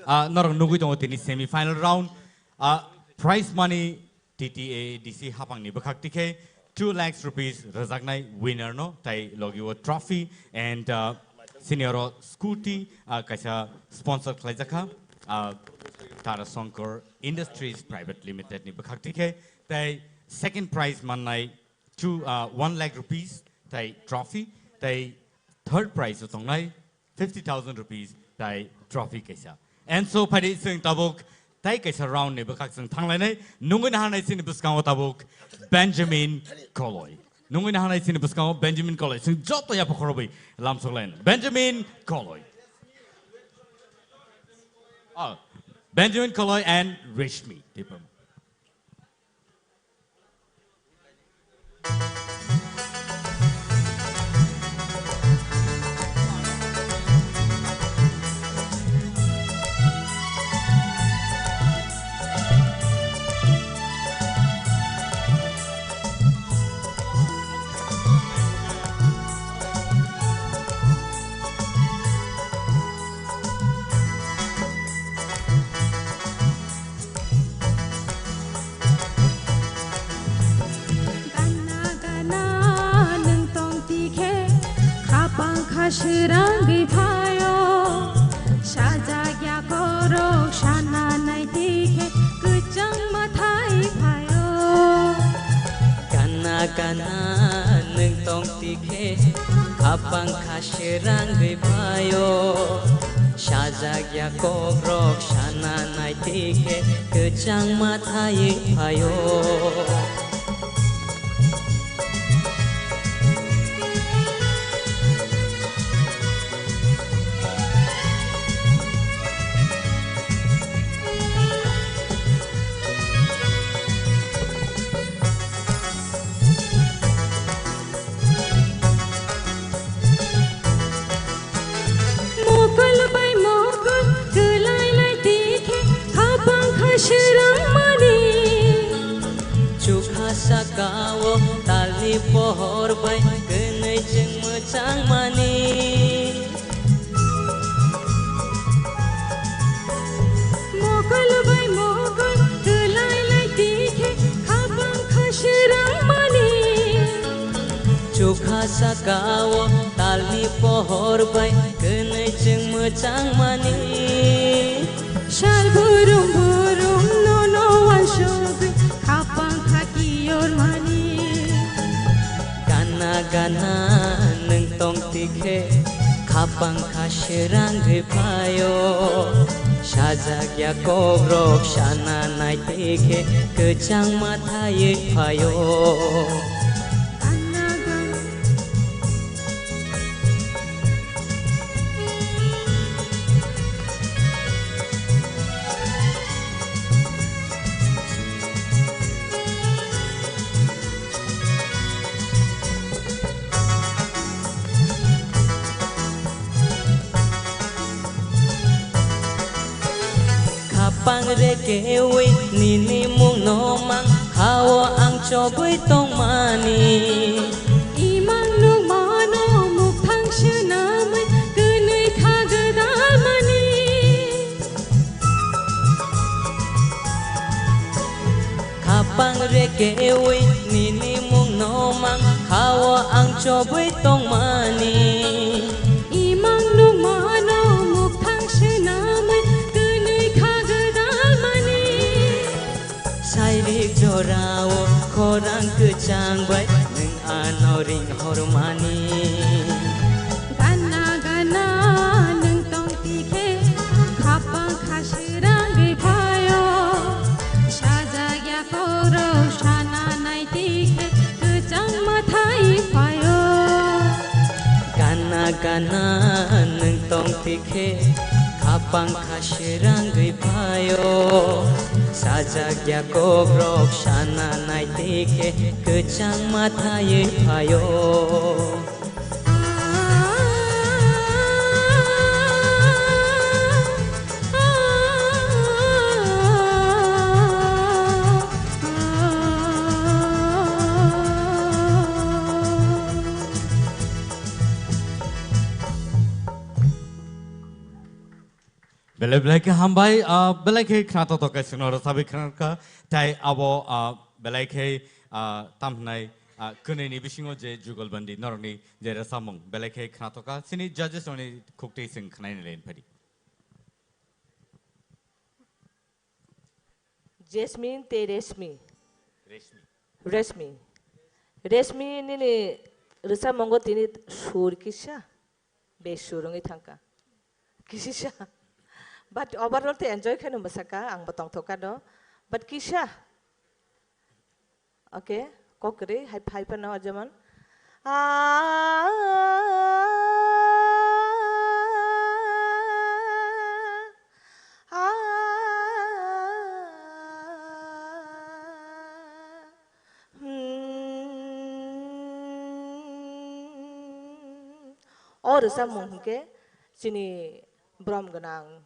ah, norok nugwi tongo tini semi final round. Ah, prize money T T A A D C hapang ni bwkhak tikhe two lakhs rupees rwjaknai winner no, tai logi o trophy and, ah, senior o scooty, ah, kaisa sponsor khlaijak kha. ah, Tara Shankar Industries Private Limited ni bwkhak tikhe, tei second prize mannai two, ah, one lakh rupees tei trophy, tei third prize o tongnai fifty thousand rupees tei trophy kaisa. And so phaidi chwng tabuk tei kaisa round ni bwkhak chwng thanglainai, nungwi naharnai chini bwskango tabuk Benjamin Koloi. Nungwi naharnai chini bwskango Benjamin Koloi. Chwng joto yapha khorobwi lamsoklainai. Benjamin Koloi. Oh, Benjamin Koloi and Rishmi Debbarma. Gana gana nwng tong tikhe, khapang kha srangwi phaio. Sajak ya korok sana nai tikhe, kwchang mathai phaio. Gana gana nwng tong tikhe, khapang kha srangwi phaio. Sajak ya kokrok sana nai tikhe, kwchang mathai phaio. Mokol bai mokol kwlai lai tikhe, khapang kha srang mani. Chukha saka o talni pohor bai kwnwi chwng mwchang mani. Mokol bai mokol kwlai lai tikhe, khapang kha srang mani. Chukha saka o talni pohor bai kwnwi chwng mwchang mani. Sal burum burum nono wansugwi, khapang kha kiyor mani. Gana gana nwng tong tikhe, khapang kha srangwi phaio. Sajak ya kokrok sana nai tikhe, kwchang mathai phaio. Khapang re kewi nini mung no mang hao ang chobwi tongmani. Imang nung mano mukthang swnamwi kwnwi kha gwdalmani. Khapang re kewi nini mung no mang hao ang chobwi tongmani. Imang nung mano mukthang swnamwi kwnwi kha gwdalmani. Sairik jorao khorang kwchang bai nwng ano ring hormani. Gana gana nwng tong tikhe, khapang kha srangwi phaio. Sajak ya kokrok sana nai tikhe, kwchang mathai phaio. Gana gana nwng tong tikhe, khapang kha srangwi phaio. Sajak ya kokrok sana nai tikhe, kwchang mathai phaio. Belai belai khe hambai, ah, belai khe khna to to kaisingno rwchabwi khna kha, tai abo, ah, belai khe, ah, tam hwnai, ah, kwnwi ni bisingo je jugalbandi norokni je rwchapmung belai khe khna to kha, chini judges rokni khukti chwng khnaina len phadi. Jasmine tei Reshmi. Reshmi. Reshmi. Reshmi nini rwchapmungo tini sur kisa, be sur wngwi thangkha. Kisisa. But overall tei enjoy khaino mwsakha, angbo tongthokha do. But kisa. Okay, kok kwrwi, hai phai phano jemon. Ah, ah, hmm. O rwchapmung hwnkhe chini borom gwnang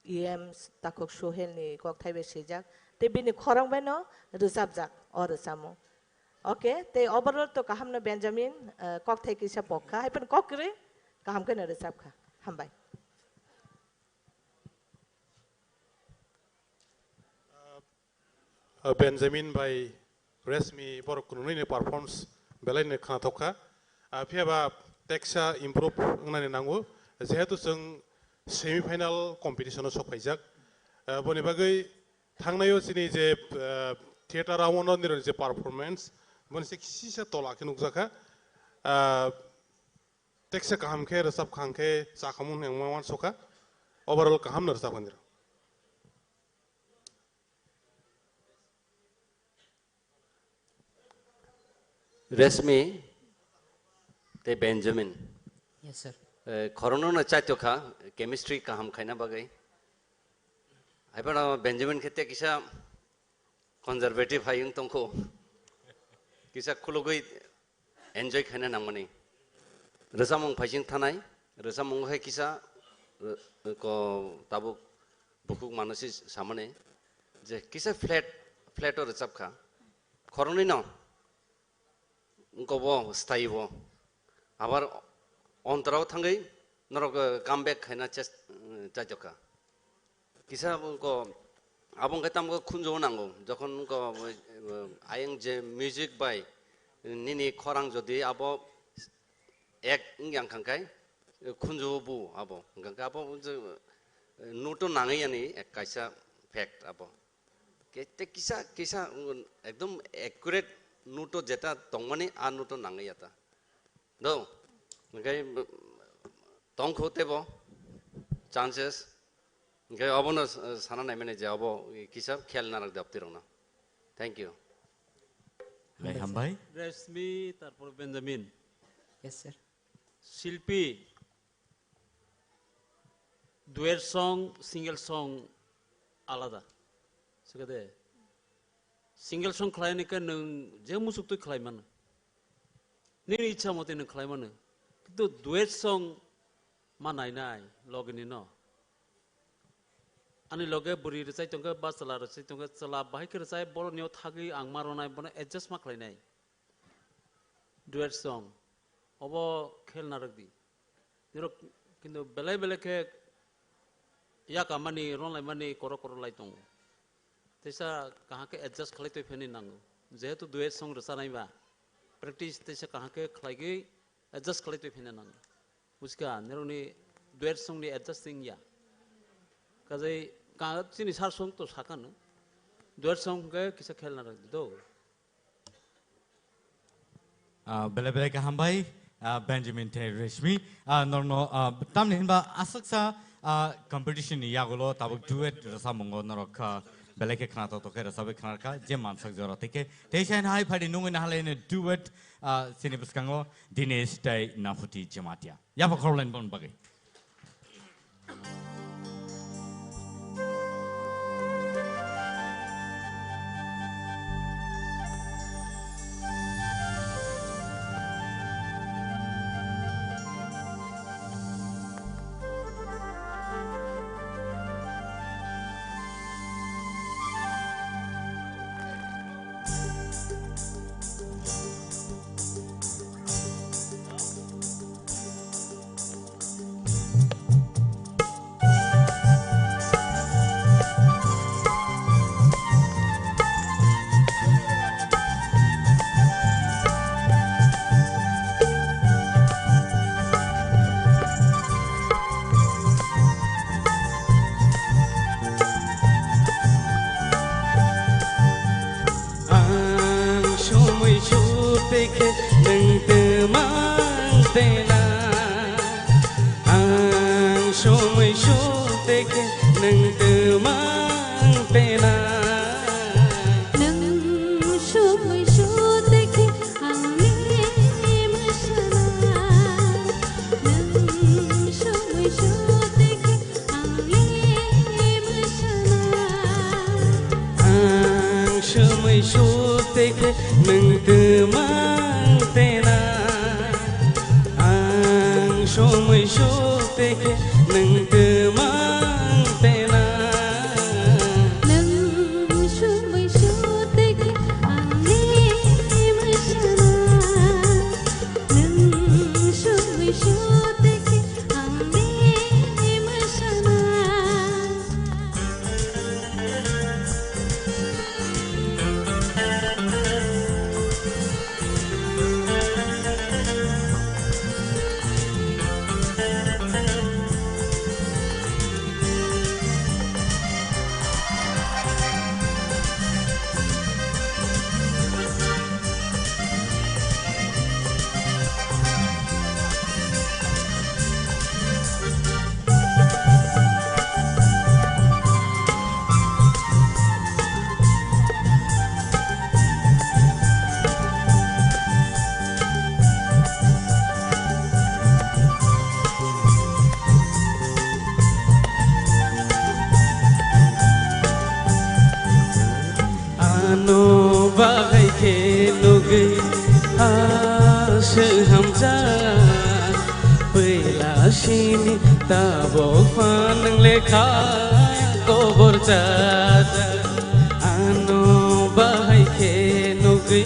E M Takhuk Sohel ni kokthai bai swijak, tei bini khorang bai no rwchapjak o rwchapmung. Okay, tei overall to kaham no Benjamin, eh, kokthai kisa pok kha, hai phano kok kwrwi kaham khe no rwchap kha. Hambai. Uh, Benjamin bai Reshmi borok kunungnini performance belai ni khnathok kha. Uh, phiya ba teksa improve wngnani nango, jehetu chwng semi final competition o sok phaijak. Uh, boni bagwi thangnaio chini je, uh, theater round o nironi je performance, boni se kisa tola khe nukjakha. Uh, teksa kaham khe rwchap kha hwnkhe chakhamung hwnwi ang uansukha. Overall kaham no rwchap kha nirok. Reshmi tei Benjamin. Yes, sir. Eh, khorokno no chaitokha, chemistry kaham khaina bagwi. Haiphano Benjamin khe tei kisa conservative hai wng tongkho. Kisa khulugwi enjoy khaina nangmani. Rwchapmung phaising thanai, rwchapmungo hai kisa, eh, ko tabuk bukhuk mano si samani je kisa flat, flat o rwchap kha. Khoroknwi no wngkha bo style bo. Abar ontorao thangwi norok, eh, come back khaina chest-, eh, chaitokha. Kisa wngkha abo wngkha tamo khunju nango. Jokhon wngkha, eh, ayang je music bai nini khorang jodi abo ek wngya wngkha khe, eh, khunju bu abo. Wngkha khe abo je, eh, note o nangwi yani ek kaisa fact abo. Ke-, te kisa, kisa, mm, ekdom accurate note o jeta tongmani, a note o nangwi ya ta. Do, hingke, mm, tongkho tebo chances. Hingke obono, eh, sana naimani je obo kisa khel narak de aptirokno. Thank you. Bai hambai. Reshmi, tarpor Benjamin. Yes, sir. Shilpi, duet song, single song alada. Sikade, single song khlaini khe nwng je muchuk twi khlai mano. Nini ichha mate nwng khlai mano. Kintu duet song ma nainai logini no. Ani loge bwrwi rwchai tongkhe ba chwla rwchai tongkhe, chwla bahai khe rwchai, boroni o thagwi ang ma ronai, bono adjust ma khlainai. Duet song. Obo khel narwk di. Nirok kintu belai belai khe yakamani, ronlaimani koro koro lai tongo. Teisa kaham khe adjust khlai twi pheni nango. Jehetu duet song rwchanai ba, practice teisa kaham khe khlaigwi adjust khlai twi pheni nango. Buchka, nirokni duet song ni adjust wngya. Kajai ka-, chini sar song to sakano. Duet song khe kisa khel narwk di do. Ah, belai belai kaham bai, ah, Benjamin tei Reshmi. Ah, norokno, ah, tamni hinba aswksa, ah, competition ni yagulo tabuk duet rwchapmungo norok, ah, belai khe khnatok tokhe rwchapwi khnarkha je mansak jora tei khe tei sain hai phaidi nungwi nahalai ni duet, ah, chini bwskango Dinesh tei Naphuti Jamatia. Yapha khoroknwi boni bagwi. Teke nwng twmang tena. Ang somoi so teke nwng twmang tena. Nwng somoi so teke ang le mwsana. Nwng somoi so teke Ang somoi so teke nwng twmang tena. Ang somoi so teke nwng twmang tena. Nwng somoi so teke ang le mwsana. Nwng somoi so teke Ang le mwsana. Ano bahai khe nugwi aswk hamjak, puila simi tabuk phan nwng lekha kobor chajak. Ano bahai khe nugwi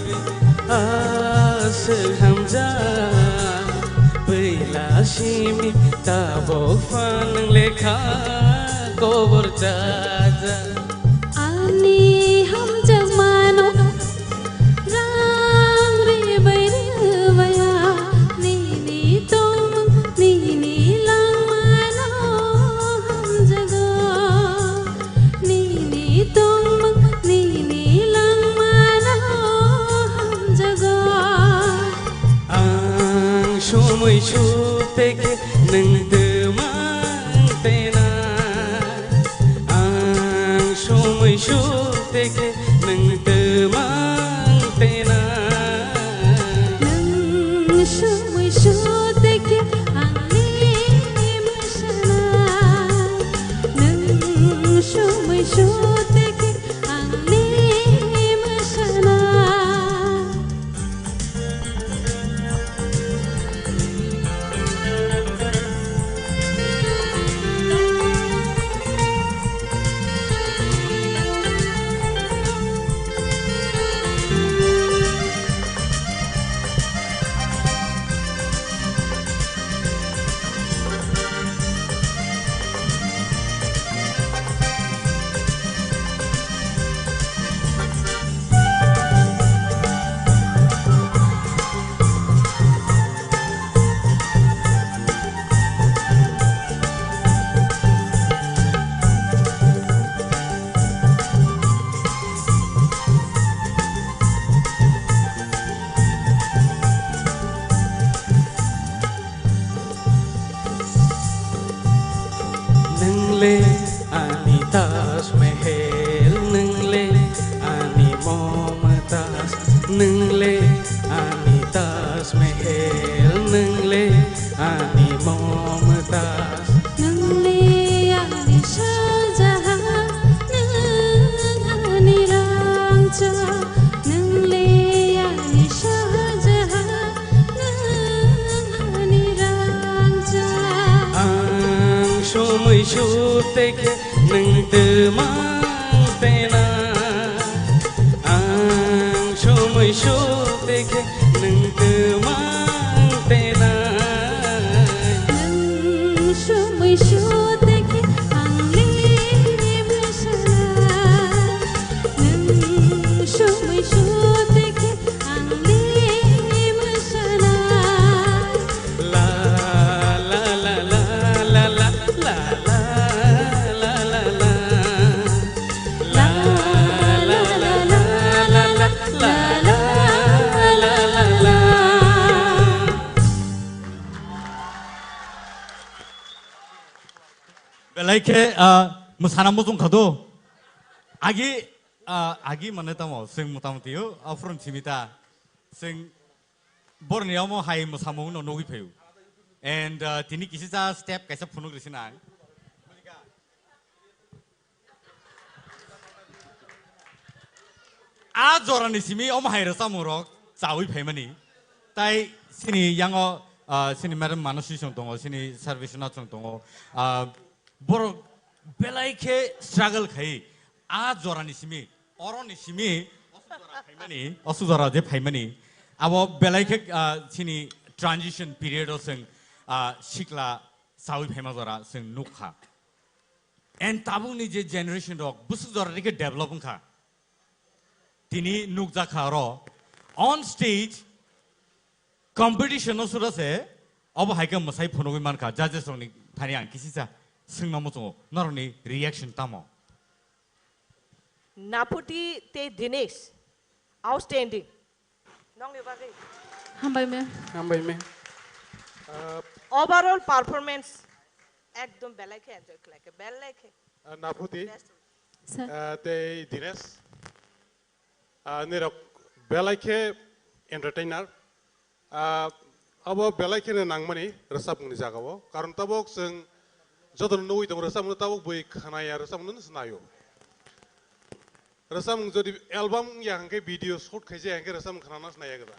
aswk hamjak, puila simi tabuk phan nwng lekha kobor chajak. Ani hamjakmano rang rwbai rwbaiya, nini tongmung nini langmano hamjago. Nini tongmung nini langmano hamjago. Ang somoi suk teke nwng twmang tena. Ang somoi suk teke nwng twmang tena. Nwng somoi suk teke ang le mwsana. Nwng somoi suk teke ang le mwsana. Nwng le ani Taj Mahal, nwng le ani Mumtaz, nwng le ani Taj Mahal, nwng le ani Mumtaz. Nwng le ani Shah Jahan, nwng ani rangchak, nwng le ani Shah Jahan, nwng ani rangchak. Ang somoi suk teke nwng twmang tena. Ang somoi suk teke nwng twmang tena. Nwng somoi suk teke ang le mwsana. Nwng somoi suk teke Ang le mwsana. La, la, la, la, la, la, la, la, la, la. La, la, la, la, la, la, la, la, la, la, la, la. Khe, ah, mwsana muchung kha do. Agi, ah, agi mane tamo, chwng motamoti o, aphuru simi ta. Chwng borni omo hai mwsamung no nugwi phaio. And, ah, tini kisi cha step kaisa phunuk risi nang. A jorani simi omo hai rwchapmung rok chawi phaimani. Tai sini yango, ah, sini madam Manasi chwng tongo, sini service na chwng tongo. Ah, borok belai khe struggle khai a jorani simi, oroni simi, osu jora phaimani, osu jora je phaimani. Abo belai khe, ah, sini transition period o chwng, ah, sikla chawi phaima jora chwng nukha. And tabukni je generation rok bwswk jora dikhe develop wngkha. Tini nukjakha oro on stage competition no sura se obo hai khe mwsai phunugwi mankha judges rokni thani ang kisisa swngna muchungo norokni reaction tamo? Naputi tei Dinesh, outstanding. Nongni bagwi. Hambai me. Hambai me. Ah, overall performance ekdom belai khe enjoy khlai khe, belai khe. Ah, Naputi, best. Sir. Ah, tei Dinesh. Ah, nirok belai khe entertainer. Ah, abo belai kheno nangmani rwchapmungni jagao. Karon tabuk chwng jotono nugwi tongo rwchapmungno tabuk bui khwnaya rwchapmungno se naio. Rwchapmung jodi album wngya hwnkhe video shoot khaijaya hwnkhe rwchapmung khwnana se naiya gwda.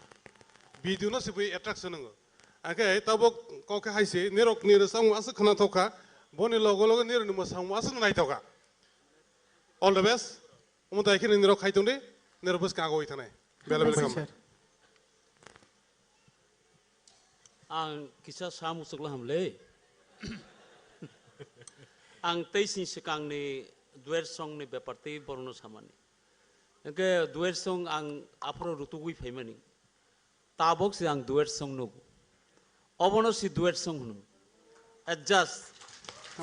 Video no se bui attraction wngo. Hwnkhe tabuk kok khe hai se nirokni rwchapmung aswk khwnathok kha, boni logo logo nirokni mwsamung aswk naithok kha. All the best. Omo dai khe nini rok khai tong di, nini rok bwskang agoi thanai. Bela bela Hambai, kama. Sir. Ang kisa sa muchuk la hamle. Ang tei sini swkang ni duet song ni bepar tei borok no samani. Hwnkhe duet song ang aphuru rutugwi phaimani. Tabok se ang duet song nugo. Obono se duet song hwno. Adjust.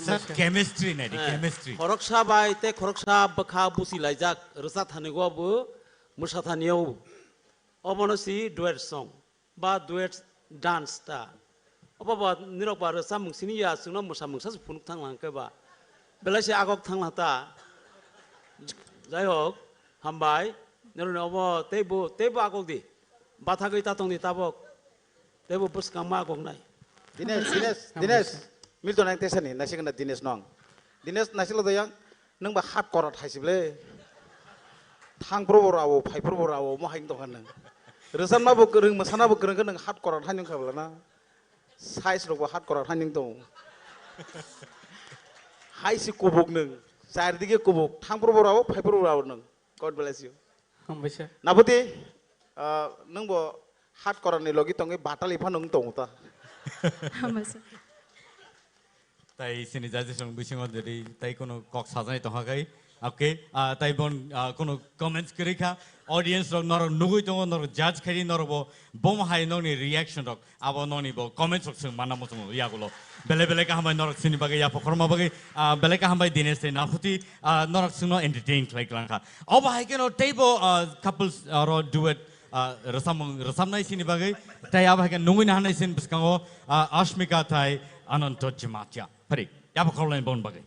Sir, chemistry nai di, eh, chemistry. Khoroksa bai tei khoroksa bwkha busi laijak rwchap thani go bo mwsa thani o. Obono se duet song ba duet dance ta. Obo ba nirok ba rwchapmung sini ya chwngno mwsa mungsa se phunuk thang lang khe ba. Belai se agok thang lang ta. Jai hok, hambai. Nirok ni obo tei bo, tei bo agok di. Bathagwi ta tong di tabok. Tei bo bwskang ma goknai. Dinesh, Dinesh, Dinesh. Milton ang tesani, naisik na Dinesh nong. Dinesh, naisik lo doyang, nung ba hat korat hai sible. Thang pro bo rawo, phai pro bo rawo, mo hai tong nung. Rwchapma bo kwrwng, mwsana bo kwrwng khe nung hat korat hai nung khabla na. Size rok bo hat korat hai nung tong. Hai si kubuk nung, char dige kubuk, thang pro bo rawo, phai pro bo rawo nung. God bless you. Hambai sir. Naputi, ah, nung bo hat korani logi tongwi batali phano wng tongo ta. Hambai sir. Tai sini judges rok bisingo jodi tai kono kok sajani tongkha kai. Okay, ah, tai bon, ah, kono comments kwrwi kha. Audience rok norok nugwi tongo, norok judge khaidi, norok bo bomo hai nokni reaction rok. Abo nokni bo comments rok chwng manna muchungo yagulo. Belai belai kaham bai norok sini bagwi yapha khorma bagwi, ah, belai kaham bai Dinesh tei Naputi, ah, norok chwngno entertain khlai klangkha. Obo hai kheno teibo, ah, couples, ah, ro duet, ah, rwchapmung rwchapnai sini bagwi. Tei abo hai khe nungwi nahanai sini bwskango, ah, Ashmika tei Ananto Jamatia. Phari, yapha khorlaini bon bagwi.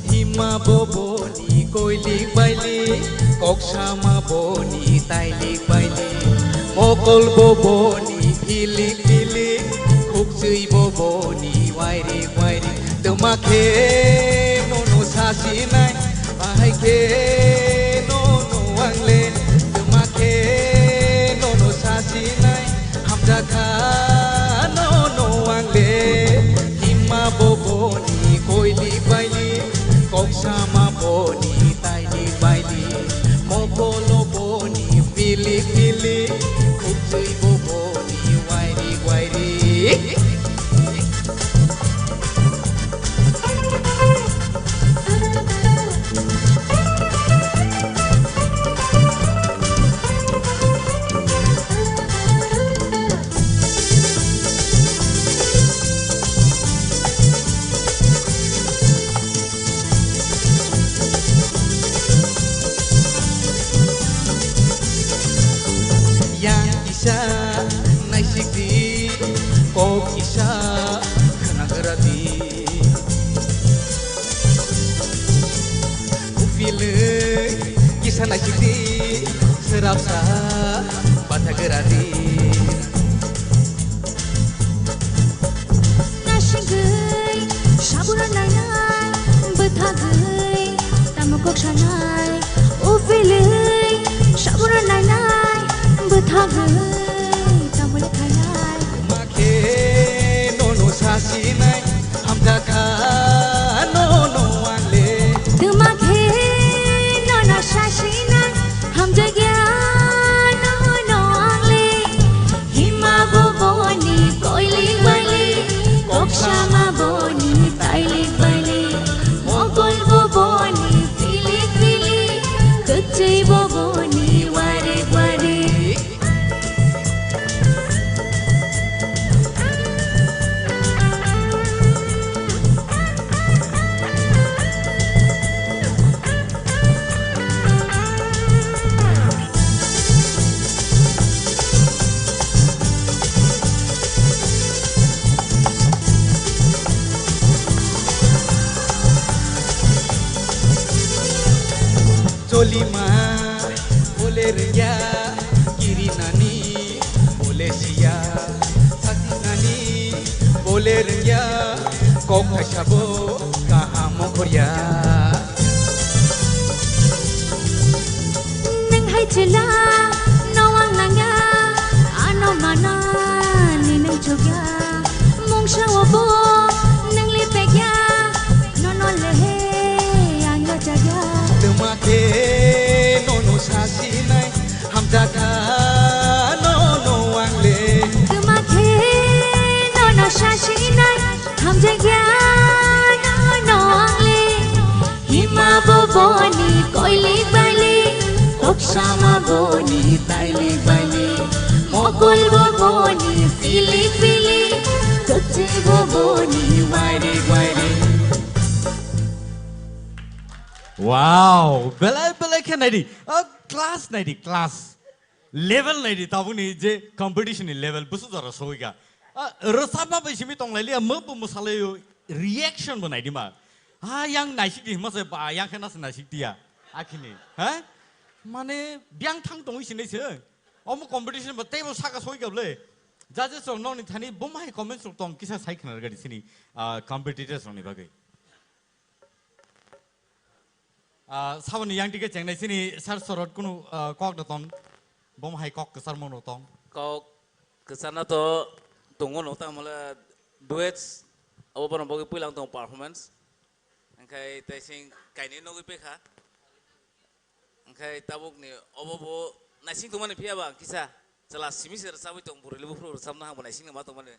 Hima bo boni koilik bailik, koksama boni tailik bailik, mokol bo boni philik philik, khukchwi bo boni wairik wairik. Twma khe nono sasinai, bahai khe nono angle, twma khe nono sasinai. Hamjakha no no ang le, himma bo boni koili baili, koksama boni taili baili, mokolo boni pili pili, khukjui bo boni wairi wairi. Thanai sidi, serapsa, bathagra di. Nasingwi, sabura nainai, bwthagwi, tamo kok sanai, upilwi, sabura nainai, bwthagwi, tamo le khainai. Makhe nono sasinai, hamjakha nono angle. Twma khe nono sasinai, hamjakya nono angle. Hima bo boni koilik bailik, koksama boni tailik bailik, mokol bo boni pilik pilik, kwchwi bo boni warik warik. Cholima bole rwngya, kirinani bole siya, satinani bole rwngya, kok khaisabo kaham ongkhorya. Nwng hai chwla, no ang nangya, ano mana ni nwng chukya. Mungsa obo nwng lipekya, nono lehe ang yachakya. Twma khe nono sasinai, hamjakha nono ang le. Twma khe nono sasinai, hamjakya nono ang le. Hima bo boni koilik bailik, koksama boni tailik bailik, mokol bo boni pilik pilik, kwchwi bo boni wairik wairik. Wow, belai belai khe naidi. Ah, class naidi, class. Level naidi, tabukni je competition ni level, busu jora sogwi kha. Ah, rwchapma bai simi tonglailiya, mwkbo mwsalaio, reaction bo naidi ma. Ha, yang naisik di hima se ba, yang khe nasa naisik diya. Akhini, ha? Mane, biang thang tongwi sinai se. Omo competition ba teibo saka sogwi kha bwle. Judges rok nokni thani bo mahai comments rok tong kisa sai khna rwgadi sini, ah, competitors rokni bagwi. Ah, saboni yang dige chengnai sini sar sorot kunu, ah, kok da tong. Bom hai kok kesar mono tong. Kok kesana to tongo no ta mole duets abo bono bogi puilang tong performance. Engkai taising kaini nogwi pekha. Engkai tabuk ni obo bo naising tongmani phiya ba kisa. Chwla simi se rwchabwi tong, bwrwi le buphuru rwchabna hangbo naisingno ma tongmani.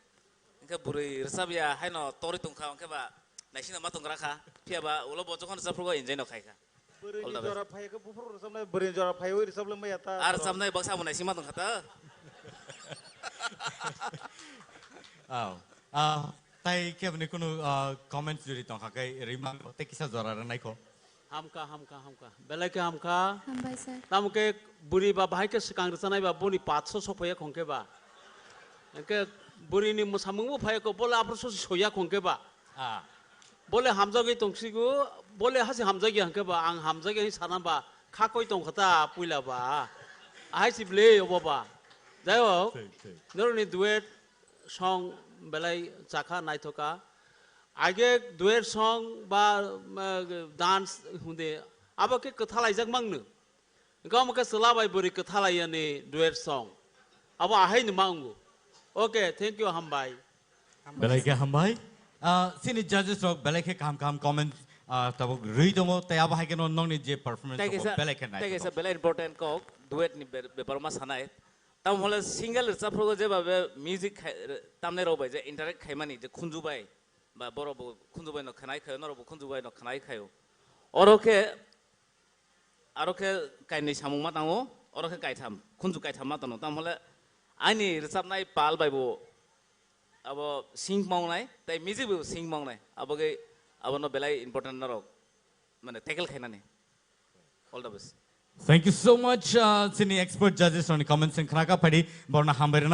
Hwnkhe bwrwi rwchabya haino torwi tongkha, hwnkhe ba naisingno ma tonggra kha. Phiya ba ulo bo jokhon rwchaphugo enjoy no khaikha. All the best. Bwrwini jora phai khe buphuru rwchabnai, bwrwini jora phaiwi rwchabla maya ta. Ar rwchabnai baksa bo naising ma tongkha ta. Oh. Ah, tai kebni kunu, ah, comments juri tongkha khe rwimang tei kisa jora rwnaikho. Hamkha, hamkha, hamkha. Belai khe hamkha. Hambai sir. Tamo khe bwrwi ba bahai khe swkang rwchanai ba boni patso sok phaiya khong khe ba. Hwnkhe bwrwini mwsamungbo phaiya kho, bole aphuru sosi soya khong khe ba. Ah. Bole hamjagwi tongsigo, bole hasi hamjagya hwnkhe ba, ang hamjagya hwnwi sana ba, kha koi tongkha ta puila ba. Ahai si bwle obo ba. Jai ho. Thik, thik. Norokni duet song belai chakha, naithokha. Aige duet song ba, um, dance hunde, abo khe kwthalaijak mangno. Engkha omo khe chwla bai bwrwi kwthalaiyani duet song. Abo ahaino ma wngo. Okay, thank you, hambai. Belai khe hambai. Ah, chini judges rok belai khe kaham kaham comment, ah, tabuk rwi tongo, tei abo hai kheno nokni je performance Tei rok kaisa, belai khe tei kaisa naithok. Belai important kok, duet ni be-, bepar ma sanai. Tamo hole single rwchaphurugo jeba be music khai, tamnai rok bai je interact khaimani je khunju bai, ba borok bo khunju bai no khanai khayo, norok bo khunju bai no khanai khayo. Oro khe, aro khe kainwi samung ma tango, oro khe kaitham, khunju kaitham ma tano. Tamo hole ani rwchapnai pal bai bo abo sing mawnai, tei music bo sing mawnai. Abogwi abono belai important norok, mane, tackle khainani. All the best. Thank you so much, uh, chini expert judges rokni comments wng khnakha phaidi borna hambai rwna.